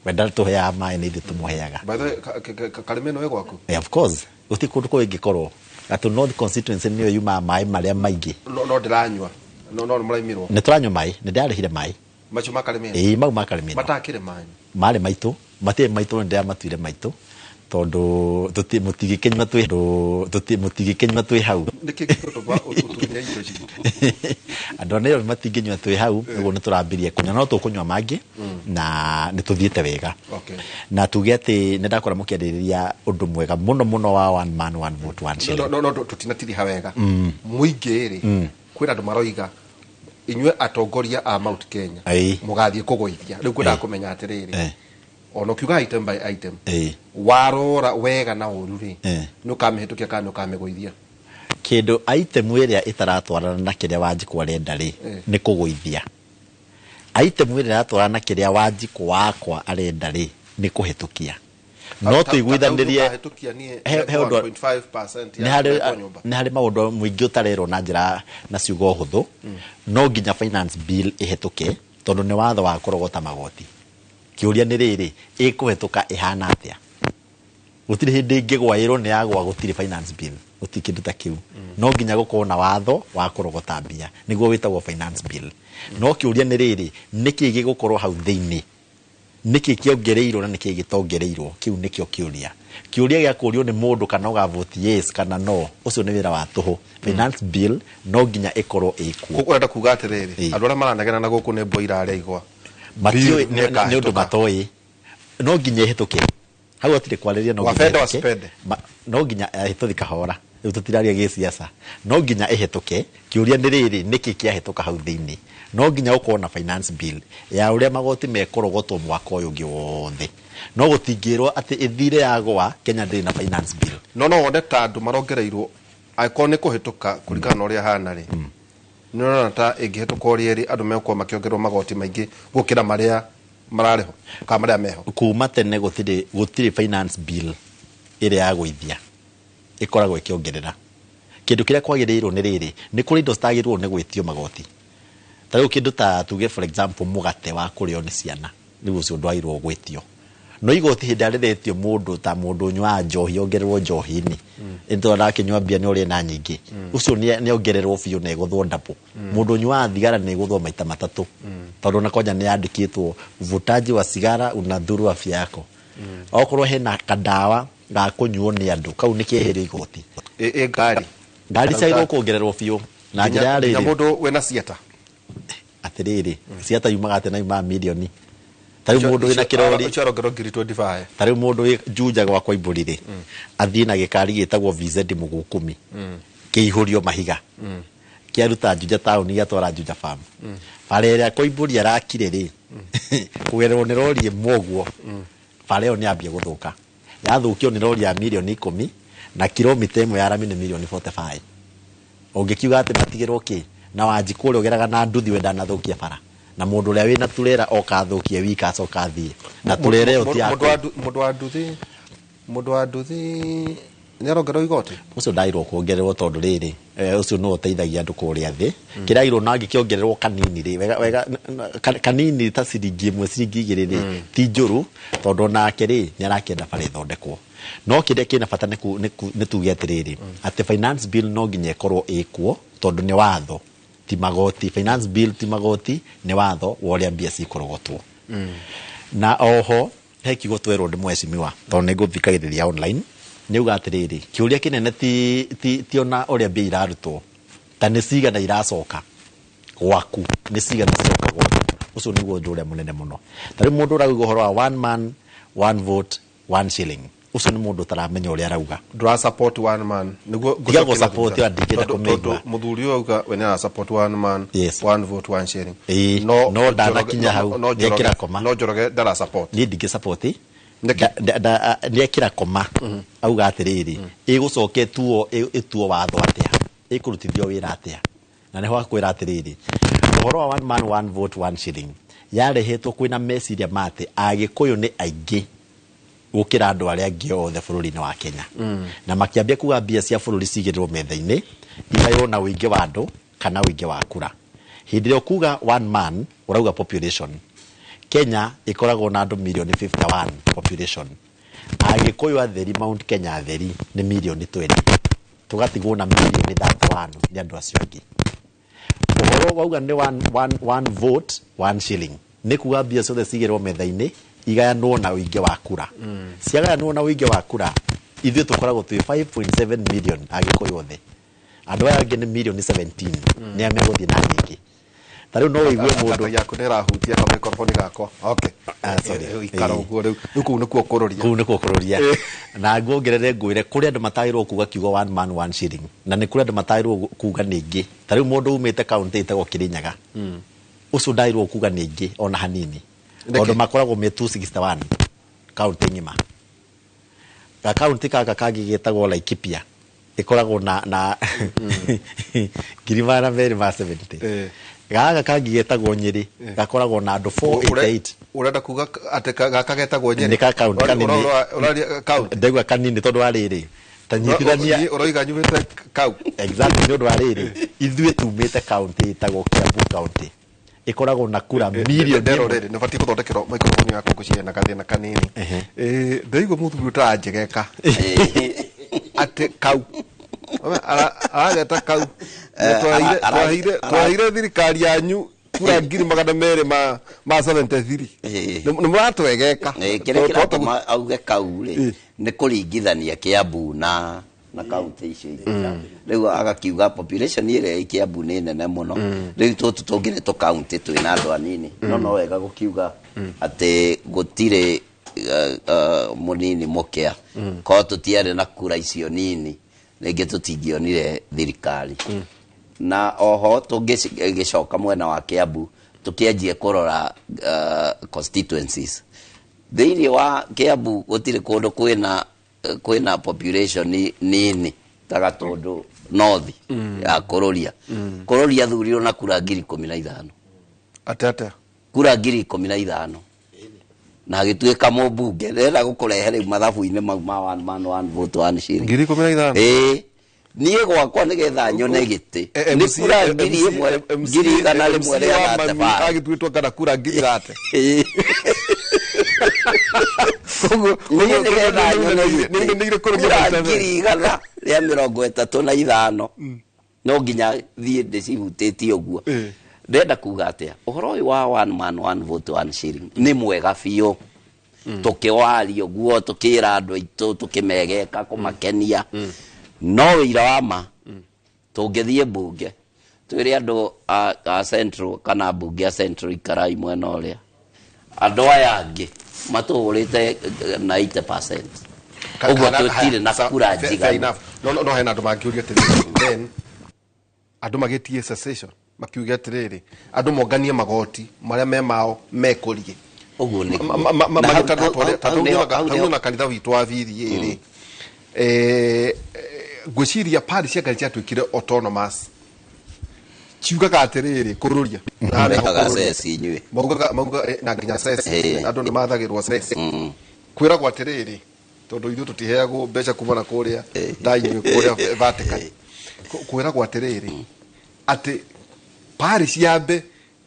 We ndatũheaga maĩ, nĩ ithuĩ tũmũheaga. By the way, Karĩmĩno ĩ gwaku? Of course, gũtirĩ kũndũ kũngĩkorwo. Gatũ North constituency nĩyo yumaga maĩ marĩa maingĩ. No ndĩranyua. No mũraimirwo. Nĩ tũranyua maĩ, nĩ ndĩrarĩhire maĩ. Macio ma Karĩmĩno? Ĩĩ, mau ma Karĩmĩno. Matakĩrĩ manyu? Marĩ maitũ, matirĩ maitũ, nĩ ndĩramatuire maitũ. Tondũ mũtingĩkĩnyua twĩ hau. Nĩkĩ gĩtũma ũtũtũmie indo ici? Andũ a Nairobi matingĩnyua twĩ hau, ũguo nĩ tũrambirie kũnyua, no tũkũnyua mangĩ, na nĩ tũthiĩte wega. Na tuge atĩ nĩ ndakora mũkĩarĩrĩria ũndũ mwega mũno mũno wa one man one vote one shilling. No, tũtinatiriha wega. Mũingĩ rĩ, kwĩna andũ maroiga Inyuĩ atongoria a Mount Kenya mũgathiĩ kũgũithia. Rĩu ngwendaga kũmenya atĩrĩrĩ, ona ũkiuga item by item, warora wega na ũru rĩ, nĩ ũkamĩhĩtũkia kana nĩ ũkamĩgũithia? Kĩndũ item ĩrĩa ĩtaratwarana na kĩrĩa Wanjikũ arenda rĩ, nĩ kũgũithia. Item ĩrĩa ĩratwarana na kĩrĩa Wanjikũ wakwa arenda rĩ, nĩ kũhĩtũkia. No tũiguithanĩrie Ũkahĩtũkia niĩ he ũndũ 1.5% nĩ ya harĩ kũrehwo nyũmba. Nĩ harĩ maũndũ mũingĩ ũtarerwo na njĩra na ciugo hũthũ. No nginya finance bill ĩhĩtũke, tondũ nĩ watho wa kũrogota magoti. Kĩũria nĩ rĩrĩ, ĩkũhĩtũka ĩhana atĩa? Gũtirĩ hĩndĩ ĩngĩgwa ĩrwo nĩ yagwa. Gũtirĩ finance bill, gũtirĩ kĩndũ ta kĩu. No nginya gũkorwo na watho wa kũrogota mbia, nĩguo wĩtagwo finance bill. No kĩũria nĩ rĩrĩ, nĩkĩ gĩgũkorwo hau thĩinĩ, nĩkĩ kĩongereirwo na nĩkĩ gĩtongereirwo? Kĩu nĩkĩo kĩũria. Kĩũria gĩa kũũrio nĩ mũndũ kana ũgavoti yes kana no, ũcio nĩ wĩra wa tũhũ. Finance bill no nginya ĩkorwo ĩkuo. Ũrenda kuga atĩrĩrĩ, andũ arĩa maranegena na gũkũ nĩ mbwa irarĩa igwa? Matiũĩ. Bill nĩ ũndũ ĩkahĩtũka. Matoĩ. No nginya ĩhĩtũke, hau hatirĩ kwarĩria. No nginya Wapenda ĩhĩtũke. wasipende. No nginya tũthi kahora, rĩu tũtiraria gĩciaca. No nginya ĩhĩtũke. Kĩũria nĩ rĩrĩ, nĩkĩ kĩahĩtũka hau thĩinĩ? No nginya gũkorwo na finance bill ya ũrĩa magoti mekũrogotwo mwaka ũyũ ũngĩ wothe. No gũtingĩrwo atĩ ĩthire yagwa, Kenya ndĩrĩ na finance bill. No wone ta andũ marongereirwo, angĩkorwo nĩ kũhĩtũka kũringana na ũrĩa hana rĩ, nĩ ũrona ta ĩngĩhĩtũka ũrĩa ĩrĩ, andũ megũkorwo makĩongererwo magoti maingĩ gũkĩra marĩa mararĩho kana marĩa meho? Kuma tene gũtirĩ finance bill ĩrĩa ya gũithia ĩkoragwo ĩkĩongerera. Kĩndũ kĩrĩa kwagĩrĩirwo nĩ rĩrĩ, nĩ kũrĩ indo citagĩrĩirwo nĩ gwĩtio magoti. Ta rĩu kĩndũ ta tuge, for example, mũgate wa kũrĩo nĩ ciana, rĩu ũcio ndwagĩrĩirwo gwĩtio. No igoti hĩndĩ ĩrĩa rĩretio mũndũ, ta mũndũ ũnyuaga njohi ongererwo njohi-inĩ, ĩtondũ arakĩnyua mbia nĩ ũrĩa na nyingĩ, ũcio nĩ ongererwo biũ na ĩgũthwo double. Mũndũ ũnyuaga thigara nĩ ĩgũthwo maita matatũ, tondũ ona kwanja nĩ yandĩkĩtwo uvutaji wa sigara unadhuru afya yako. Okorwo hena kandawa ga kũnyuo nĩ andũ, kau nĩ keherio igoti. Ĩ ngari? Ngari ciagĩrĩirwo kuongererwo biũ na njĩra ya Nginya rĩrĩ. Mũndũ wĩna ciata? Atĩrĩrĩ, ciata yumaga atĩ na yumaga mirioni. Ta rĩu mũndũ wĩna kĩrori Ũcio arongererwo ngiri 25. Ta rĩu mũndũ wĩ Juja gwakwa Imbũri rĩ, athiĩ na gĩkari gĩtagwo VZ mũgũkumi, kĩihũrio mahiga, kĩaruta Juja taũni gĩatwara Juja farm. Bara ĩrĩa Koimbũri arakire rĩ, kũgererwo nĩ rori ĩmwe ũguo, bara ĩyo nĩ yambia gũthũka. Yathũkio nĩ rori ya mirioni 10, na kilomita 1 ya rami nĩ mirioni 45. Ũngĩkiuga atĩ matigĩrwo kĩ na Wanjikũ ũrĩa ũgeraga na nduthi, we ndanathũkia bara, na mũndũ ũrĩa wĩna turera oka athũkie wika, acoka athiĩ na turera ĩyo ti Mũndũ wa yaku. Mũndũ wa nduthi nĩ arongererwo igoti? Ũcio ndagĩrwo kuongererwo, tondũ rĩrĩ, ũcio nĩwe ũteithagia andũ kũrĩa thĩ. Kĩragirwo na angĩkĩongererwo kanini rĩ, wega wega, kanini ta ciringi 1, ciringi 2 rĩ, ti njũru, tondũ onake rĩ nĩ arakĩenda bara ĩthondekwo. No kĩrĩa kĩna bata nĩ tuge atĩrĩrĩ, atĩ finance bill no nginya ĩkorwo ĩkuo, tondũ nĩ watho, ti magoti. Finance bill ti magoti, nĩ watho wa ũrĩa mbia cikũrogotwo. Na oho he kiugo twerwo nĩ mheshimiwa, tondũ nĩ ngũthikagĩrĩria online, nĩ auga atĩrĩrĩ, kĩũria kĩnene ti ona ũrĩa mbia irarutwo, ta nĩ cigana iracoka gwaku, nĩ cigana ciroka gwaku. Ũcio nĩguo ũndũ ũrĩa mũnene mũno. Ta rĩu mũndũ ũrauga ũhoro wa one man, one vote, one shilling, ũcio nĩ mũndũ ũtaramenya ũrĩa arauga. Ndũra support one man nĩguo? Tiga gũ support ĩyo, ndingĩenda Tondũ kũmĩigua. Mũthuri ũyũ auga we nĩ ara support one man, one vote, one sharing. Ĩĩ, no ndanakinya hau, no nĩekĩra koma. No Njoroge ndara support? Niĩ ndingĩ support. Nĩekĩra koma, auga atĩrĩrĩ, ĩgũcoka ĩtuo watho atĩa, ĩkũrutithio wĩra atĩa? Na nĩho akwĩra atĩrĩrĩ, ũhoro wa one man, one vote, one shilling yarehetwo kwĩna meciria ma atĩ Agĩkũyũ nĩ aingĩ gũkĩra andũ arĩa angĩ othe bũrũri-inĩ wa Kenya, na makĩambia kuga mbia cia bũrũri cigĩrĩrwo metha-inĩ, igaywo na ũingĩ wa andũ kana ũingĩ wa kura. Hĩndĩ ĩrĩa ũkuga one man, ũrauga population. Kenya ĩkoragwo na andũ mirioni 51 population. Agĩkũyũ atheri, Mount Kenya atheri, nĩ mirioni 20, tũgatigwo na mirioni 31 nĩ andũ acio angĩ. Ũhoro wauga nĩ one vote, one shilling, nĩ kuga mbia ciothe cigĩrwo metha-inĩ, igayanwo na ũingĩ wa kura. Ciagayanwo na ũingĩ wa kura, ithuĩ tũkoragwo twĩ 5.7 million Agĩkũyũ othe, andũ aya angĩ nĩ mirioni 17. Nĩ a megũthiĩ na nyingĩ. Ta rĩu no ũigue mũndũ yaku nĩ ĩrahutia kamĩkoroboni gakwa. Okay. Ah, sorry. Ikara ũguo rĩu. Rĩu kũu nĩkuo kũrũria. Kũu nĩkuo kũrũria. Na nguongerere ngwĩre kũrĩ andũ matagĩrĩirwo kuga kiugo one man one shilling, na nĩ kũrĩ andũ matagĩrĩirwo kuga nĩngĩ. Ta rĩu mũndũ umĩte kaũntĩ ĩtagwo Kirinyaga, ũcio ndagĩrĩirwo kuga nĩngĩ ona hanini, tondũ makoragwo me 261 kaũntĩ ng'ima. Gakaũntĩ gaka kangĩ getagwo Laikipia ĩkoragwo na 270,000. Gaka kangĩ getagwo Nyĩrĩ gakoragwo na andũ 488. Ũrenda kuga atĩ gaka getagwo Nyĩrĩ? Nĩ ka kaũntĩ kanini. Ũraria kaũntĩ? Ndaigua kanini tondũ wa rĩrĩ, ta nyitithania ũroiga nyumĩte kau. Exactly, nĩ ũndũ wa rĩrĩ, ithuĩ tumĩte kaũntĩ ĩtagwo Kiambu kaũntĩ, ĩkoragwo na kura mirioni Ndero rĩrĩ nĩ batiĩ gũthondekerwo microphone yaku ngũciria na gathĩna kanini. Ndaigua mũthuri ũtaranjegeka atĩ kau arageta kau. Twaheire thirikari yanyu kura 273,000. Nĩ mũratwegeka. Kĩrĩa kĩratũma auge kau rĩ nĩ kũringithania Kiambu na kaũntĩ icio ingĩ. Rĩu agakiuga population ĩrĩa ĩ Kiambu nĩ nene mũno, rĩu tũtũ tũngĩ nĩ tũkaũntĩ twĩna andũ anini. No wega gũkiuga atĩ gũtirĩ mũnini mũkĩa, korwo tũtiarĩ na kura icio nini rĩngĩ tũtingĩonire thirikari. Na oho tũngĩgĩcoka mwena wa Kiambu tũkĩanjie kũrora constituencies thĩinĩ wa Kiambu, gũtirĩ kũndũ kwĩna population nini ta Gatũndũ North ya Kũrũria. Kũrũria thurirwo na kura 15,000. Atĩ kura 15,000 na agĩtuĩka mũmbunge. Ndĩrenda gũkũrehe rĩu mathabu-inĩ mau ma one man one vote one shilling. 15,000? Ĩĩ, niĩ gwakwa nĩgetha nyone gĩtĩ nĩ kura 1,135. Agĩtuĩtwo kana kura 1,000. Niĩ nĩgetha nyone gĩtĩ kura 1,135 no nginya thiĩ ndĩcihutĩtie ũguo. Ndĩrenda kuga atĩa, ũhoro ũyũ wa one man one vote one shilling nĩ mwega biũ, tũkĩwaria ũguo tũkĩra andũ aitũ tũkĩmegeka kũmakenia, no wĩira wa ma tũngĩthiĩ mbunge twĩre andũ a Central kana mbunge a Central ikarai mwena ũrĩa, andũ aya angĩ matũhũrĩte na 80%. Ũguo tũtirĩ na kura njiganu. No hena andũ mangĩũria atĩrĩrĩ, then andũ magĩtie cessation makiuga atĩrĩrĩ, andũ monganie magoti marĩa me mao mekũrie. Ũguo nĩ tondũ na kanitha witũ wa BDA rĩ, ngwĩciria parish cia Ngai ciatuĩkire autonomous, ciugaga atĩrĩrĩ kũrũria maugaga na nginya ceci, andũ nĩ mathagĩrwo ceci, kwĩragwo atĩrĩrĩ tondũ ithuĩ tũtiheagwo mbeca kuma na kũrĩa ndainyuĩ kũrĩa Vatican, kwĩragwo atĩrĩrĩ atĩ parish yambe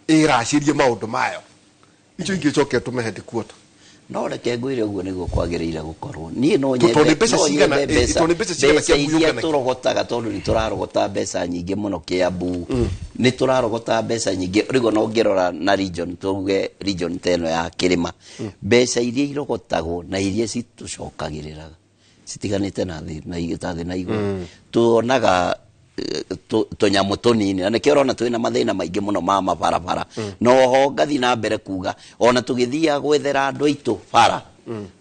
ĩracĩrie maũndũ mayo, icio ingĩ coke tũme headquarter. No reke ngwĩre ũguo nĩguo kwagĩrĩire gũkorwo. Niĩ no nyende mbeca iria tũrogotaga, tondũ nĩ tũrarogota mbeca nyingĩ mũno Kiambu, nĩ tũrarogota mbeca nyingĩ. Rĩu ona ũngĩrora na region, tuge region ta ĩno ya kĩrĩma, mbeca iria irogotagwo na iria citũcokagĩrĩra citiganĩte na thĩ na igũrũ. Tuonaga tũnyamũ tũnini, na nĩkĩo ũrona twĩna mathĩna maingĩ mũno ma mabarabara. No ho ngathiĩ na mbere kuga ona tũgĩthiaga gwethera andũ aitũ bara,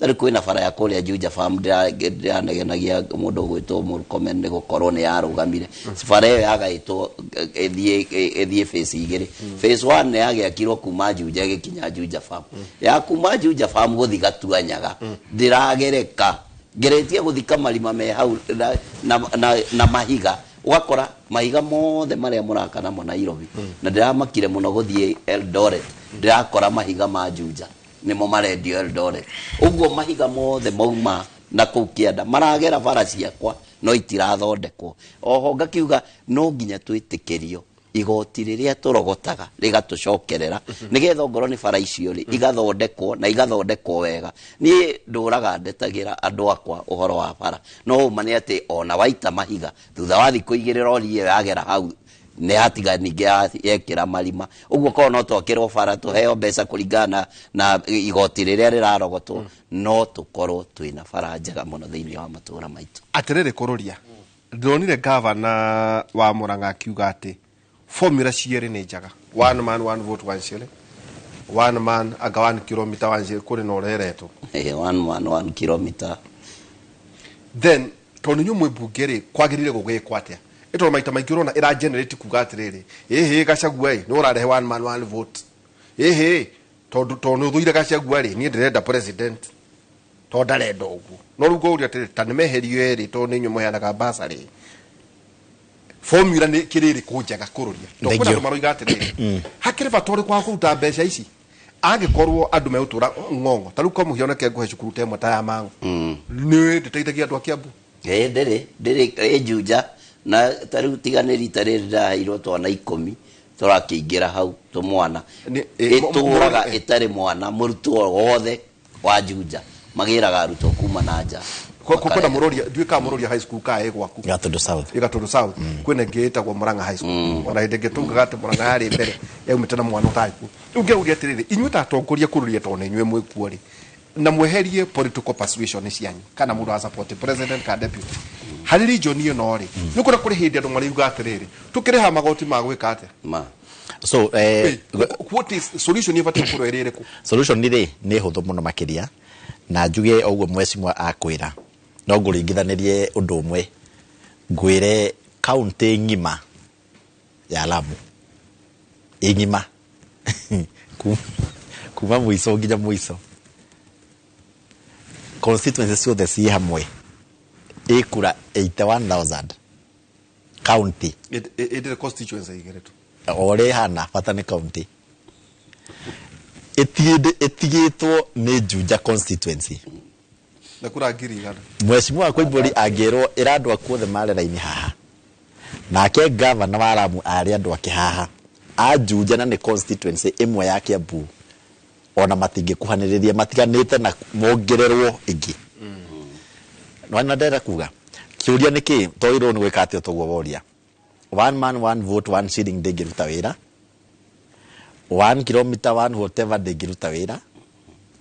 tarĩ kwĩna bara ya kũrĩa Juja Farm ndĩranegenagia mũndũ ũgwĩtwo Murkomen nĩ gũkorwo nĩ yarũgamire. Bara ĩyo yagaĩtwo ĩthiĩ phase igĩrĩ. Phase 1 nĩ yagĩakirwo kuma Juja ĩgĩkinya Juja Farm, ya kuma Juja Farm gũthiĩ Gatuanyaga ndĩragereka, ngeretie gũthika marima me hau na mahiga, ũgakora mahiga mothe marĩa mũraka namo Nairobi. Na ndĩramakire mũno gũthiĩ Eldoret, ndĩrakora mahiga ma Juja nĩmo marendio Eldoret. Ũguo mahiga mothe mauma na kũu kĩanda maragera bara ciakwa no itirathondekwo. Oho ngakiuga no nginya twĩtĩkĩrio igoti rĩrĩa tũrogotaga rĩgatũcokerera, nĩgetha ongorwo nĩ bara icio rĩ igathondekwo na igathondekwo wega. Niĩ ndũraga ndetagĩra andũ akwa ũhoro wa bara, no ũma nĩ atĩ ona waita mahiga thutha wa thikũ igĩrĩ rori ĩyo yagera hau nĩ yatiga ningĩ yekĩra marima. Ũguo korwo no twakĩrwo bara tũheo mbeca kũringana na igoti rĩrĩa rĩrarogotwo, no tũkorwo twĩna bara njega mũno thĩinĩ wa matũũra maitũ. Atĩrĩrĩ kũrũria, ndĩronire gavana wa Murang'a akiuga atĩ Formula cierĩ nĩ njega, one man one vote one shilling, one man anga 1 kilometer one shilling, kũrĩ na ũrĩa ĩretwo. One man one kilometer. Then tondũ inyuĩ mwĩ mbunge rĩ, kwagĩrĩire gũgĩkwo atĩa? Ĩtondũ maita maingĩ ũrona ĩra generate kuga atĩrĩrĩ, ĩhĩ, Gachagua ĩ nĩ ũrarehe one man one vote, ĩhĩ, tondũ nĩ ũthũire Gachagua rĩ, niĩ ndĩrenda president tondũ ndarenda ũguo. No rĩu ngũria atĩrĩ, ta nĩ meherio erĩ, tondũ nĩ inyuĩ mũheanaga basarĩ, formula nĩ kĩrĩ ĩrĩkũ njega kũrũria? Tondũ Thank kwĩna you. andũ maroiga atĩrĩrĩ, hakĩrĩ bata ũrĩkũ wa kũruta mbeca ici angĩkorwo andũ megũtũra ng'ong'o? Ta rĩu kwa mũhiano, ke ngũhe cukuru ta ĩmwe ta ya Mang'u, nĩ ndĩteithagia andũ a Kiambu. Ĩ ndĩrĩ ĩ Juja, na ta rĩu tiga nĩ rita rĩrĩ ndaheirwo twana 10 tũrakĩingĩra hau tũmwana. Ĩtũraga ĩtarĩ mwana mũrutwo wothe wa Juja, magĩraga arutwo kuma na nja. Kwĩna mũroria, ndiũĩ kana mũroria high school kaa ĩ gwaku. Gatundu South. Ĩ Gatundu South. Kwĩna ĩngĩ ĩtagwo Murang'a High School, ona hĩndĩ ĩngĩ taugaga atĩ Murang'a yarĩ mbere yaumĩte na mwana ũtarĩ kuo. Rĩu ngĩũria atĩrĩrĩ, inyuĩ ta atongoria kũrũria, tondũ nĩ inyuĩ mwĩkuo rĩ, na mweherie political persuasion cianyu, kana mũndũ wa support president kana deputy harĩ region ĩno rĩ, nĩ kũrĩa kũrĩ hĩndĩ andũ mariuga atĩrĩrĩ, tũkĩrĩha magoti ma gwĩka atĩa? Ma So what is solution ĩbatiĩ gũkorwo ĩrĩ ĩrĩkũ? Solution rĩ nĩ hũthũ mũno makĩria, na njuge o ũguo mheshimiwa akwĩra, no ngũringithanĩrie ũndũ ũmwe, ngwĩre kaunti ng'ima ya Lamu ĩ ng'ima kuma mũico nginya mũico, constituency ciothe ciĩ hamwe ĩ kura 81,000 county. Ĩndĩrĩ constituency igĩrĩ tu. O ũrĩa ĩhana, bata nĩ county. Ĩtigĩtwo nĩ Juja constituency. Na kura 100,000. Mheshimiwa Koimbũri angĩrwo ĩra andũ aku othe mare raini haha, nake gavana wa Lamu arĩ andũ ake haha a Juja, na nĩ constituency ĩmwe ya Kiambu, ona matingĩkuhanĩrĩria matiganĩte na mongererwo ĩngĩ. Nĩwona ndĩrenda kuga kĩũria nĩ kĩ twagĩrĩirwo nĩ gwĩka atĩa? Toguo woria, one man one vote one shilling ndĩngĩruta wĩra, 1 kilometer one whatever ndĩngĩruta wĩra,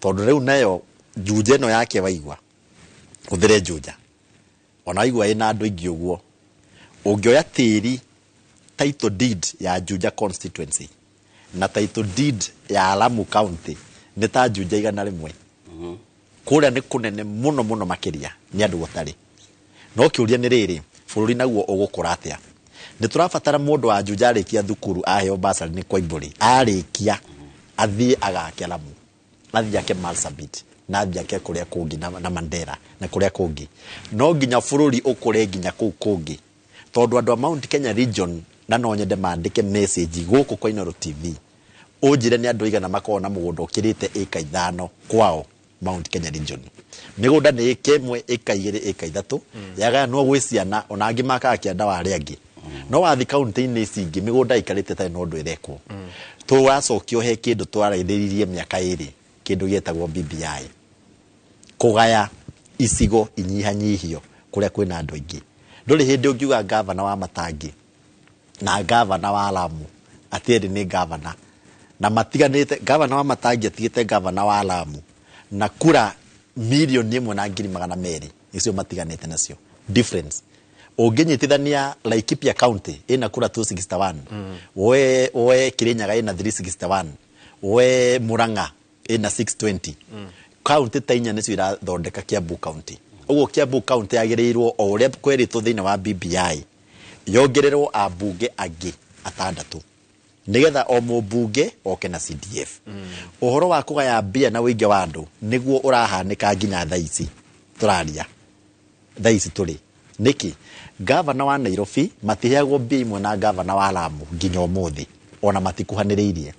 tondũ rĩu nayo Juja ĩno yake waigua ũthĩre Juja, ona waigua ĩna andũ aingĩ ũguo, ũngĩoya tĩri, title deed ya Juja constituency na title deed ya Lamu County nĩ ta Juja 100. Kũrĩa nĩ kũnene mũno mũno makĩria nĩ andũ gũtarĩ. No kĩũria nĩ rĩrĩ, bũrũri naguo ũgũkũra atĩa? Nĩ tũrabatara mũndũ wa Juja arĩkia thukuru aheo basarĩ nĩ Koimbũri, arĩkia athiĩ agake Lamu, athiĩ ake Marsabit, na athiĩ ake kũrĩa kũngĩ na Mandera na kũrĩa kũngĩ. No nginya bũrũri ũkũre nginya kũu kũngĩ, tondũ andũ a Mount Kenya region, na no nyende mandĩke message gũkũ kwa Inooro TV, ũnjĩre nĩ andũ aigana makoragwo na mũgũnda ũkĩrĩte ĩka 5 kwao Mount Kenya region. Mĩgũnda nĩ ĩka 1, ĩka 2, ĩka 3, yagayanwo gwĩ ciana, ona angĩ makaga kĩanda wa arĩa angĩ. No wathi kaunti-inĩ ici ingĩ, mĩgũnda ĩikarĩte ĩtarĩ na ũndũ ĩrekwo. Tũracokio he kĩndũ twaraithĩrĩirie mĩaka 2, kĩndũ gĩetagwo BBI, kũgaya icigo inyihanyihio kũrĩa kwĩna andũ aingĩ. Ndũrĩ hĩndĩ ũngiuga gavana wa Matangi na gavana wa Lamu atĩ erĩ nĩ gavana na matiganĩte. Gavana wa Matangi atigĩte gavana wa Lamu na kura 1,100,200, icio matiganĩte nacio difference. Ũngĩnyitithania Laikipia County ĩna kura 261, woe Kirinyaga ĩna 361, woe Murang'a ĩna 620, kaunti ta inya nĩcio irathondeka Kiambu County. Ũguo Kiambu County yagĩrĩirwo o ũrĩa kwerĩtwo thĩinĩ wa BBI, yongererwo ambunge angĩ atandatũ, nĩgetha o mũmbunge oke na CDF. Ũhoro wa kũgaya mbia na ũingĩ wa andũ nĩguo ũrahanĩka nginya thaa ici tũraria, thaa ici tũrĩ nĩkĩ gavana wa Nairobi matiheagwo mbia imwe na gavana wa Lamu nginya ũmũthĩ, ona matikuhanĩrĩirie.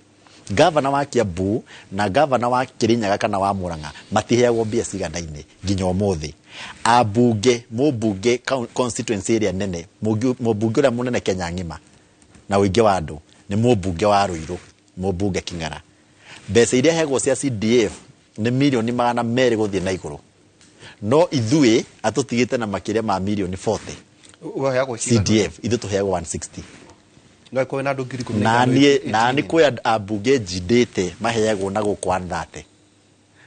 Gavana wa Kiambu na gavana wa Kirinyaga kana wa Murang'a matiheagwo mbia ciganaine nginya ũmũthĩ. Ambunge, mũmbunge constituency ĩrĩa nene, mũmbunge ũrĩa mũnene Kenya ng'ima na ũingĩ wa andũ nĩ mũmbunge wa Ruiru, mũmbunge King'ara. Mbeca iria heagwo cia CDF nĩ 200,000,000 gũthiĩ na igũrũ, no ithuĩ atũtigĩte na makĩria ma mirioni 40. Ũheagwo cigana? CDF ithuĩ tũheagwo 160. No ĩkorwo na andũ ngiri ikũmi na ithano niĩ na nĩ kwĩ ambunge njindĩte maheagwo na gũkũ 130,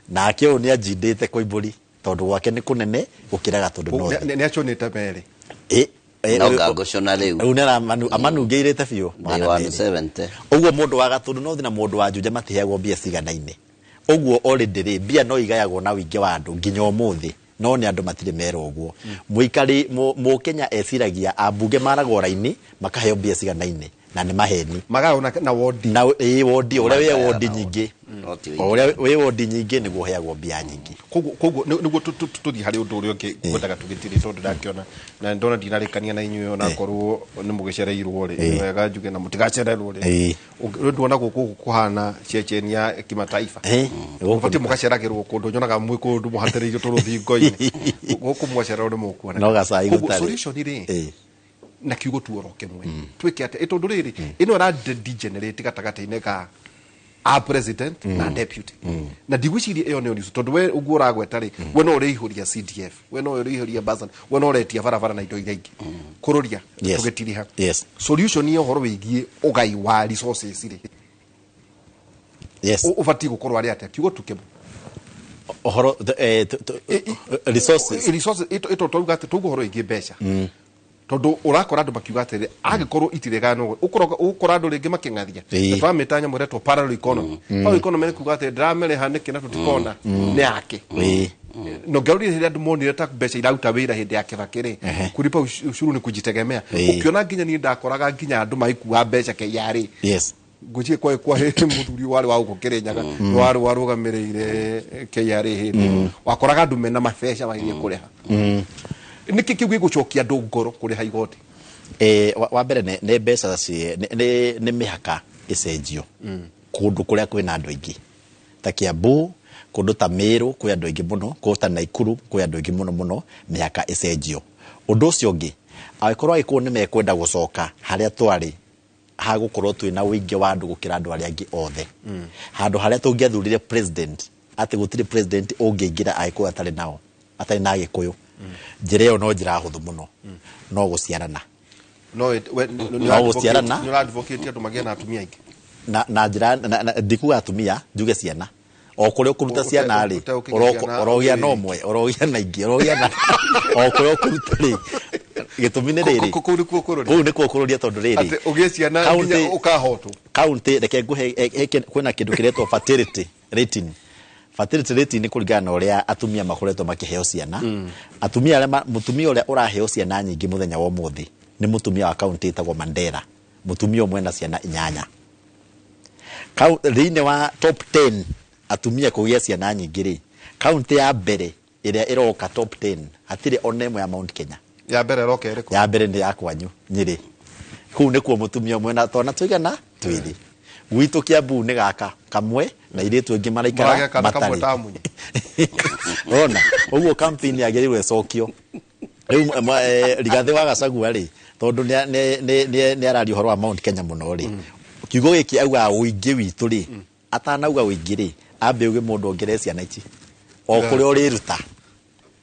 nake ũyũ nĩ anjindĩte Koimbũri, tondũ gwake nĩ kũnene gũkĩra Gatũndũ North. Nĩ acũnĩte merĩ. Ĩ. No ngangũcũna rĩu. Rĩu nĩ amanungĩirĩte biũ. Ndĩ 170. Ũguo mũndũ wa Gatũndũ no na mũndũ wa Juja matiheagwo mbia ciganaine. Ũguo already rĩ, mbia no igayagwo na ũingĩ wa andũ nginya ũmũthĩ, no nĩ andũ matirĩ merwo ũguo. Mũikari Mũkenya eciragia ambunge maragwo raini makaheo mbia ciganaine, na nĩ maheni. Magayagwo na wodi. Na ĩ wodi, ũrĩa wĩ wodi nyingĩ. Ũrĩa wĩ wodi nyingĩ nĩguo ũheagwo mbia nyingĩ. Koguo nĩguo tũthiĩ harĩ ũndũ ũrĩa ũngĩ ngwendaga tũgĩtire, tondũ ndakĩona na ndona ndinarĩkania na inyuĩ, ona korwo nĩ mũgĩcereirwo rĩ, nĩ wega njuge na mũtigacererwo rĩ. Rĩu ndona gũkũ kũhana ceceni ya kimataifa. Mũbatiĩ mũgaceragĩrwo kũndũ, nyonaga mwĩ kũndũ mũhatĩrĩirio tũrũthingo-inĩ. Gũkũ mwacererwo nĩ mũkuona. No gacai gũtarĩ. Solution rĩ, na kiugo tu oro kĩmwe, twĩke atĩa? Tondũ rĩrĩ ĩno ĩra degenerate gatagatĩ-inĩ ka a president na deputy, na ndigwĩciria ĩyo nĩyo news, tondũ we ũguo ũragweta rĩ, we no ũrĩihũria CDF, we no ũrĩihũria bursary, we no ũretia barabara na indo iria ingĩ kũrũria tũgĩtiriha. Solution ya ũhoro wĩgiĩ ũgai wa resources rĩ, ũbatiĩ gũkorwo arĩ atĩa? Kiugo tu kĩmwe. Ũhoro resources. Resources ĩto tauga atĩ tauga ũhoro wĩgiĩ mbeca, tondũ ũrakora andũ makiuga atĩrĩ angĩkorwo itiregana ũgũkora andũ rĩngĩ makĩng'athia twamĩta nyamũ ĩretwo parallel economy. Parallel economy nĩ kuga atĩ ndĩramĩrĩha nĩkĩ na tũtikona nĩ yake. No ngarũrire hĩndĩ andũ monire ta mbeca irauta wĩra hĩndĩ ya Kibaki rĩ, kulipa ushuru ni kujitegemea. Ũkĩona nginya niĩ ndakoraga nginya andũ magĩkua mbeca KRA. Ngwĩciria kwa hĩndĩ mũthuri warĩ wa gũkũ Kĩrĩnyaga warĩ warũgamĩrĩire KRA hĩndĩ wakoraga andũ mena mabeca magĩthiĩ kũrĩha. Nĩkĩ kĩu gĩgũcokia andũ ngoro kũrĩha igoti? Wa mbere nĩ mbeca nĩ mĩhaka ĩcenjio kũndũ kũrĩa kwĩna andũ aingĩ ta Kiambu, kũndũ ta Meru kwĩ andũ aingĩ mũno, kũndũ ta Naikuru kwĩ andũ aingĩ mũno mũno, mĩhaka ĩcenjio. Ũndũ ũcio ũngĩ, angĩkorwo Agĩkũyũ nĩ mekwenda gũcoka harĩa twarĩ hagũkorwo twĩna ũingĩ wa andũ gũkĩra andũ arĩa angĩ othe, handũ harĩa tũngĩathurire president, atĩ gũtirĩ president ũngĩingĩra Agĩkũyũ atarĩ nao, atarĩ na Agĩkũyũ, njĩra ĩyo no njĩra hũthũ mũno, no gũciarana. No gũciarana. Nĩ ũradvocate andũ magĩe na atumia aingĩ? Na njĩra ndikuga atumia, njuge ciana. O kũrĩa ũkũruta ciana rĩ, ũrogĩa na ũmwe, ũrogĩa na ingĩ, ũrogĩa na o kũrĩa ũkũruta rĩ, gĩtũmi nĩ rĩrĩ, kũu nĩkuo kũrũria, kũu nĩkuo kũrũria, tondũ rĩrĩ atĩ ũgĩe ciana nginya ũkahotwo. Kaunti, reke ngũhe, kwĩna kĩndũ kĩretwo fertility rating. Fertility rating nĩ kũringana na ũrĩa atumia makoretwo makĩheo ciana. Atumia arĩa, mũtumia ũrĩa ũraheo ciana nyingĩ mũthenya wa ũmũthĩ nĩ mũtumia wa kaunti ĩtagwo Mandera, mũtumia ũmwe na ciana 8. Thĩinĩ wa top 10 atumia kũgĩa ciana nyingĩ rĩ, kaunti ya mbere ĩrĩa ĩroka top 10 hatirĩ ona ĩmwe ya Mount Kenya. Ya mbere ĩroka ĩrĩkũ? Ya mbere nĩ ya kwanyu Nyĩrĩ. Kũu nĩkuo mũtumia ũmwe na twana tũigana twĩrĩ. Gwitũ Kiambu nĩ gaka kamwe na irĩtu aingĩ maraikara matarĩ. Ona ũguo campaign yagĩrĩirwo ĩcokio. Rĩu Rigathĩ wa Gachagua rĩ, tondũ nĩ araria ũhoro wa Mount Kenya mũno rĩ, kiugo gĩkĩ augaga ũingĩ witũ rĩ, atanauga ũingĩ rĩ, ambe uge mũndũ ongerere ciana ici o kũrĩa ũrĩruta.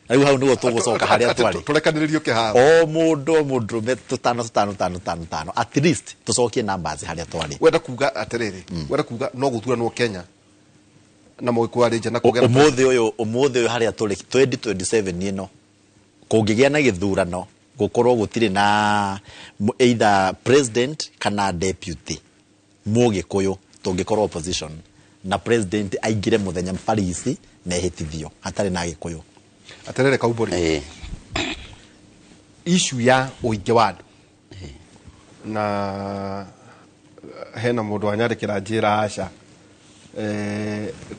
Rĩu hau nĩguo tũgũcoka harĩa twarĩ. Tũrekanĩrĩrio kĩharo. O mũndũ mũndũrũme tũtano tũtano tũtano tũtano tũtano, at least tũcokie numbers harĩa twarĩ. Wenda kuga atĩrĩrĩ, wenda kuga no gũthuranwo Kenya na mũgĩkũyũ arĩ nja na kũgera ũmũthĩ ũyũ harĩa tũrĩ 2027 ĩno kũngĩgĩa na gĩthurano gũkorwo gũtirĩ na either president kana deputy mũgĩkũyũ, tũngĩkorwo opposition na president aingĩre mũthenya Paris mehĩtithio hatarĩ na Gĩkũyũ. Atĩrĩrĩ Kaumbũri, issue ya ũingĩ wa andũ na hena mũndũ wanyandĩkĩra njĩra aca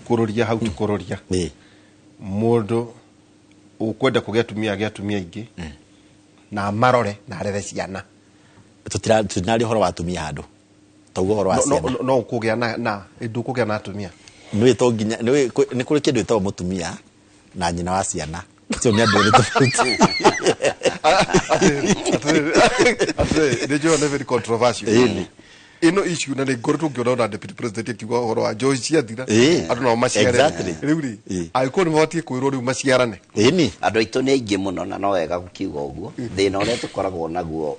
kũrũria hau ti kũrũria, mũndũ ũkwenda kũgĩa atumia agĩe atumia aingĩ na marore na arere ciana. Tũtinaria ũhoro wa atumia handũ, tauga ũhoro wa ciana. No ũkũgĩa na ndũkũgĩa na atumia. Nĩũĩ to nginya nĩ kũrĩ kĩndũ gĩtagwo mũtumia na nyina wa ciana. Acio nĩ andũ erĩ tofauti. Atĩrĩrĩ, nĩ njũĩ nĩ very controversial. Ĩno issue na nĩ ngoretwo ngĩona ona deputy president akiuga ũhoro wa njohi ciathira andũ nao maciarane. Rĩu rĩ, Agĩkũyũ nĩ mabatiĩ kwĩrwo rĩu maciarane. Ĩni. Andũ aitũ nĩ aingĩ mũno na no wega gũkiuga ũguo. Thĩna ũrĩa tũkoragwo naguo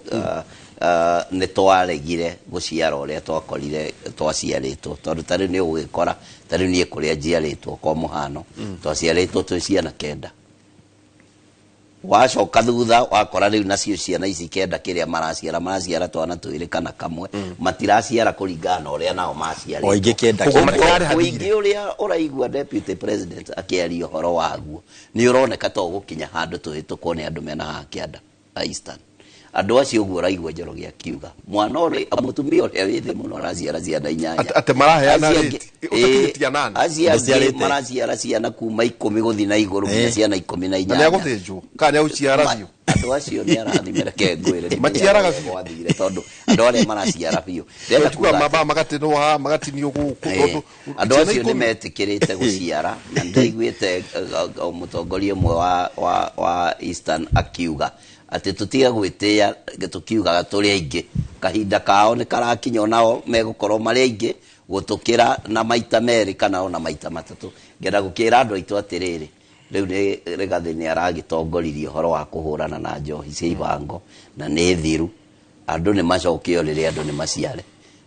nĩ twaregire gũciara ũrĩa twakorire twaciarĩtwo, tondũ ta rĩu nĩ ũgũgĩkora ta rĩu niĩ kũrĩa njiarĩtwo kwa mũhano twaciarĩtwo twĩ ciana 9. Wacoka thutha wakora rĩu nacio ciana ici kenda kĩrĩa maraciara maraciara twana twĩrĩ kana kamwe, matiraciara kũringana na ũrĩa nao maciarĩtwo. O ingĩ kenda Ũguo kenda. Ũingĩ ũrĩa ũraigua deputy president akĩaria ũhoro waguo nĩ ũroneka to gũkinya handũ tũhĩtũkwo nĩ andũ mena haha kĩanda a Eastern. Andũ acio ũguo ũraigua Njoroge akiuga mwana ũrĩa mũtumia ũrĩa wĩ thĩ mũno araciara ciana inyanya. Atĩ maraheana Acio rate, angĩ- ũtakinyĩtie nane. acio angĩ Ndũciarĩte. maraciara ciana kuma 10 gũthiĩ na igũrũ nginya ciana ikũmi na Na inyanya. nĩagũthĩnjwo kana nĩagũciara biũ? Andũ acio nĩ arathime, reke ngwĩre nĩ Maciaraga ũrĩa gwathire tondũ andũ arĩa maraciara biũ. Ndĩrenda Tiguaga kuga atĩ- mamba magatinwo haha magatinio gũkũ tondũ Andũ ciana acio nĩ 10. metĩkĩrĩte gũciara, na nĩndaiguĩte mũtongoria ũmwe wa Eastern akiuga atĩ tũtige gwĩtĩa tũkiugaga tũrĩ aingĩ, kahinda kao nĩ karakinya onao megũkorwo marĩ aingĩ gũtũkĩra na maita merĩ kana ona maita matatũ. Ngenda gũkĩra andũ aitũ atĩrĩrĩ, rĩu nĩ Rigathĩ nĩ aragĩtongoririe ũhoro wa kũhũrana na njohi cia ibango na nĩ thiru. Andũ nĩ macokio rĩrĩa andũ nĩ maciare,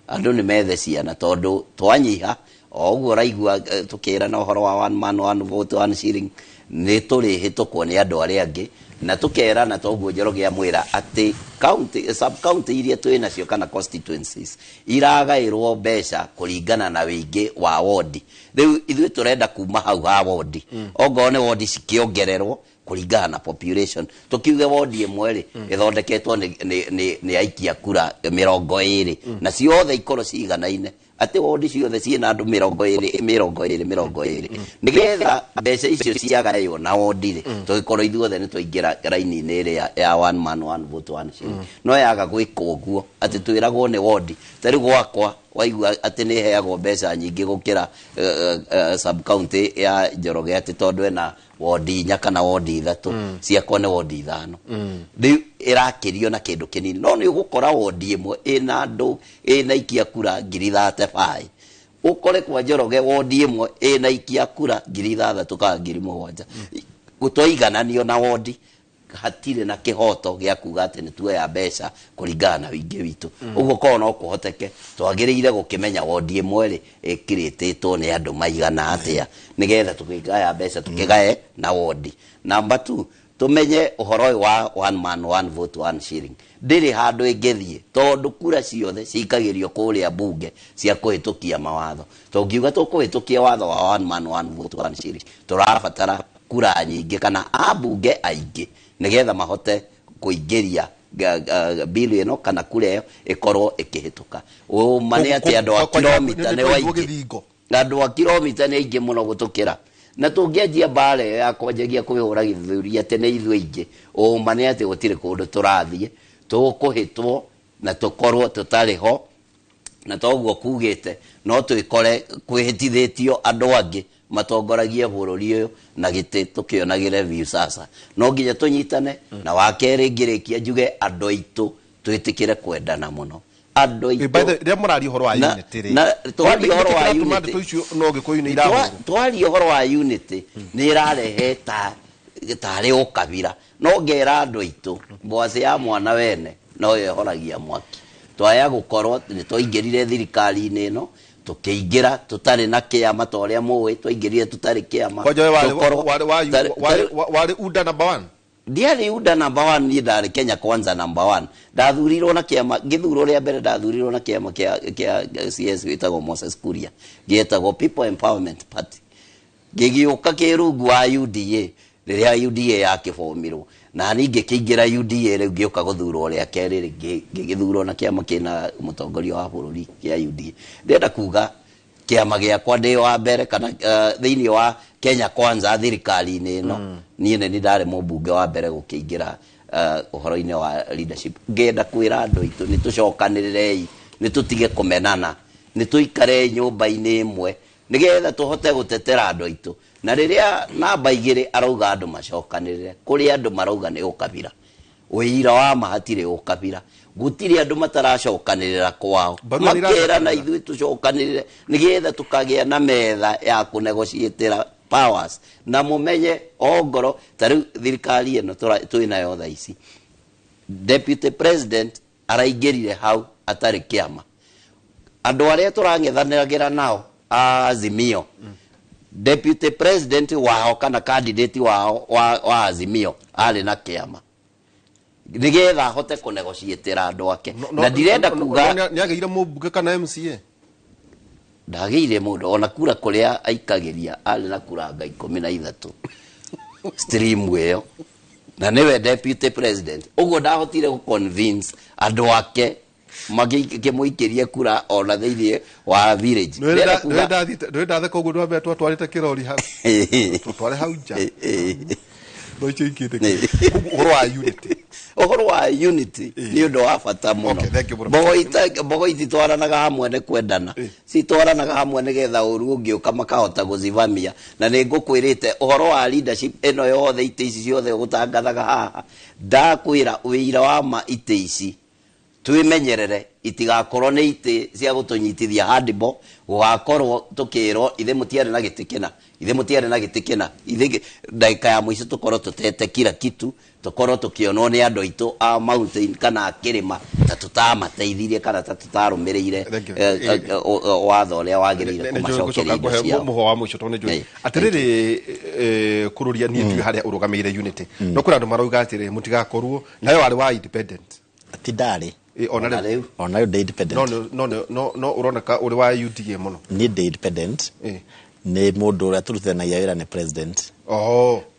andũ nĩ methe ciana tondũ twanyiha o ũguo ũraigua tũkĩrana ũhoro wa one man one vote one shilling nĩ tũrĩhĩtũkwo nĩ andũ arĩa angĩ, na tũkerana toguo Njoroge amwĩra atĩ county sub county iria twĩ nacio kana constituencies iragaĩrwo mbeca kũringana na wĩingĩ wa wodi. Rĩu ithuĩ tũrenda kuma hau ha wodi, ongorwo nĩ wodi cikĩongererwo kũringana na population, tũkiuge wodi ĩmwe rĩ ĩthondeketwo nĩ aikia kura 20 na ciothe ikorwo ciganaine, atĩ wodi ciothe ciĩna andũ 20 20 20, nĩgetha mbeca icio ciagaywo na wodi rĩ tũgĩkorwo ithuothe nĩ twaingĩra raini-inĩ ĩrĩa ya one man one vote one shilling. No yaga gwĩka ũguo atĩ twĩragwo nĩ wodi, ta rĩu gwakwa waigua atĩ nĩ heagwo mbeca nyingĩ gũkĩra sub county ya Njoroge atĩ tondũ ena wodi 4 kana wodi 3, ciakwa nĩ wodi 5, rĩu ĩrakĩrio na kĩndũ kĩnini. No nĩ ũgũkora wodi ĩmwe ĩna andũ ĩna ikia kura 35,000, ũkore kwa Njoroge wodi ĩmwe ĩna ikia kura 6,000 kana 7,000. Twaigananio na wodi hatirĩ na kĩhoto gĩa kuga atĩ nĩ tuoya mbeca kũringana na wĩingĩ witũ. Ũguo korwo no kũhoteke twagĩrĩire gũkĩmenya wodi ĩmwe rĩ ĩkirĩtĩtwo nĩ andũ maigana atĩa, nĩgetha tũkĩgaya mbeca tũkĩgaye na wodi. Number 2, tũmenye ũhoro ũyũ wa one man one vote one shilling ndĩrĩ handũ ĩngĩthiĩ tondũ kura ciothe cikagĩrio kũrĩa bunge cia kũhĩtũkia mawatho. Tũngiuga tũkũhĩtũkia watho wa one man one vote one shilling tũrabatara kura nyingĩ kana ambunge aingĩ nĩgetha mahote kũingĩria bill ĩno kana kura ĩyo ĩkorwo ĩkĩhĩtũka. Ũma nĩ atĩ andũ a kilomita nĩ aingĩ, andũ a kilomita nĩ aingĩ mũno gũtũkĩra, na tũngĩanjia mbara ĩyo ya kwanjagia kwĩhũra gĩthũri atĩ nĩ ithuĩ aingĩ, ũma nĩ atĩ gũtirĩ kũndũ tũrathiĩ, tũkũhĩtwo na tũkorwo tũtarĩ ho, na toguo kugĩte no twĩkore kwĩhĩtithĩtio andũ angĩ matongoragie bũrũri ũyũ na gĩtĩ tũkĩonagĩre view sasa. No nginya tũnyitane. Na wa kerĩ ngĩrĩkia njuge andũ aitũ twĩtĩkĩre kwendana mũno. Andũ aitũ By the rĩrĩa mũraria ũhoro wa unity rĩ, na twaria ũhoro wa nĩkĩ kĩratũma unity ndeto icio no Gĩkũyũ nĩ irahũrwo? Twaria ũhoro wa unity nĩ ĩrarehe tarĩ ũkabira, no ngera andũ aitũ mbwacĩ ya mwana wene no ĩhoragia mwaki. Twaya gũkorwo nĩ twaingĩrire thirikari-inĩ ĩno tũkĩingĩra tũtarĩ na kĩama ta ũrĩa mũĩ, twaingĩrire tũtarĩ kĩama. Kwanja we Tũkorwo warĩ UDA number 1? Ndiarĩ UDA number 1, niĩ ndarĩ Kenya Kwanza number 1. Ndathurirwo na kĩama, ngĩthurwo rĩa mbere ndathurirwo na kĩama kĩa CS wĩtagwo Moses Kuria, gĩetagwo People Empowerment Party. Ngĩgĩũka kĩrungu wa UDA rĩrĩa UDA yakĩbomirwo, na niĩ ngĩkĩingĩra UDA rĩu ngĩũka gũthurwo rĩa kerĩ rĩ, ngĩgĩthurwo na kĩama kĩna mũtongoria wa bũrũri kĩa UDA. Ndĩrenda kuga kĩama gĩakwa ndĩ wa mbere kana thĩinĩ wa Kenya Kwanza thirikari-inĩ ĩno, niĩ nĩ ndarĩ mũmbunge wa mbere gũkĩingĩra ũhoro-inĩ wa leadership. Ngĩenda kwĩra andũ aitũ nĩ tũcokanĩrĩrei, nĩ tũtige kũmenana, nĩ tũikare nyũmba-inĩ ĩmwe nĩgetha tũhote gũtetera andũ aitũ. Na rĩrĩa namba 2 arauga andũ macokanĩrĩre, kũrĩ andũ marauga nĩ ũkabira, ũira wa ma hatirĩ ũkabira, gũtirĩ andũ mataracokanĩrĩra kwao, Barua nĩ makera na iracokanĩrĩra. ithuĩ tũcokanĩrĩre nĩgetha tũkagĩa na metha ya kũnegotiatĩra powers. Na mũmenye ongoro ta rĩu thirikari ĩno twĩnayo thaa ici, deputy president araingĩrire hau atarĩ kĩama. Andũ arĩa tũrang'ethanagĩra nao a Azimio Deputy president wao kana candidate wao wa Azimio arĩ na kĩama nĩgetha ahote kũnegotiatĩra andũ ake. Na ndirenda kuga nĩagĩire mũmbunge kana MCA, ndagĩire mũndũ ona kura kũrĩa aikagĩria arĩ na kura nga 13 stream ĩyo, na nĩwe deputy president. Ũguo ndahotire gũ-convince andũ ake makĩmũikĩrie kura ona thĩinĩ wa village. Ndũĩ ndatheka ũguo ndwambere twatwarĩte kĩrori hau tũtware hau nja no icio ingĩ ũhoro wa unity, ũhoro wa unity nĩ ũndũ wa bata mũno. Mbogo ititwaranaga hamwe nĩ kwendana, citwaranaga hamwe nĩgetha ũru ũngĩũka makahota gũcivamia. Na nĩ ngũkwĩrĩte ũhoro wa leadership ĩno yothe, itĩ ici ciothe ũgũtangathaga haha, ndakwĩra wĩira wa ma itĩ ici twimenyerere itigakorwo nĩ itĩ cia gũtũnyitithia handball, gũgakorwo tũkĩrwo ithe mũtiarĩ na gĩtĩ kĩna, ithe mũtiarĩ na gĩtĩ kĩna, ithe ndagĩka ya mũico tũkorwo tũtete kila kitu, tũkorwo tũkĩonwo nĩ andũ aitũ a mountain kana a kĩrĩma ta tũtamateithirie kana ta tũtarũmĩrĩire watho ũrĩa wagĩrĩire kũmacokeria indo ciao. Mũhwa wa mũico tondũ nĩnjũĩ atĩrĩrĩ, kũrũria niĩ ndiũĩ harĩa ũrũgamĩire unity, no kwĩna andũ marauga atĩrĩ mũtigakorwo nayo warĩ wa independent. Ti ndarĩ ona rĩu, ona rĩu ndĩ independent. No ũroneka ũrĩ wa UDA mũno. Niĩ ndĩ independent. Nĩ mũndũ ũrĩa tũrutithanagia wĩra nĩ president.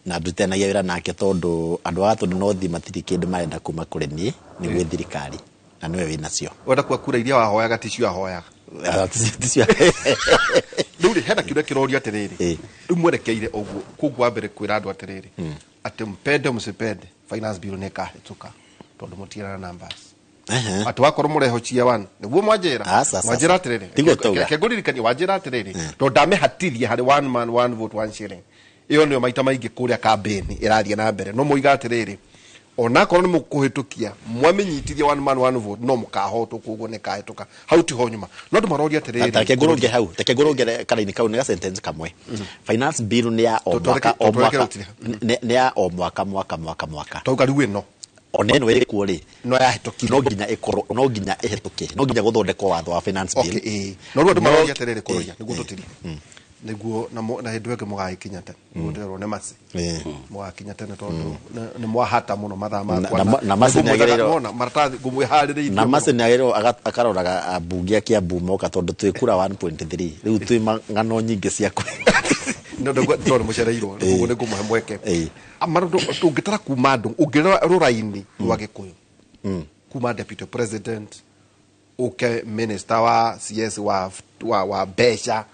Na ndutithanagia wĩra nake tondũ andũ a Gatũndũ North matirĩ kĩndũ marenda kuma kũrĩ niĩ, nĩ gwĩ thirikari na nĩwe wĩnacio. Wenda kuga kura iria wahoyaga ticio ahoyaga. Ticio. Rĩu rĩ, hena kĩũria kĩrorio atĩrĩrĩ, rĩu mwerekeire ũguo, koguo wa mbere kwĩra andũ atĩrĩrĩ atĩ mpende msipende finance bill nĩ ĩkahĩtũka tondũ mũtiarĩ na numbers. Atĩ wakorwo mũrehocia one nĩguo mwanjĩra mwanjĩra atĩrĩrĩ, reke ngũririkanie, wanjĩra atĩrĩrĩ tondũ ndamĩhatithia harĩ one man one vote one shilling, ĩyo nĩyo maita maingĩ kũrĩa kambĩni ĩrathiĩ na mbere, no mũiga atĩrĩrĩ onakorwo nĩ mũkũhĩtũkia mwamĩnyitithia one man one vote no mũkahotwo, koguo nĩ kahĩtũka hau tiho nyuma. No andũ maroria atĩrĩrĩ, reke ngũrũnge hau, reke ngũrũnge karaini kau nĩ ga sentence kamwe. Finance bill nĩ ya o mwaka o mwaka, nĩ ya o mwaka mwaka mwaka mwaka, tauga rĩu ĩno ona ĩno ĩrĩ kuo rĩ no yahĩtũkire, no nginya ĩkorwo, no nginya ĩhĩtũke, no nginya gũthondekwo watho wa finance bill. Okay, no rĩu andũ maroria atĩrĩrĩ kũrũria nĩguo tũtirie nĩguo na hĩndĩ ĩngĩ mũgagĩkinya tene, nĩguo ndĩrerwo nĩ maci mũgakinya tene tondũ nĩ mwahata mũno mathaa makwa na maci nĩagĩrĩirwo maratathi ngũmwĩharĩrĩirie na maci nĩagĩrĩirwo akaroraga ambunge a Kiambu moka tondũ twĩ kura 1.3 rĩu twĩ ng'ano nyingĩ cia no tondũ mũcereirwo, koguo nĩ ngũmũhe mweke. Ũngĩtara kuma andũ ũngĩrora rũraini rwa Gĩkũyũ kuma deputy president ũke minister wa CS wa mbeca,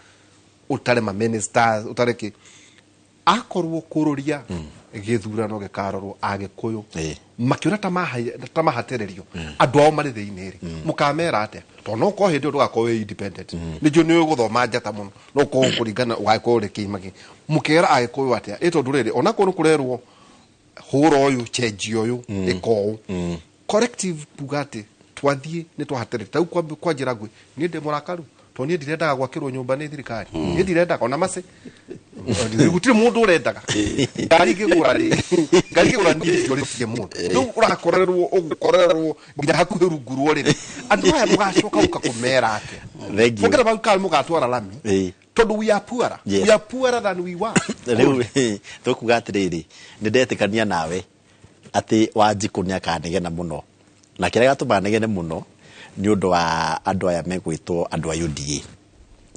ũtare ma ministers, ũtare kĩ, akorwo kũrũria gĩthurano gĩkarorwo Agĩkũyũ makĩona ta mahatĩrĩrio andũ ao marĩ thĩinĩ rĩ, mũkamera atĩa? Tondũ no ũkorwo hĩndĩ ĩyo ndũgakorwo wĩ independent, nĩnjũĩ nĩ ũgũthoma njata mũno, no ũkorwo kũringana ũgagĩkorwo ũrĩ kĩima kĩ, mũkera Agĩkũyũ atĩa? Ĩ tondũ rĩrĩ onakorwo nĩ kũrerwo hũra ũyũ chenji ũyũ ĩka ũũ, corrective kuga atĩ twathiĩ nĩ twahatĩrĩrio. Ta rĩu kwa njĩra nguhĩ, niĩ ndĩ mũrakaru tondũ niĩ ndirendaga gwakĩrwo nyũmba nĩ thirikari, niĩ ndirendaga ona maci, gũtirĩ mũndũ ũrendaga ngari ngĩgũra rĩ, ngari ngĩgũra niĩ ndiorĩtie mũndũ, rĩu ũrakorerwo ũgũkorerwo nginya hakuhĩ rungu rwa ũrĩrĩ. Andũ aya mũgacoka gũka kũmera atĩa? Mũngĩra mau kana mũgatwara lami, tondũ we are poorer, we are poorer than we were. Rĩu tũkuga atĩrĩrĩ, nĩ ndetĩkania nawe atĩ Wanjikũ nĩ akanegena mũno, na kĩrĩa gĩatũmaga negene mũno nĩ ũndũ wa andũ aya megwĩtwo andũ a UDA,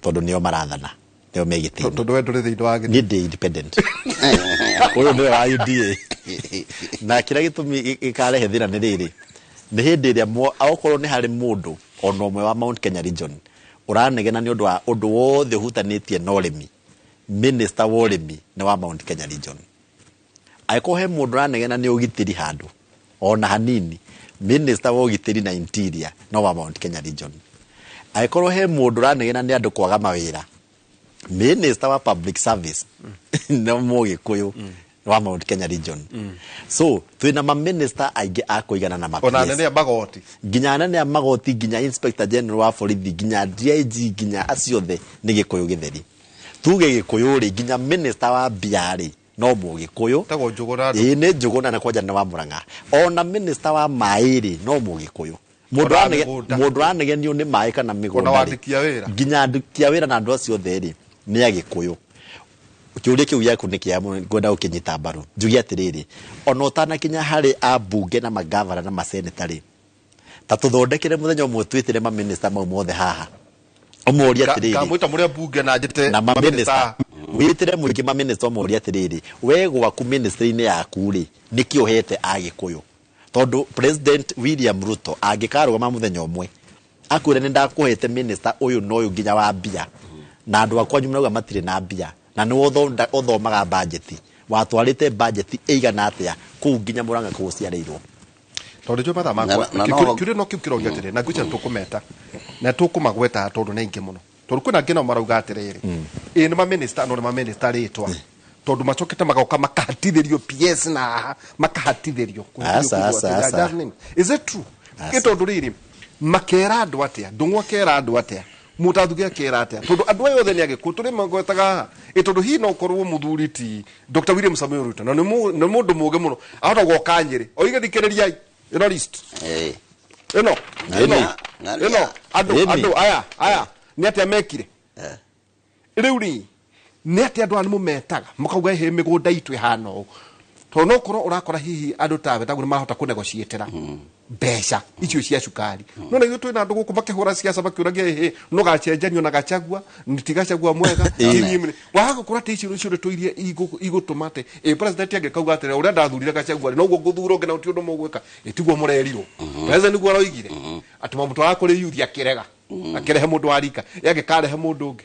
tondũ nĩo marathana, nĩo me gĩtĩ-inĩ. Tondũ we ndũrĩ thĩinĩ wa gĩtĩ. Niĩ ndĩ independent. Ũyũ nĩwe wa UDA. Na kĩrĩa gĩtũmi gĩkarehe thĩna nĩ rĩrĩ, nĩ hĩndĩ ĩrĩa okorwo nĩ harĩ mũndũ ona ũmwe wa Mount Kenya region ũranegena nĩ ũndũ wa ũndũ wothe ũhutanĩtie na ũrĩmi, minister wa ũrĩmi nĩ wa Mount Kenya region. Angĩkorwo he mũndũ ũranegena nĩ ũgitĩri handũ ona hanini, minister wa ũgitĩri na interior no wa Mount Kenya region. Angĩkorwo he mũndũ ũranegena nĩ andũ kwaga mawĩra, minister wa public service no mũgĩkũyũ wa Mount Kenya region. So twĩna ma minister aingĩ a kũigana na ma ona anene a magoti, nginya anene a magoti, nginya inspector general wa borithi, nginya DIG, nginya acio othe nĩ Gĩkũyũ gĩtheri. Tuge Gĩkũyũ rĩ, nginya minister wa mbia rĩ no mũgĩkũyũ. Tagwo Njũgũna. Ĩĩ nĩ Njũgũna na kwanja nĩ wa Mũrang'a. Ona minister wa maĩ rĩ no mũgĩkũyũ. Mũndũ ũranegenio nĩ maĩ kana mĩgũnda rĩ, nginya andĩki a wĩra na andũ acio othe rĩ nĩ Agĩkũyũ. Kĩũria kĩu gĩaku nĩ kĩa mũno, ngwenda gũkĩnyita mbaru. Njuge atĩrĩrĩ, ona ũtanakinya harĩ ambunge na magavana na maseneta rĩ, ta tũthondekere mũthenya ũmwe twĩtĩre maminista mau mothe haha, ũmorie atĩrĩrĩ, Ngamwĩta mũrĩ ambunge na njĩte na maminista, wĩtĩre mũingĩ maminista, ũmorie atĩrĩrĩ, we gwaku ministry-inĩ yaku rĩ, nĩkĩ ũhete Agĩkũyũ? Tondũ President William Ruto angĩkarũgama mũthenya ũmwe akwĩre nĩ ndakũhete minister ũyũ na ũyũ nginya wa mbia, na andũ akwa marauga matirĩ na mbia, na nĩwe ũthomaga bajeti, watwarĩte bajeti ĩigana atĩa kũu nginya Mũrang'a kũu ũciarĩirwo? Tondũ njũĩ mathaa makwa, kĩũria no kĩu kĩroria atĩrĩrĩ, na ngwĩciria tũkũmeta na tũkũmagweta tondũ nĩ aingĩ mũno, tondũ kwĩna angĩ nao marauga atĩrĩrĩ, ĩ nĩ maminista, no nĩ maminista rĩtwa, tondũ macokete magoka makahatithĩrio PS na haha makahatithĩrio. Aca, aca, aca. Is it true? Ĩ tondũ rĩrĩ, makera andũ atĩa? Ndũng'ũ akera andũ atĩa? Mũtathuge akera atĩa? Tondũ andũ aya othe nĩ Agĩkũyũ tũrĩ magwetaga haha. Ĩ tondũ hihi no ũkorwo mũthuri ti Dr. William Samoei Ruto, na nĩ mũndũ mũũgĩ mũno, ahota gũoka Nyĩrĩ oige thikĩrĩriai ĩno list ĩno ĩno ĩno, andũ aya aya nĩ atĩa mekire rĩu rĩ, nĩ atĩa andũ aya nĩ mũmetaga mũkauga hĩ mĩgũnda itũ ĩhana ũũ? Tondũ no ũkorwo ũrakora hihi andũ tawe taguo nĩ marahota kũnegotiatĩra mbeca icio cia cukari, no na ithuĩ twĩna andũ gũkũ makĩhũra ciaca makĩũragia hĩ no gacenjanio na Gachagua, ti Gachagua mwega, ti niĩ waga gũkora atĩ icio nĩcio ndeto iria igũtũma atĩ ĩ president angĩkauga atĩrĩ, ũrĩa ndathurire Gachagua rĩ, noguo ngũthura ũngĩ na ti ũndũ mũgwĩka, ĩ tiguo mũrerirwo? President nĩguo aroigire atĩ mamũtwaraga kũrĩ youth akĩrega, akĩrehe mũndũ wa rika, ĩ angĩkarehe mũndũ ũngĩ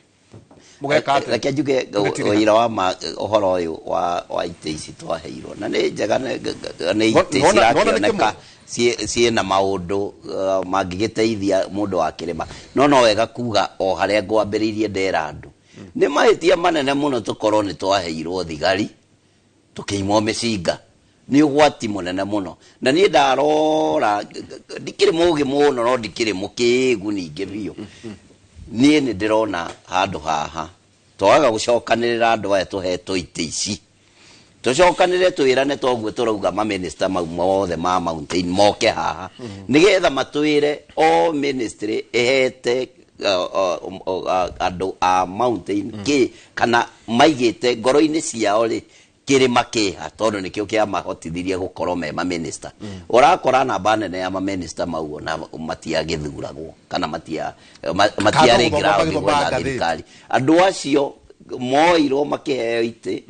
mũgeka atĩa? Reke njuge ũira wa ma ũhoro ũyũ wa itĩ ici twaheirwo, na nĩ njega, nĩ itĩ cirakĩoneka ciĩna maũndũ mangĩgĩteithia mũndũ wa kĩrĩma, no wega kuga o harĩa ngwambĩrĩirie ndera andũ nĩ mahĩtia manene mũno tũkorwo nĩ twaheirwo thigari tũkĩimwo mĩcinga, nĩ ũgwati mũnene mũno. Na niĩ ndarora ndikĩrĩ mũũgĩ mũno, no ndikĩrĩ mũkĩĩgu ningĩ biũ. Niĩ nĩ ndĩrona handũ haha twaga gũcokanĩrĩra andũ aya tũhetwo itĩ ici, tũcokanĩrĩre twĩrane toguo tũrauga maminista mau mothe ma mountain moke haha, nĩgetha matwĩre o ministry ĩhete andũ a mountain kĩ, kana maigĩte ngoro-inĩ ciao rĩ kĩrĩma kĩha, tondũ nĩkĩo kĩamahotithirie gũkorwo me maminista. Ũrakora namba nene ya maminista mau ona matiagĩthuragwo kana matiarĩ ground gwetha thirikari. Andũ acio moirwo makĩheo itĩ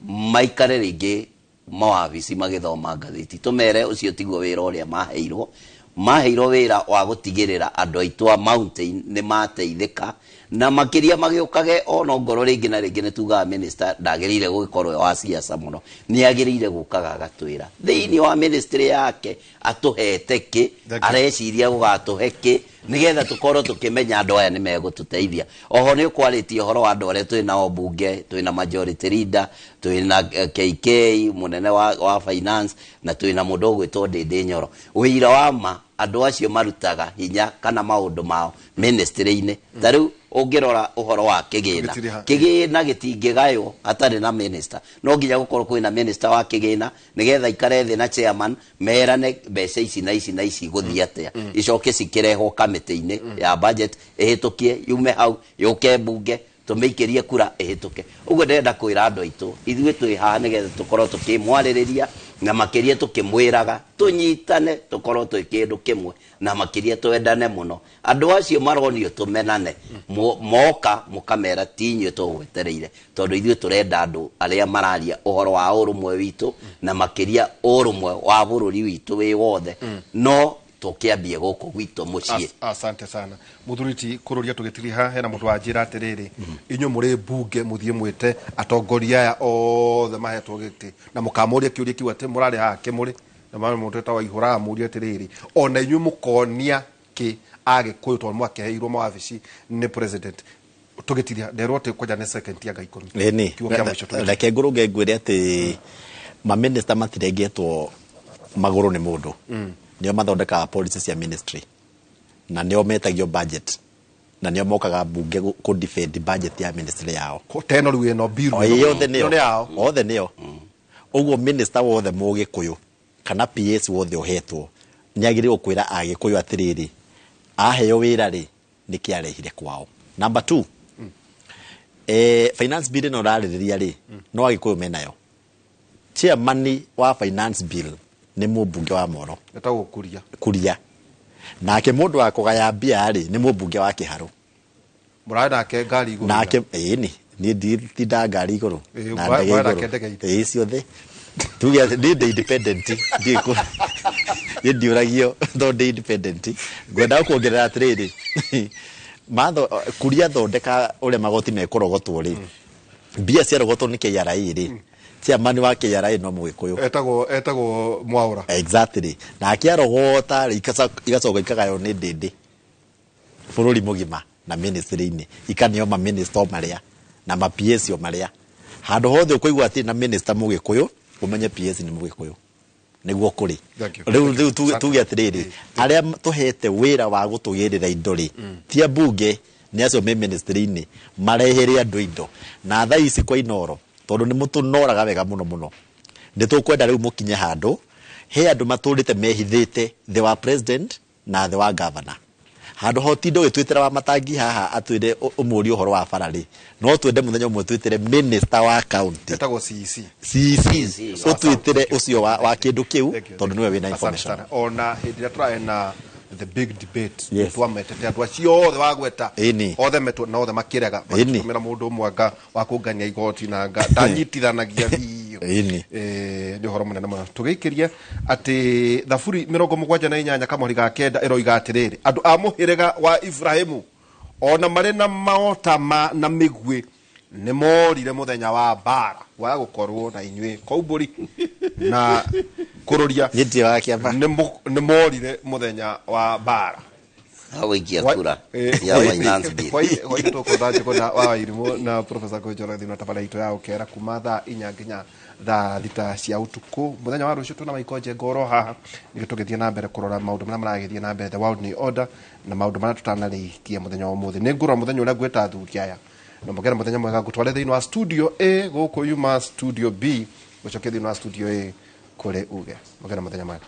maikare rĩngĩ mawabici magĩthoma ngathĩti, tũmere ũcio tiguo wĩra ũrĩa maheirwo. Maheirwo wĩra wa gũtigĩrĩra andũ aitũ a mountain nĩ mateithĩka, na makĩria magĩũkage ona ngoro rĩngĩ na rĩngĩ nĩ tugaga minister ndagĩrĩire gũgĩkorwo wa siasa mũno, nĩ agĩrĩire gũkaga agatwĩra thĩinĩ wa ministry yake atũhete kĩ, areciria gũgatũhe kĩ, nĩgetha tũkorwo tũkĩmenya andũ aya nĩ megũtũteithia. Oho nĩ ũkwarĩtie ũhoro wa andũ arĩa twĩ nao mbunge, twĩ na majority leader, twĩ na KK mũnene wa finance, na twĩ na mũndũ ũgwĩtwo Ndĩndĩ Nyoro. Ũira wa ma andũ acio marutaga hinya kana maũndũ mao ministry-inĩ. Ta rĩu ũngĩrora ũhoro wa kĩgĩna, kĩgĩna gĩtingĩgaywo hatarĩ na minister, no nginya gũkorwo kwĩna minister wa kĩgĩna nĩgetha ikare thĩ na chairman merane mbeca ici na ici na ici gũthiĩ atĩa, icoke cikĩrehwo kamĩtĩ-inĩ ya budget ĩhĩtũkie, yume hau yũke mbunge tũmĩikĩrie kura ĩhĩtũke. Ũguo ndĩrenda kwĩra andũ aitũ ithuĩ twĩ haha nĩgetha tũkorwo tũkĩmwarĩrĩria na makĩria tũkĩmwĩraga tũnyitane, tũkorwo twĩ kĩndũ kĩmwe na makĩria twendane mũno. Andũ acio maronio tũmenane, moka mũkamera ti inyuĩ tũgwetereire, tondũ ithuĩ tũrenda andũ arĩa mararia ũhoro wa ũrũmwe witũ na makĩria ũrũmwe wa bũrũri witũ wĩ wothe, no tũkĩambie gũkũ gwitũ mũciĩ. Asante sana muthuriti kururia tugitiriha. Hena mundu wanjira atiriri, inyuĩ mũrĩ mbunge mũthiĩ mwĩte atongoria aya othe mahetwo gĩtĩ na mũkamũria kĩũria kĩu atĩ mũrarĩ haha kĩmũrĩ na mara mũndũ wĩtagwo Waihũra amũria atĩrĩrĩ, ona inyuĩ mũkonia kĩ Agĩkũyũ tondũ mwakĩheirwo mawabici nĩ president. Tũgĩtiria nderwo atĩ kwanja nĩ second ya ngai 10. Ĩni, Kiugo kĩa mũico tũgĩtiria. Reke ngũrũnge ngwĩre atĩ maminista matirengetwo magũrũ nĩ mũndũ. Nĩo mathondekaga policy cia ministry na nĩo metagio budget na nĩo mokaga mbunge kũ defend budget ya ministry yao. Teno rĩu ĩno bill O, ĩyo othe nĩo. Ĩno nĩ yao. Othe nĩo. Ũguo minister wothe Mũgĩkũyũ kana PS wothe ũhetwo nĩ agĩrĩirwo kwĩra Agĩkũyũ atĩrĩrĩ, aheo wĩra rĩ, nĩkĩ arehire kwao. Number 2, Finance bill ĩno ũrarĩrĩria rĩ, no Agĩkũyũ menayo. Chairman wa finance bill nĩ mũmbunge wa Moro. Etagwo Kuria. Kuria. Nake mũndũ wa kũgaya mbia rĩ, nĩ mũmbunge wa Kĩharũ. Mũrarĩ nake ngari igũrũ. Nake ĩni, niĩ nditindaga ngari igũrũ. Na ndege igũrũ. Ĩĩ ciothe. Tuge atĩ niĩ ndĩ independent, ndiĩ kũ niĩ ndiũragio tondũ ndĩ independent. Ngwendaga kuongerera atĩrĩrĩ, matho Kuria thondeka ũrĩa magoti mekũrogotwo rĩ, mbia ciarogotwo nĩ KRA rĩ, chairman wa KRA no Mũgĩkũyũ. Etagwo Mwaũra. Exactly. Nake arogota rĩ, igacoka ikagaywo nĩ Ndĩndĩ bũrũri mũgima na ministry-inĩ, ikaneo ma minister o marĩa na ma PS o marĩa. Handũ hothe ũkũigua atĩ na minister Mũgĩkũyũ, ũmenye PS nĩ Mũgĩkũyũ. Nĩguo kũrĩ. Rĩu tuge atĩrĩrĩ, arĩa tũhete wĩra wa gũtũgĩrĩra indo rĩ, ti ambunge, nĩ acio me ministry-inĩ, marehere andũ indo. Na thaa ici kwa Inooro, tondũ nĩ mũtũnoraga wega mũno mũno, nĩ tũkwenda rĩu mũkinye handũ he andũ matũrĩte mehithĩte thĩ wa president na thĩ wa governor. Handũ ha ũtinde ũgĩtwĩtĩra wa matangi haha atwĩre ũmũrie ũhoro wa bara rĩ, no twende mũthenya ũmwe twĩtĩre minister wa county. Etagwo CEC. CEC. Ũtwĩtĩre ũcio wa kĩndũ kĩu, tondũ nĩwe wĩna information. Ona hĩndĩ ĩrĩa tũrarĩ na the big debate, twametete andũ acio othe wagweta, othe metwo na othe makĩrega, magĩtũmĩra mũndũ ũmwe anga wa kũngania igoti na anga ndanyitithanagia biũ. Nĩ ũhoro mũnene mũno. Tũgĩikĩrie atĩ Thaburi 78 kamũhari ga 9 ĩroiga atĩrĩrĩ, andũ a mũhĩrĩga wa Ibrahimu ona marĩ na maota na mĩguĩ nĩ morire mũthenya wa mbara wa gũkorwo na inyuĩ Koimbũri na Kũrũria nĩ morire mũthenya wa mbara gũikia kura ya finance bill. Hwaĩ-inĩ tũkũtha Njũgũna wa Wairimũ na Professor Kũnjora thĩinĩ wa tabarĩra itũ ya Ũkera kuma thaa 4 nginya thaa 6 cia ũtukũ. Mũthenya wa rũciũ twĩna Michael Njenga oro haha nĩguo tũgĩthiĩ na mbere kũrora maũndũ marĩa maragĩthiĩ na mbere the world new order na maũndũ marĩa tũtanarĩkia mũthenya wa ũmũthĩ. Nĩ ngũrora mũthenya ũrĩa ngwĩta athuri aya na mũgere mũthenya mwega ngũtware thĩinĩ wa studio A gũkũ yuma studio B gũcokia thĩinĩ wa studio A kũrĩ uge. Mũgere mũthenya mwega.